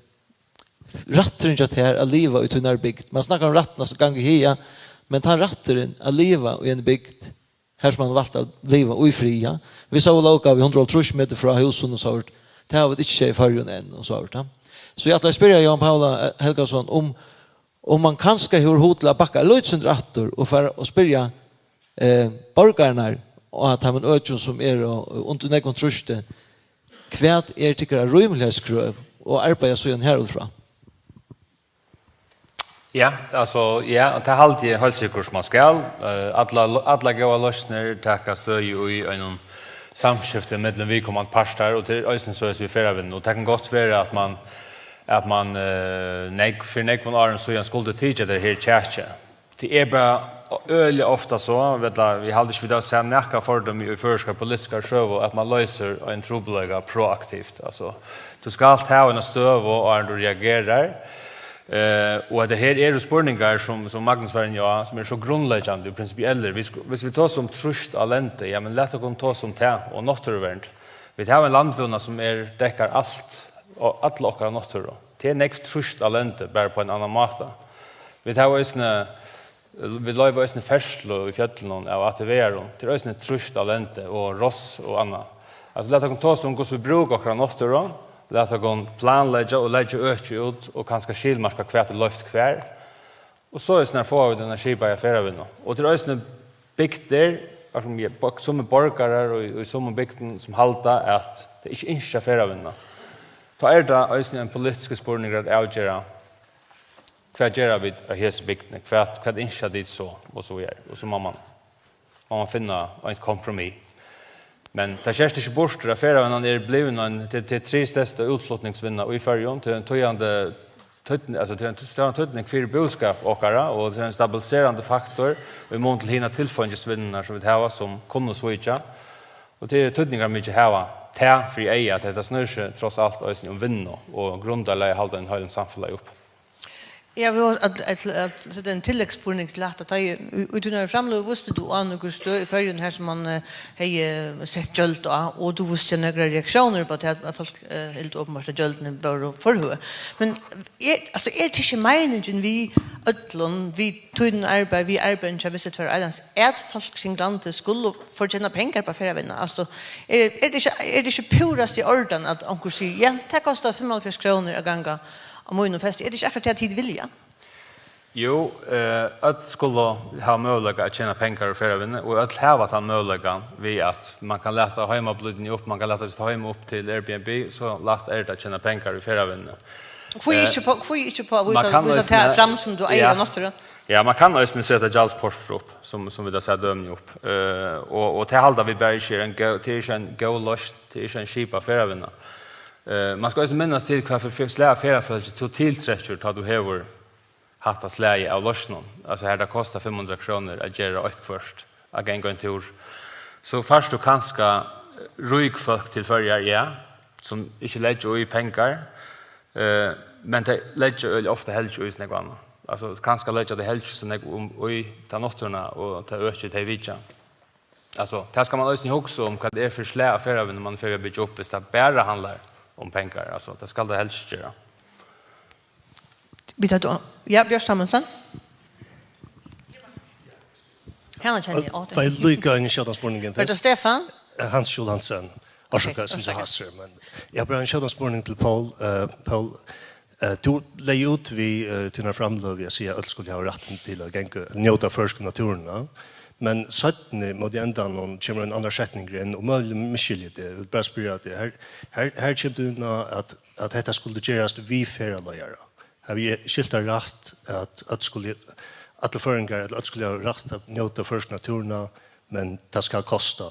Rætturin hjá tær at liva í tínari bygd. Man snakkar um rættin at ganga í haga, men tann rætturin at liva í eini bygd, har sum man hevur valt at liva í friði, ja. Vit sóu lóg við hundrað og hálvtrýss metrar frá húsum og so, tað hava vit ikki séð í Føroyum enn og so, ja. So eg ætli at spyrja Jón Pauli, eh, Helgason um, um man kanska hevur hug til at bakka eitt lítið sindur aftur og fara og spyrja, eh, borgararnar á teimum økjum, sum eru undir nógvum trýsti, hvat er tykkara rímiligheitskrøv, og arbeiða síðan har út frá? Ja, altso, ja, tað haldi eg heilt sikkurt, man skal. Eh, allar, allar góðar loysnir taka støði í einum samskifti millum viðkomandi partar, og tað er eisini soleiðis við ferðavinnuni. Og tað kann gott vera, at man, at man, eh, nógv, fyri nógvum árum síðan skuldi tikið tað her kjakið. Tað er bara øgiliga ofta so, vit la-, eg haldi ikki, vit hava sæð nakað fordømi í føroyskari politiskari søgu, at man loysir ein trupulleika proaktivt. Altso, tú skalt hava eina støðu, áðrenn tú reagerar. Eh, og hetta her eru spurningar, sum, sum Magnus var inni á, sum eru so grundleggjandi og prinsipiellir. Vit sku-, viss vit tosa um trýst á lendi, ja, men lat okkum tosa um tað og náttúruvernd. Vit hava ein landbúnað, sum er, dekkar alt, og alla okkara náttúru. Tað er nógv trýst á lendi, bara á ein annan máta. Vit hava eisini, vit loyva eisini ferðslu í fjøllunum av A T V-arum. Tað er eisini trýst á lendi og ross og annað. Altso, lat okkum tosa um, hvussu vit brúka okkara náttúru. Lat okkum planleggja og leggja øki út og kanska skilmarka, hvat er loyvt hvar. Og so eisini, nær fáa vit eina skipaða ferðavinnu? Og tað er eisini bygdir, har sum eg, bo-, summi borgarar í, í summum bygdum, sum halda, at tey ikki ynskja ferðavinnuna. Tá er tað eisini ein politiskur spurningur at avgera, hvat gera vit á hesi bygdini? Hvat, hvat ynskja tit so? Og so víðari. Og so má man, má man finna eitt kompromiss. Men tað skert ikki burtur, at ferðavinnan er blivin ein, tað, tað er triðstørsta útflutningsvinna í Føroyum, tað er ein týðandi týdni-, altso, tað er ein stóran týdning fyri búskap okkara, og tað er ein stabiliserandi faktor í mun til hinar tilfeingisvinnurnar, sum vit hava, sum kunnu svíkja. Og tað er týdningarmikið at hava tað fyri eyga, at hetta snýr seg, tross alt, eisini um vinnu og grundarlagið at halda einum heilum samfelagi uppi. Ja, vit hava at, at, at seta ein tilleggsspurning til hatta. Tá í, í, í tínari framløgu vísti tú á nøkur støð í Føroyum, har sum man, eh, hevði sett gjøld á, og tú vísti nakrar reaktiónir á tað, at fólk, eh, hildu openbart, at gjøldini vóru for høg. Men er, altso, er tað ikki meiningin við øllum, við tínum arbeiði, við arbeiðinum hjá Visit Faroe Islands, at fólk kring landið skulu fortjena pengar á ferðavinnu? Altso, er, er tað ikki, er tað ikki púrasta í ordan, at onkur sigur, ja, tað kostar fimmoghálvfjerðs krónur at ganga á mínum festi? Er tað ikki akkurát tað, tit vilja? Jú, eh, øll skulu hava møguleika at tjena pengar úr ferðavinnu, og øll hava tann møguleikan við, at man kann lata heimablídnið upp, man kann lata sítt heim upp til Airbnb, so lætt er tað at tjena pengar úr ferðavinnu. Hví Eh, ikki uppá, hví ikki uppá at man vísa, kann vísa eisini tað fram, sum tú eigur ja. Av náttúru? Ja, man kann eisini seta gjaldsportur upp, sum, sum vit hava sæð dømi upp. Eh, og, og tað halda vit bara ikki er ein góð, tað er ikki ein góð loysn, tað er ikki ein skipað ferðavinna. Eh, man skal eisini minnast til, hvat fyri fe-, slag av ferðafólki tú tiltrekkir, tá tú hevur hatta slagið av loysnum. Altso, har tað kostar fimm hundrað krónur at gera eitt hvørt, at ganga ein túr. So fært tú kanska rík fólk til Føroyar, ja, sum ikki leggja í pengar, eh, men tey leggja øgiliga ofta heldur ikki í so nógv annað. Altso, kanska leggja tey heldur ikki so nógv um, í ta náttúruna og ta økið tey vitja. Altso, tað skal man eisini hugsa um, hvat er fyri slag av ferðavinnu, man fer at byggja upp, viss tað bara handlar um pengar. Altso, tað skal tað helst ikki gera. Vit hava, ja, Bjørt Samuelsen. Hana kenni eg, á, Fái eg líka ein skjótan spurning inn fyrst? Er tað Stefan? Eh, Hans Skúla Hansen. Orsaka, okay, sum orsaka. Hastur, men eg havi bara ein skjótan spurning til Poul. Eh, Poul, eh, tú legði út við, eh, tína framløgu við at siga, at øll skulu hava rættin til at ganga, njóta føroysku náttúruna. Men seinni, móti endanum, kemur ein annar setningur inn, og møguliga misskilji eg teg. Eg vil bara spyrja teg, her, her, her kemur tú inn á, at, at hetta skuldi gerast við ferðaleiðara. Havi eg skilt tað rætt, at øll skulu, allir føroyingar, ella øll skulu hava rætt at njóta føroysku náttúruna, men tað skal kosta,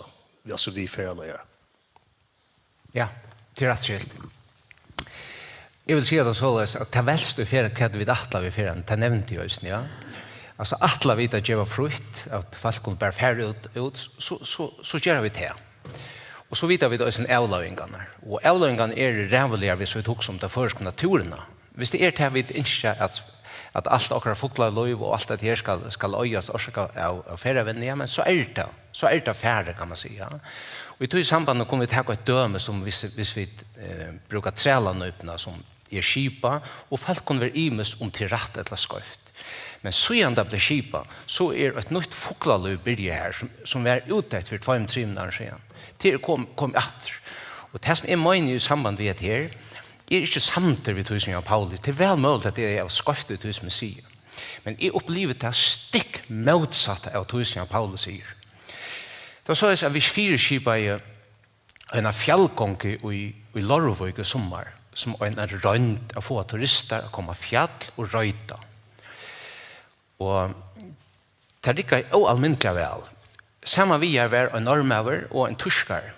altso við ferðaleiðara? Ja, tað er rætt skilt. Eg vil siga tað soleiðis, at tað veldst í ferð, hvat vit ætla við ferðini, tað nevndi eg eisini, ja. Altso, ætla vit at geva frítt, at fólk kunnu bara fara út, út, so, so, so gera vit tað. Og so vita vit eisini avleiðingarnar. Og avleiðingarnar eru ræðuligar, viss vit hugsa um ta føroysku náttúruna. Viss tað er tað, vit ynskja, at, at alt okkara fuglalív og alt tað her skal, skal oyðast orsakað av, av ferðavinnu, ja, men so er tað. So er tað farið, kann man siga. Og í tí sambandi kunnu vit taka eitt dømi, sum viss, viss vit, eh, brúka Trælanípuna, sum er skipað, og fólk kunnu vera ymisk, um tað er rætt ella skeivt. Men síðan tað bleiv skipað, so er eitt nýtt fuglalív byrjað har, sum, sum var útdeytt fyri tveimum, trimum árum síðan. Tað er kom-, komið aftur. Og tað, sum eg meini í samband við hetta her, eg eri ikki samdur við tí, sum Jan Pauli. Tað er væl møguligt, at eg eri skeivur í tí, sum eg sigi. Men eg upplivi tað stikk mótsatta av tí, sum Jan Pauli sigur. Tað var soleiðis, at vit fyriskipaðu eina fjallgongu í, í Leirvík í summar, sum ein roynd at fáa turistar at koma á fjall og reita. Og tað riggaði óalmindiliga væl. Saman við har var ein norðmaður og ein týskari.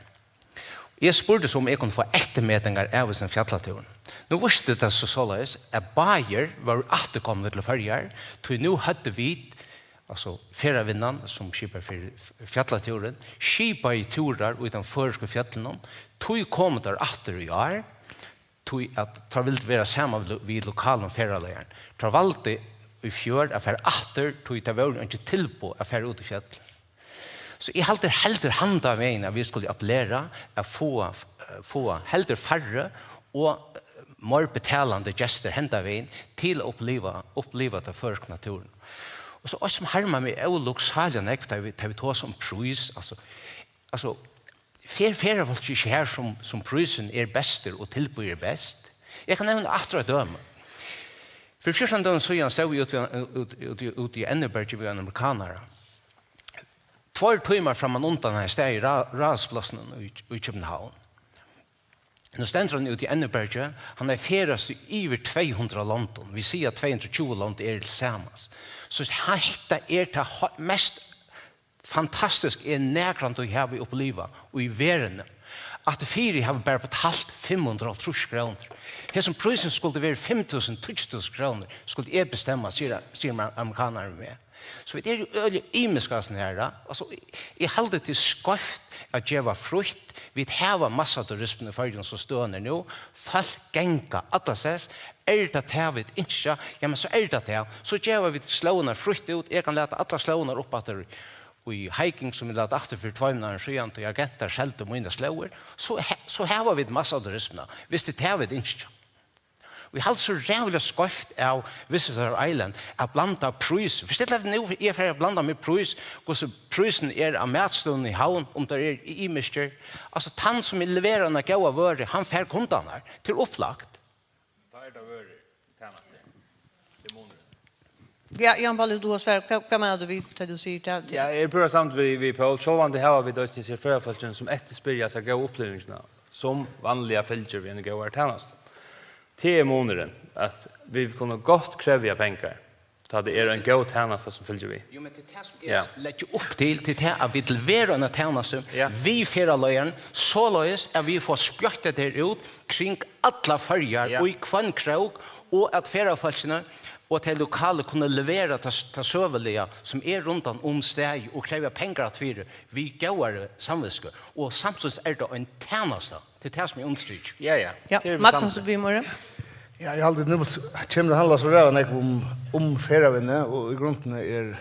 Eg spurdi so, um eg kundi fáa eftirmetingar av hesum fjallatúrinum. Nú vísti tað seg soleiðis, at báðir vóru afturkomnir til Føroyar, tí nú høvdu vit, altso ferðavinnan, sum skipar fyri f-, fjallatúrin, skipaði túrar í teimum føroysku fjøllunum, tí komu teir aftur í ár, tí at teir vildu vera saman við lo-, við lokalum ferðaleiðarum. Teir valdu í fjør at fara aftur, tí tað vóru eingi tilboð at fara út í fjøll. So eg haldi heldur handan vegin, at vit skulu appellera at fáa, fáa heldur færri og, eh, meir betalandi gestir hendan vegin til at uppliva, uppliva ta føroysku náttúruna. Og so eitt, sum harmar meg ólukksáliga nógv, tá vit, tá vit tosa um prís, altso, altso, fer ferðafólk ikki har, sum, sum prísurin er bestur og tilboðið er best? Eg kann nevna aftur eitt dømi. Fyri fjúrtan døgum síðan stóð eg úti við, út, út, út í Ennibergi við einum amerikanara. Tveir tímar framman undan hevði staðið í Rá-, Ráðhúsplássinum í, í København. Nú stendur hann úti í Ennibergi, hann hevði ferðast í yvir tvey hundrað londum, vit siga tvey hundrað og tjúgu lond eru til samans. So hetta er tað ho-, mest fantastiska, eg nakrantíð havi upplivað í verðini. Afturfyri havi eg bara betalt fimm hundrað og hálvtrýss krónur. Hesin prísurin skuldi verið fimm túsund, tíggju túsund krónur, skuldi eg bestemma, sigur, sigur amerikanarin við meg. So vit eru øgiliga ymisk á hesum her, altso, eg haldi tað er skeivt at geva frítt. Vit hava massaturismu í Føroyum, sum støðan er nú. Fólk ganga allastaðni. Er tað tað, vit ynskja? Ja, men so er tað tað. So geva vit slóðirnar frítt út. Eg kann lata allar slóðirnar upp aftur í hiking, sum eg læt aftur fyri tveimum árum síðan, tí agentar seldu mínar slóðir, so, he-, so hava vit massaturismuna, viss tað er tað, vit ynskja. Og eg haldi so ræðuliga skeivt av Visitor Island at blanda prís. Forstill tær nú, eg fari at blanda meg prís, hvussu prísurin er á matstøðunum í Havn, um tær eru ymiskir. Altso, tann sum leverar eina góða vøru, hann fær kundarnar. Tað er upplagt. Tá er tað vørur, tænastur. Tað er munurin. Ja, Jan Pauli, tú hevur svarað. Hvat, hvat meinar tú við, tá tú sigur tað? Ja, eg eri púra samd við, við Poul. Sjálvandi hava vit eisini hesi ferðafólkini, sum eftirspyrja hesa góðu upplivingina, sum vanliga fylgir við eini góðari tænastu. Tað er munurin, at vit kunnu gott krevja pengar, tá tað er ein góð tænasta, sum fylgir við. Jú, men tað er tað, sum eg Ja. leggi upp til, tað er tað, at vit leverum eina tænastu Ja. við ferðaleiðaran, soleiðis at vit fáa spjeitt tað her út kring allar Føroyar Ja. og í hvønn krók, og at ferðafólkini og tey lokalu kunnu levera tað, tað søguliga, sum er rundan um staðið, og krevja pengar aftur fyri, við góðari samvitsku. Og samstundis er tað ein tænasta. Tað er tað, sum eg undirstriki. Ja, ja. Ja, Tað eru vit Magnus samd. Viðmóri. Ja, eg haldi, nú kemur tað handla so ræðuliga nógv um, um ferðavinnu, og í grundini er,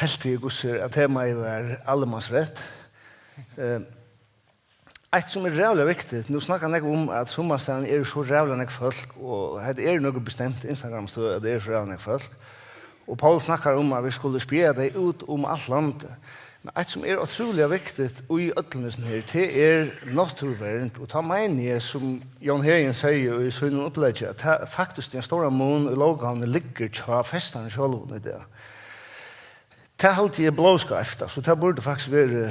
helt eg, hvussu er, at temaið var alemansrætt. Eh, eitt, sum er ræðuliga viktigt, nú snakka nógv um, at summastaðni eru so ræðuliga nógv fólk, og hetta er nøkur bestemt Instagram-støð, at tað eru so ræðuliga nógv fólk. Og Poul snakkar um, at vit skulu spjaða tey út um alt landið. Men eitt, sum er ótrúliga viktigt í øllum hesum her, tað er náttúruvernd, og tá meini eg, sum Jón Heðin segði í sínum uppleggi, at tað faktiskt er ein stóran mun í lóggávuni liggur hjá festarum sjálvum í dag. Tað haldi eg er blóðskeivt, altso, tað burdi faktiskt verið,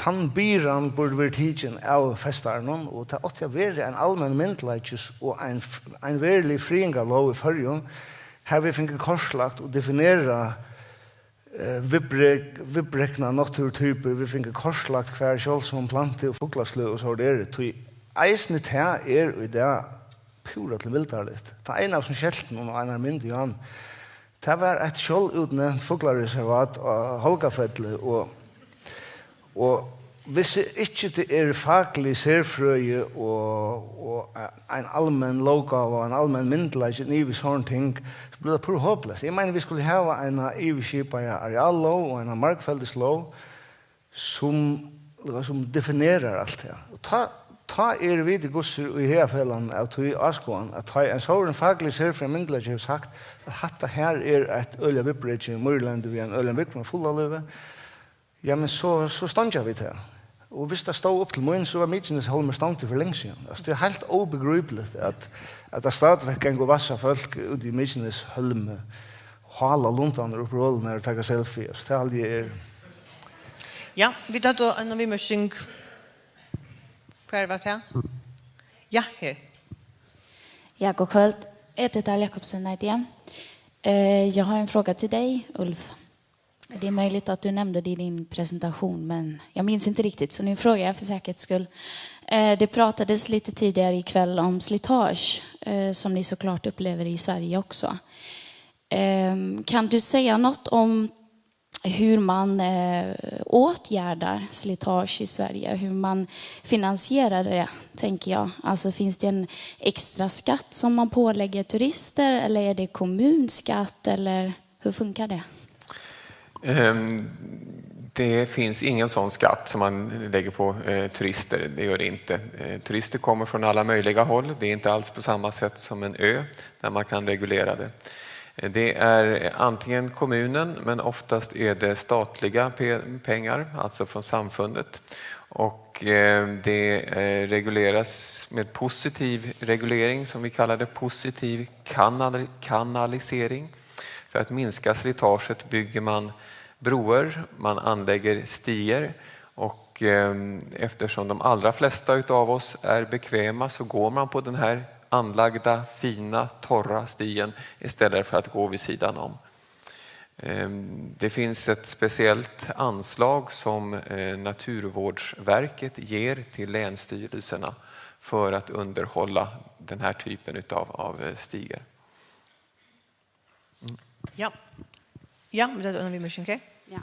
tann byrðan burdi verið tikin av festarunum, og tað átti at verið ein almenn myndugleikis- og ein f-, ein verulig friðingarlóg í Føroyum, har vit fingu kortlagt og definerað eh, viðbrek-, viðbreknar náttúrutypur, vit fingu kortlagt, hvar sjáldsom plantu- og fuglasløg og so eru. Tí eisini tað er í dag púra tilvildarligt. Tað eina av sum skelti meg á einari mynd, Johan, tað var eitt sjálvútnevnt fuglareservat á Holgafelli, og Og hvis ikki tað er faklig serfrøði og, og ein almenn lóggáva og ein almenn myndugleiki inn yvir sovorðin ting, so blívur tað púra hopleyst. Eg meini, vit skulu hava eina yvirskipaða areallóg og eina margfeldislóg, sum, sum definerar alt tað. Og tá, tá eru vit í Gussur í Hagafelagnum av tí áskoðan, at tá ein sovorðin faklig serfrøði myndugleiki hevur sagt, at hatta her er eitt øgiliga viðbrekið mýrlendi við einum øgiliga viðkvæmum fuglalívi, ja, men so, so steingja vit tað. Og hvis tað stóð upp til mín, so var Mykineshólmur stongdur fyri langa síðan. Altso, tað er heilt óbegrípiligt, at, at tað stadigvæk ganga og vassa fólk úti í Mykineshólmi, hála lundarnar upp í røðurnar og taka selfie. Altso, tað haldi eg er Ja, vit høvdu eina viðmerking. Hvar var tað? Ja, her. Ja, god kväll. Edith Dahl Jakobsen heter jag. Eh, jag har en fråga till dig, Ulf. Det är möjligt att du nämnde det i din presentation, men jag minns inte riktigt, så nu frågar jag för säkerhets skull. Eh, det pratades lite tidigare ikväll om slitage, eh, som ni såklart upplever i Sverige också. Ehm, kan du säga något om hur man, eh, åtgärdar slitage i Sverige, hur man finansierar det, tänker jag. Alltså, finns det en extra skatt som man pålägger turister, eller är det kommunskatt, eller hur funkar det? Ehm, det finns ingen sån skatt som man lägger på, eh, turister. Det gör det inte. Eh, turister kommer från alla möjliga håll. Det är inte alls på samma sätt som en ö där man kan reglera det. Eh, det är antingen kommunen, men oftast är det statliga pe-, pengar, alltså från samfundet. Och, eh, det, eh, regleras med positiv reglering, som vi kallar det, positiv kanal-, kanalisering. För att minska slitaget bygger man broar, man anlägger stigar och, eh, eftersom de allra flesta utav oss är bekväma så går man på den här anlagda, fina, torra stigen istället för att gå vid sidan om. Eh, det finns ett speciellt anslag som, eh, Naturvårdsverket ger till länsstyrelserna för att underhålla den här typen utav, av, eh, stigar. Ja. Ja, vit hava eina viðmerking, ok? Ja.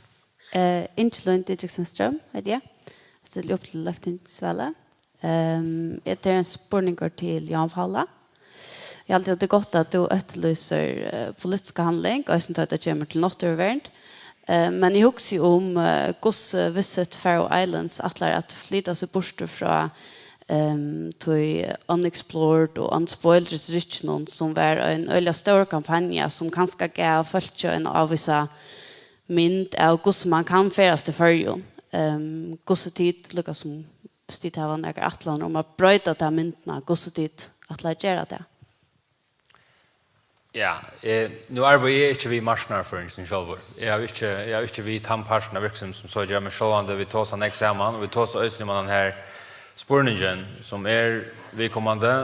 Eh, Ingelund Didriksen Strøm, heiti eg. Eg stilli upp til løgtingsvalið. Ehm, eg, tað er ein spurningur til Jóhan Fála. Eg haldi, at tað er gott, at tú eftirlýsir, eh, politiska handling, eisini tá tað kemur til náttúruvernd. Eh, men eg hugsi um, eh, hvussu Visit Faroe Islands ætlar at flyta seg burtur frá, ehm, tí Unexplored og Unspoiled Region, sum var ein øgiliga stór kampanja, sum kanska gav fólki ein ávísa mynd av, hvussu man kann ferðast í Føroyum. Ehm, hvussu tit, líka sum, hvussu tit hava nakrar ætlanir um at broyta ta myndina, hvussu tit ætla at gera tað? Ja, eh, nú arbeiði eg ikki við marknaðarføringini sjálvur. Eg havi ikki, eg havi ikki við tann partin av virksemi sum so at gera, men sjálvandi vit tosa nógv saman, og vit tosa eisini um hann her spurningin, sum er viðkomandi,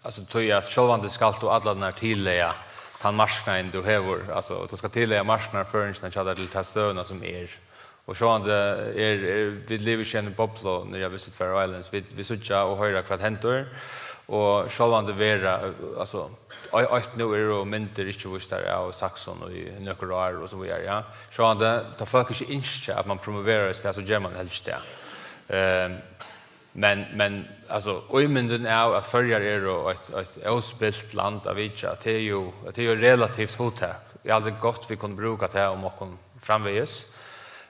altso, tí at sjálvandi skalt tú allar tillagja tann marknaðin, tú hevur, altso, tú skal tillagja marknaðarføringina hjá tær til ta støðuna, sum er. Og sjálvandi er, er, vit liva ikki í eini boblu niðri á Visit Faroe Islands. Vit, vit síggja og hoyra hvat hendir. Og sjálvandi vera, altso, ei-, eitt nú eru myndir ikki vístar av Saksun í nøkur ár og so víðari, ja. Sjálvandi, tá fólk ikki ynskja, at man promoverar eitt stað, so ger man helst tað. Ehm, men, men, altso, ímyndin av, at Føroyar eru eitt, eitt óspilt land at vitja, tað er jú, tað er jú relativt hugtak. Eg haldi gott, vit kunnu brúka tað um okkum framvegis.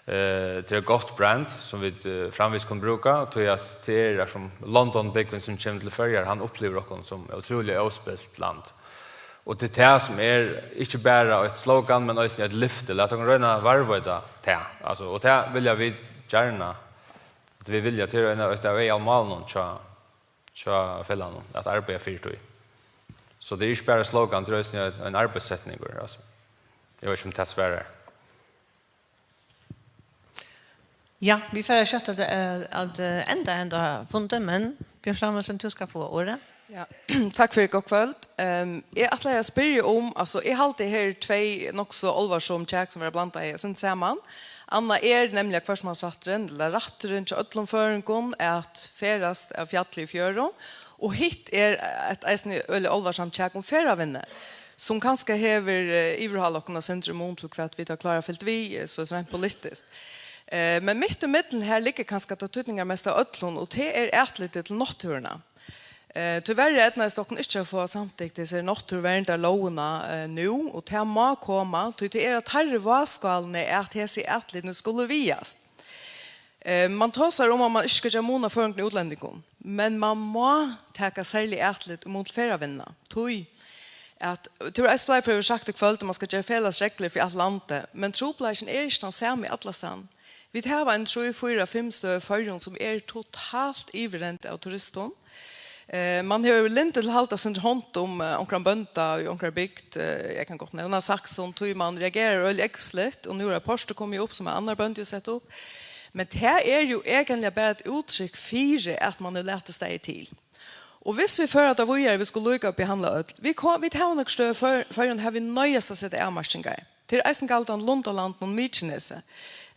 Eh, tað er eitt gott brand, sum vit, eh, framvegis kunnu brúka, tí at tað er, er sum London-búgvin, sum kemur til Føroyar, hann upplivir okkum sum ótrúliga óspilt land. Og tað er tað, sum er ikki bara eitt slogan, men eisini eitt lyfti. Lat okkum royna at varðveita tað. Altso, og tað vilja vit gjarna, at vit vilja, tað er ein av, eitt av aðalmálunum hjá, hjá felagnum, at arbeiða fyri tí. So tað er ikki bara slogan, tað er eisini ein, ein arbeiðssetningur, altso. Eg veit ikki, um tað svarar. Ja, vit fara skjótt at, eh, at, eh, enda henda fundin, men Bjørn Samuelsen, tú skalt fáa orðið. Ja, takk fyri, gott kvøld. Ehm, eg ætlaði at spyrja um, altso, eg haldi, her eru tvey nokk so álvarsom kjak, sum verða blandað her, sett saman. Annað er nemliga, at hvørsmannsrætturin, ella rætturin hjá øllum føroyingum at ferðast av fjalli í fjøru, og hitt er eitt eisini øgiliga álvarsamt kjak um ferðavinnu, sum kanska hevur, eh, yvirhálað okkum eitt sindur í mun til hvat vit hava klárað fylgt við, eh, so reint politiskt. Eh, men mitt í millum her liggur kanska tað týdningarmesta av øllum, og tað er atlitið til náttúruna. Eh, tíverri eydnaðist okkum ikki at fáa samtykt hesa náttúruverndarlógina, eh, nú, og tað má koma, tí tað er á teirri vágskálini, at hesi atlitini skulu vigast. Eh, man tosar um, at man ikki skal gera mun á føroyingum og útlendingum, men man má taka serlig atlit í mun til ferðavinnuna, tí at, tú hevur eisini fleiri ferðir sagt í kvøld, at man skal gera felags reglur fyri alt landið, men trupulleikin er ikki tann sami allastaðni. Vit hava ein trý, fýra, fimm støð í Føroyum, sum er totalt yvirrend av turistum. Eh, man hevur lyndi til at halda sindur hond um, eh, onkran bónda í onkrari bygd. Eh, eg kann gott nevna Saksun, tí man reagerar øgiliga ógvusligt, og nú er eitt portur komið upp, sum ein annar bóndi hevur sett upp. Men tað er jú eigentliga bara eitt úttrykk fyri, at man hevur latið staðið til. Og viss vit føra tað víðari, vit skulu líka behandla øll. Vit ko-, vit hava nøkur støð í Før-, Føroyum, har vit noyðast at seta avmarkingar. Tað er eisini galdandi Lundalandinum og Mykinesi.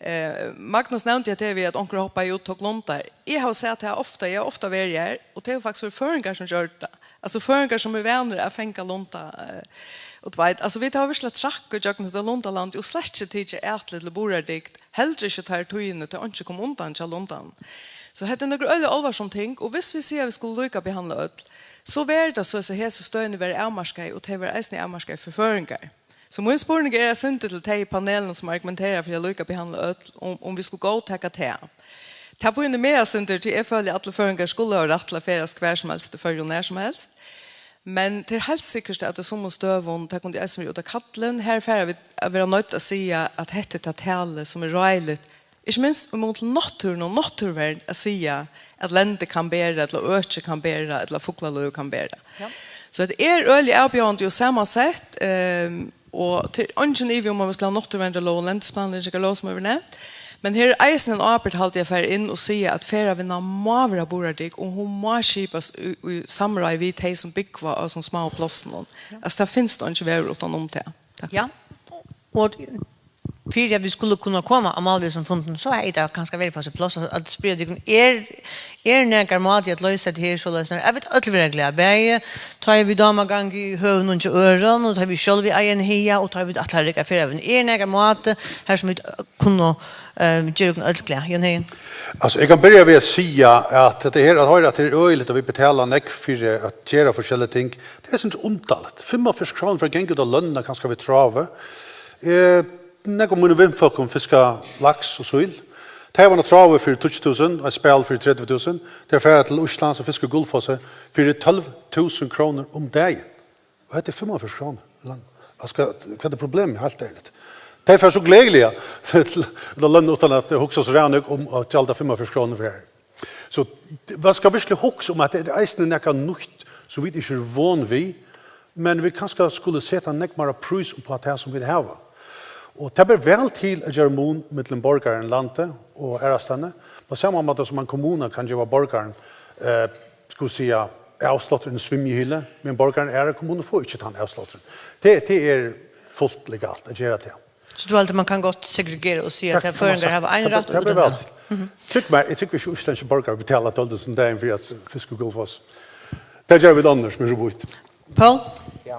Eh, Magnus nevndi hetta her við, at onkur hoppaði út, tók lundar. Eg havi sæð tað ofta, eg havi ofta verið har, og tað eru faktiskt verið føroyingar, sum gjørdu tað. Altso føroyingar, sum eru vanir at fanga lunda, eh, og tú veit, altso, vit hava virkuliga traðkað ígjøgnum hetta Lundalandið og slett ikki tikið atlit til burðardygd, heldur ikki teirri tíðini, tá einki kom undan hjá lundanum. So hetta eru nøkur øgiliga álvarsom ting, og viss vit siga, at vit skulu líka behandla øll, so verður tað so, at hesi støðini verða avmarkaði, og tey verða eisini avmarkaði fyri føroyingar. So mín spurningur er eitt sindur til tey í panelinum, sum argumentera fyri at líka behandla øll, um, um vit skulu góðtaka tað. Tað pínir meg eitt sindur, tí eg føli, at allir føroyingar skulu hava rætt til at ferðast hvar sum helst í Føroyum, nær sum helst. Men tað er heilt sikkurt, at á summum støðum, tað kundi eisini verið út á Kallin, har fara vit at vera noydd at siga, at hetta er tað talið, sum er ráðiligt, ikki minst í mun til náttúruna og náttúruvernd, at siga, at lendi kann bera, ella øki kann bera, ella fuglalív kann bera. Ja. So hetta er øgiliga avbjóðandi og samansett, ehm, og tað er eingin ivi um, at vit skulu hava náttúruverndarlóg og lendisplanleggingarlóg, sum hevur verið nevnt. Men her er eisini ein ábyrgd, haldi eg, at fara inn og siga, at ferðavinnan má vera burðardygg, og hon má skipast í, í samráði við tey, sum búgva á hesum smáu plássunum. Ja. Altso, tað finst eingin vegur uttan um tað. Takk. Ja. Og Fyri at vit skulu kunna koma á mál við hesum fundinum, so hevði tað kanska verið á sín pláss at, at spyrja tykkum, er, er nakar máti at loysa hetta her soleiðis, at vit øll verða glað, bæði tá ið vit dáma at ganga í høvunum hjá øðrum, og tá ið vit sjálv eiga ein haga, og tá ið vit ætla at reka ferðavinnu? Er nakar máti har sum vit kunnu, eh, gera okkum øll glað? Jan Heðin? Altso, eg kann byrja við at siga, at hetta her, at hoyra, at tað er øgiligt, at vit betala nógv fyri at gera forskelligar ting, tað er eitt sindur undarligt. Fimmoghálvfjerðs krónur fyri at ganga út á lønina, kanska við tráðu. Eh, nógv av mínum vinfólkum fiska laks og síl. Tey hava eina tráðu fyri tíggju túsund og eitt spæl fyri tretivu túsund. Tey fara til Íslands og fiska í Gullfossi fyri tólv túsund krónur um dagin. Og hetta er fimmoghálvfjerðs krónur. Lang-, altso, hvat, hvat er problemið, heilt ærligt? Tey fara so gleðiliga til, til løn uttan at hugsa so ræðuliga um at gjalda fimmoghálvfjerðs krónur fyri har. So, man skal virkelig hugsa um, at tað er eisini nakað nýtt, sum vit ikki eru von við, men vit kanska skulu seta nógv meira prís upp á tað, sum vit hava. Og tað ber væl til at gera mun millum borgaran í landi og aðrastaðni. Á sama máta sum ein kommuna kann geva borgaran, eh, skal vit siga, avsláttur inn í svimjihyli, men borgarin í aðrari kommunu fær ikki tann avslátturin. Tað, tað er fullt legalt at gera tað. So tú heldur, man kann gott segregera og siga, at tað, tað má føroyingar sagt, hava ein rætt og útlendingar? Tað ber væl til. Trúgv mær, eg trúgvi ikki, íslendskir borgarar betala tólv túsund um dagin fyri at fiska í Gullfoss. Tað gera vit annars, men so býtt. Poul? Ja,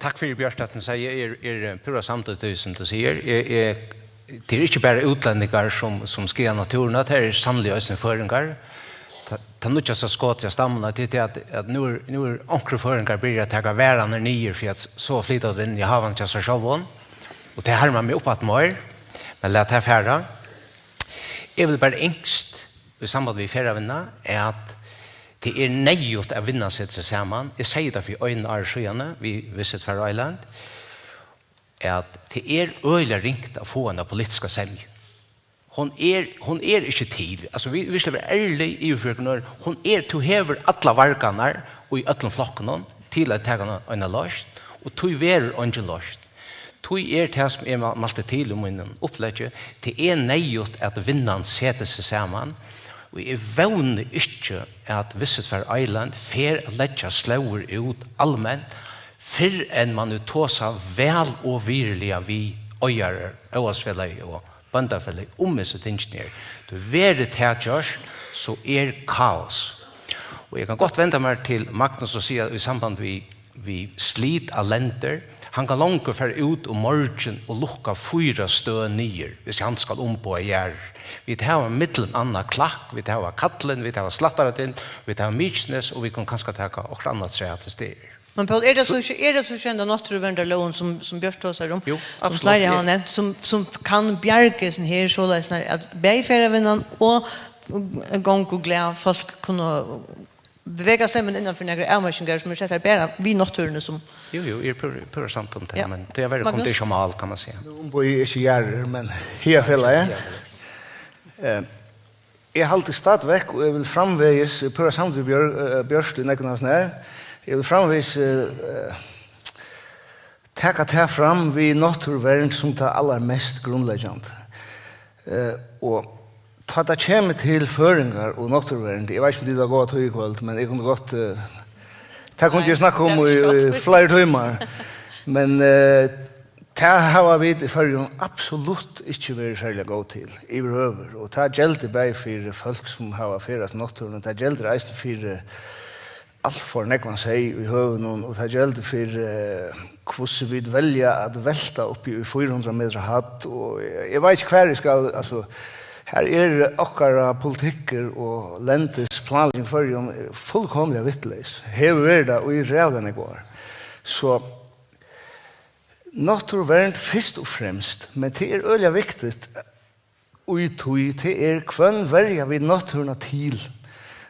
takk fyri, Bjørt, at tú sigur, eg eri, eri púra samdur í tí, sum tú sigur. Eg, eg, tað eru ikki bara útlendingar, sum, sum skaða náttúruna, tað eru sanniliga eisini føroyingar. Tað, tað nýggjasta skotið á stammuna, tað er tað, at, at nú er, nú er onkrir føroyingar byrjað at taka varðarnar niður fyri at so flyta tær inn í havan hjá sær sjálvum. Og tað harmar meg uppaftur meir, men lat tað fara. Eg vil bara ynskt í samband við ferðavinnuna, at tað er neyðugt, at vinnan setir seg saman. Eg segði tað fyri einum ári síðani við Visit Faroe Island, at tað er øgiliga ringt at fáa eina politiska semju. Hon er, hon er ikki til. Altso, vit, vit skulu vera ærlig yvir fyri okkum øll. Hon er, tú hevur allar vargarnar í øllum flokkunum til at taka eina, eina loysn, og tí verður eingin loysn. Tí er tað, sum eg má-, mælti til í mínum uppleggi, tað er neyðugt, at vinnan setir seg saman, og eg vóni ikki, at Visit Faroe Island fer at leggja slóðir út alment, fyrr enn man hevur tosað væl og virðiliga við eigarar, Óðalsfelagið og Bóndafelagið, um hesi tingini her. Tí verður tað gjørt, so er kaos. Og eg kann gott venda mær til Magnus og siga í samband við, við slit av lendur, hann kann longu fara út um morgin og lukka fýra støð niður, hvis hann skal umboða jarðir. Vit hava millum annað Klakk, vit hava Kallin, vit hava Slættaratind, vit hava Mykines, og vit kunnu kanska taka okkurt annað afturat, hvis tað er. Men Poul, er tað so ikki, er tað so ikki henda náttúruverndarlógin, sum, sum Bjørt tosar um, Jú, sum absolutt. Fleiri hava nevnt, sum, sum kann bjarga hesum her, soleiðis at bæði ferðavinnan og gonguglaðir fólk kunnu bevega seg, men innanfyri nakrar avmarkingar, sum eru settar bara við náttúruni sum... Jú, jú, eg eri púra, púra samd um tað, Ja. Men tað er verið Magnus? Komið til mál, kann man siga. Nú umboði eg ikki jarðir, men Hagafelagið. Eh, Eg haldi stadigvekk, og eg vil framvegis, eg púra samd við Bjør-, eh, Bjørt í nógvum av snar, eg vil framvegis, eh, eh, taka tað fram við náttúruvernd sum tað allarmest grundleggjandi. Eh, og tá tað kemur til føroyingar og náttúruvernd, eg veit ikki, um tit hava góða tíð í kvøld, men eg kundi gott, eh, tað kundi eg Nei, snakka um tað í, er í skjótt. Fleiri tímar. Men, eh, Tað hava vit í Føroyum absolutt ikki verið serliga góð til yvirhøvur, og tað geldur bæði fyri fólk, sum hava ferðast í náttúruni, tað geldur eisini fyri alt for nógvan seyð í høvunum, og tað geldur fyri, eh, hvussu vit velja at velta uppi í fýra hundrað metra hædd, og eg, eg veit ikki, hvar eg skal, altso, her er okkara politikkur og lendis planlegging í Føroyum fullkomiliga vitleys, hevur verið tað í ræðuliga nógv ár. So, Náttúruvernd fyrst og fremst, men tað er øgiliga viktigt í tí, tað er, hvønn verja vit náttúruna til?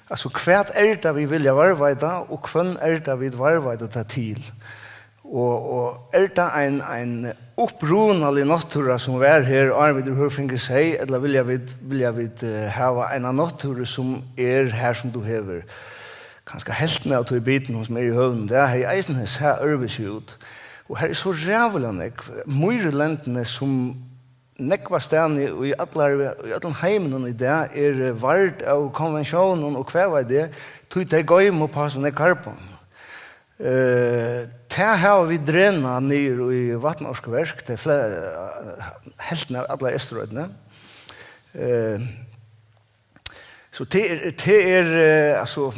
Altso, hvat er tað, vit vilja varðveita, og hvønn er tað, vit varðveita tað til? Og, og er tað ein, ein upprunalig náttúra, sum var her, áðrenn vit yvirhøvur fingu seyð, ella vilja vit, vilja vit, eh, hava eina náttúru, sum er her, sum tú hevur? Kanska helvtina av tí bitinum, sum er í høvunum, tað hevði eisini sæð øðrvísi út. Og her er so ræðuliga nógv. Mýrilendini, sum nógvastaðni í allar, í øllum heiminum í dag, eru vard av konventiónum og hvat veit eg, tí tey goyma upp á so nógv karbon. Eh, tað hava vit drenað niður í vatnorkuverk, tað er fle-, helvtin av allari Eysturoynni. Eh, so tað er, tað er, eh, altso,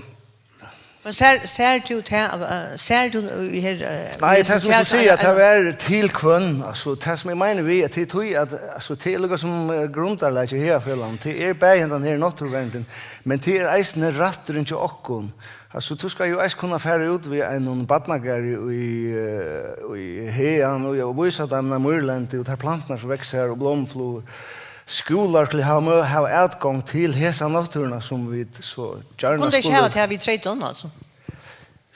Men sær, sær tú tað, eh, sær tú í her, eh, Nei, í tað sum eg sosial-, skuldi siga, at tað var til hvønn, altso, tað sum eg meini við, at tað er tí, at, altso, tað er líka sum, eh, grundarlagið her, tað er bæði hendan her náttúruverndin, men tað er eisini rætturin hjá okkum. Altso, tú skalt jú eisini kunna fara út við einum barnagarði í, eh, í hagan og, og vísa teimum mýrlendi og tær planturnar sum vaksa har og blómuflugur. Skúlar skulu hava mø-, hava atgongd til hesa náttúruna sum vit so gjarna Kunnu tey ikki skulu hava tað við treytum, altso?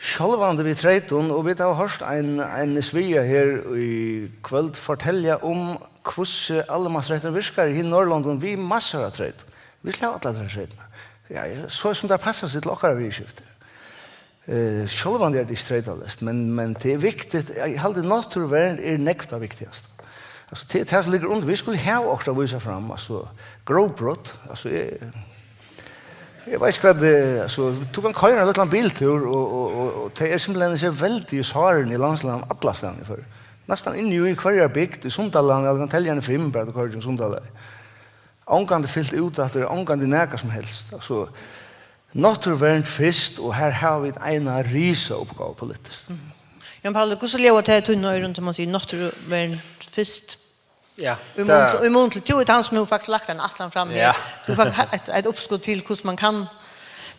Sjálvandi við treytum, og vit hava hoyrt ein, ein sviga her í kvøld fortelja um, hvussu allemansrætturin virkar í hinum Norðurlondum við massar av treytum. Vit skulu hava allar tær treytirnar. Ja, ja, so sum tær passar seg til okkara viðurskifti. Eh, sjálvandi er tað ikki treytaleyst, men, men tað er viktigt. Eg haldi, náttúruvernd er nógv tað viktigasta. Altso, tað, tað sum liggur undir, vit skulu hava okkurt at vísa fram, altso, grótbrot, altso, eg, eg veit ikki hvat, eh, altso, tú kanst koyra ein lítlan biltúr, og, og, og, og tað er simpelthen so veldiga sárt í landslagnum allastaðni í Føroyum. Næstan inni í hvørjari bygd, í Sundalandi, tú kanst telja niður fimm, bara tú koyrir í Sundalandi. Ongantíð fylgt út aftur, ongantíð nakað sum helst. Altso, náttúruvernd fyrst, og her hava vit eina risauppgávu politiskt. Mhm. Jan Pauli, hvussu ljóðar tað í tínum oyrum, tá man sigur náttúruvernd fyrst? Ja, Í mun tað til, í mun til, tú ert tann sum hevur faktiskt lagt eina ætlan fram her. Ja. Tú fekk eitt, eitt uppskot til, hvussu man kann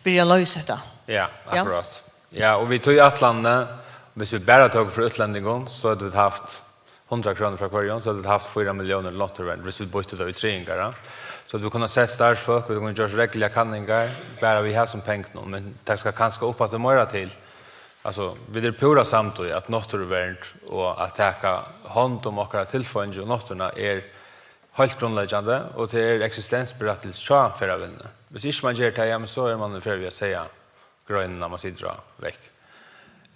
byrja at loysa hetta. Ja, Ja. akkurát. Ja, og við tí ætlanini, hvis vit bara tóku frá útlendingum, so høvdu vit havt hundrað krónur frá hvørjum, so høvdu vit havt fýra milliónir til náttúruvernd, hvis vit býttu tað í triðingar, ja. So vit kunnu sett starvsfólk, vit kunnu gjørt regluligar kanningar, bara við hasum pengunum, men tað skal kanska uppaftur meira til. Altso, vit eru púra samd í, at náttúruvernd og at taka hond um okkara tilfeingi og náttúruna er heilt grundleggjandi, og tað er eksistensberættigelse hjá ferðavinnuni. Hvis ikki man ger tað, ja, men so er man í ferð við at siga greinina, man situr á, vekk.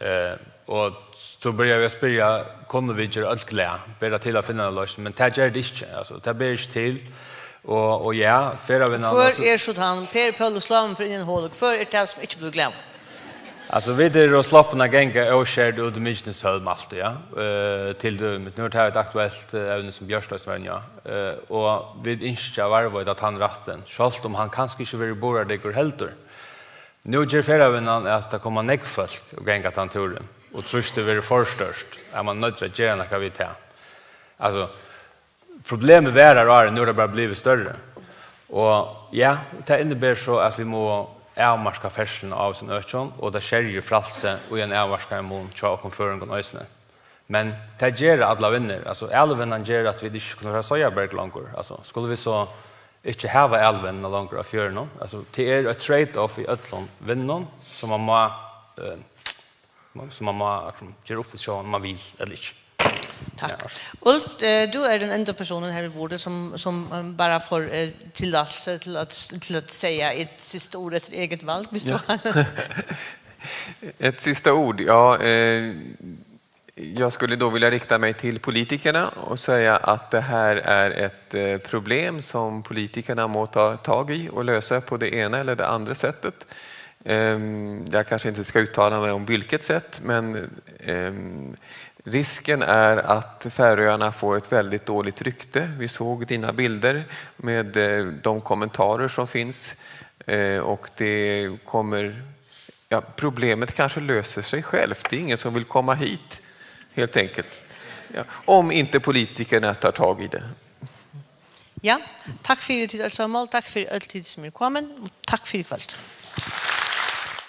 Eh, og so byrja vit at spyrja, kunnu vit gera øll glað? Ber tað til at finna eina loysn, men tað ger tað ikki, altso, tað ber ikki til. Og, og ja, ferðavinnan, Hvør altso er so tann? Per Paulus, slá meg fyri ein hol. Hvør er tað sum ikki blívur glaður? Altso, vit eru sloppin at ganga óskert út í Mykineshólm altíð, ja. Eh, til dømis, nú er tað eitt aktuelt, eh, evni sum Bjørt eisini var inni á. Eh, og vit ynskja at varðveita tann rættin, sjálvt um hann kanska ikki verður burðardyggur heldur. Nú ger ferðavinnan at tað koma nógv fólk og ganga tann túrin, og trýstið verður for stórt, at man noyðist at gera nakað við tað. Altso, problemið varar áðrenn, nú er tað bara blivið størri. Og ja, tað inniber so, at vit mugu avmarka ferðsluna á hesum økjum, og tað skerjir frælsið í ein avmarkaðan mun hjá okkum føroyingum eisini. Men tað gera allar vinnur. Altso, alivinnan ger, at vit ikki kunnu fara á Soyaberg longur. Altso, skulu vit so ikki hava alivinnuna longur á fjørðinum? Altso, tað er eitt trade-off í øllum vinnum, sum man má, eh, man, sum man má, akkurát, gera upp við seg, um man vil ella ikki. Takk. Ja, vær so Ulf, eh, du er den enda personen her ved bordet som, som, eh, bara får, eh, tillatelse til at, til at säga ett sista ord efter eget val, hvis du Ja. har. Ett sista ord, ja. Eh, jag skulle då vilja rikta mig till politikerna och säga att det här är ett, eh, problem som politikerna må ta tag i och lösa på det ena eller det andra sättet. Ehm, jag kanske inte ska uttala mig om vilket sätt, men, ehm, risken är att Färöarna får ett väldigt dåligt rykte. Vi såg dina bilder med, eh, de kommentarer som finns, eh, och det kommer, ja, problemet kanske löser sig självt. Det är ingen som vill komma hit, helt enkelt. Ja, om inte politikerna tar tag i det. Ja, takk fyri tit øll saman, takk fyri øll tit sum eru komin, og takk fyri í kvøld.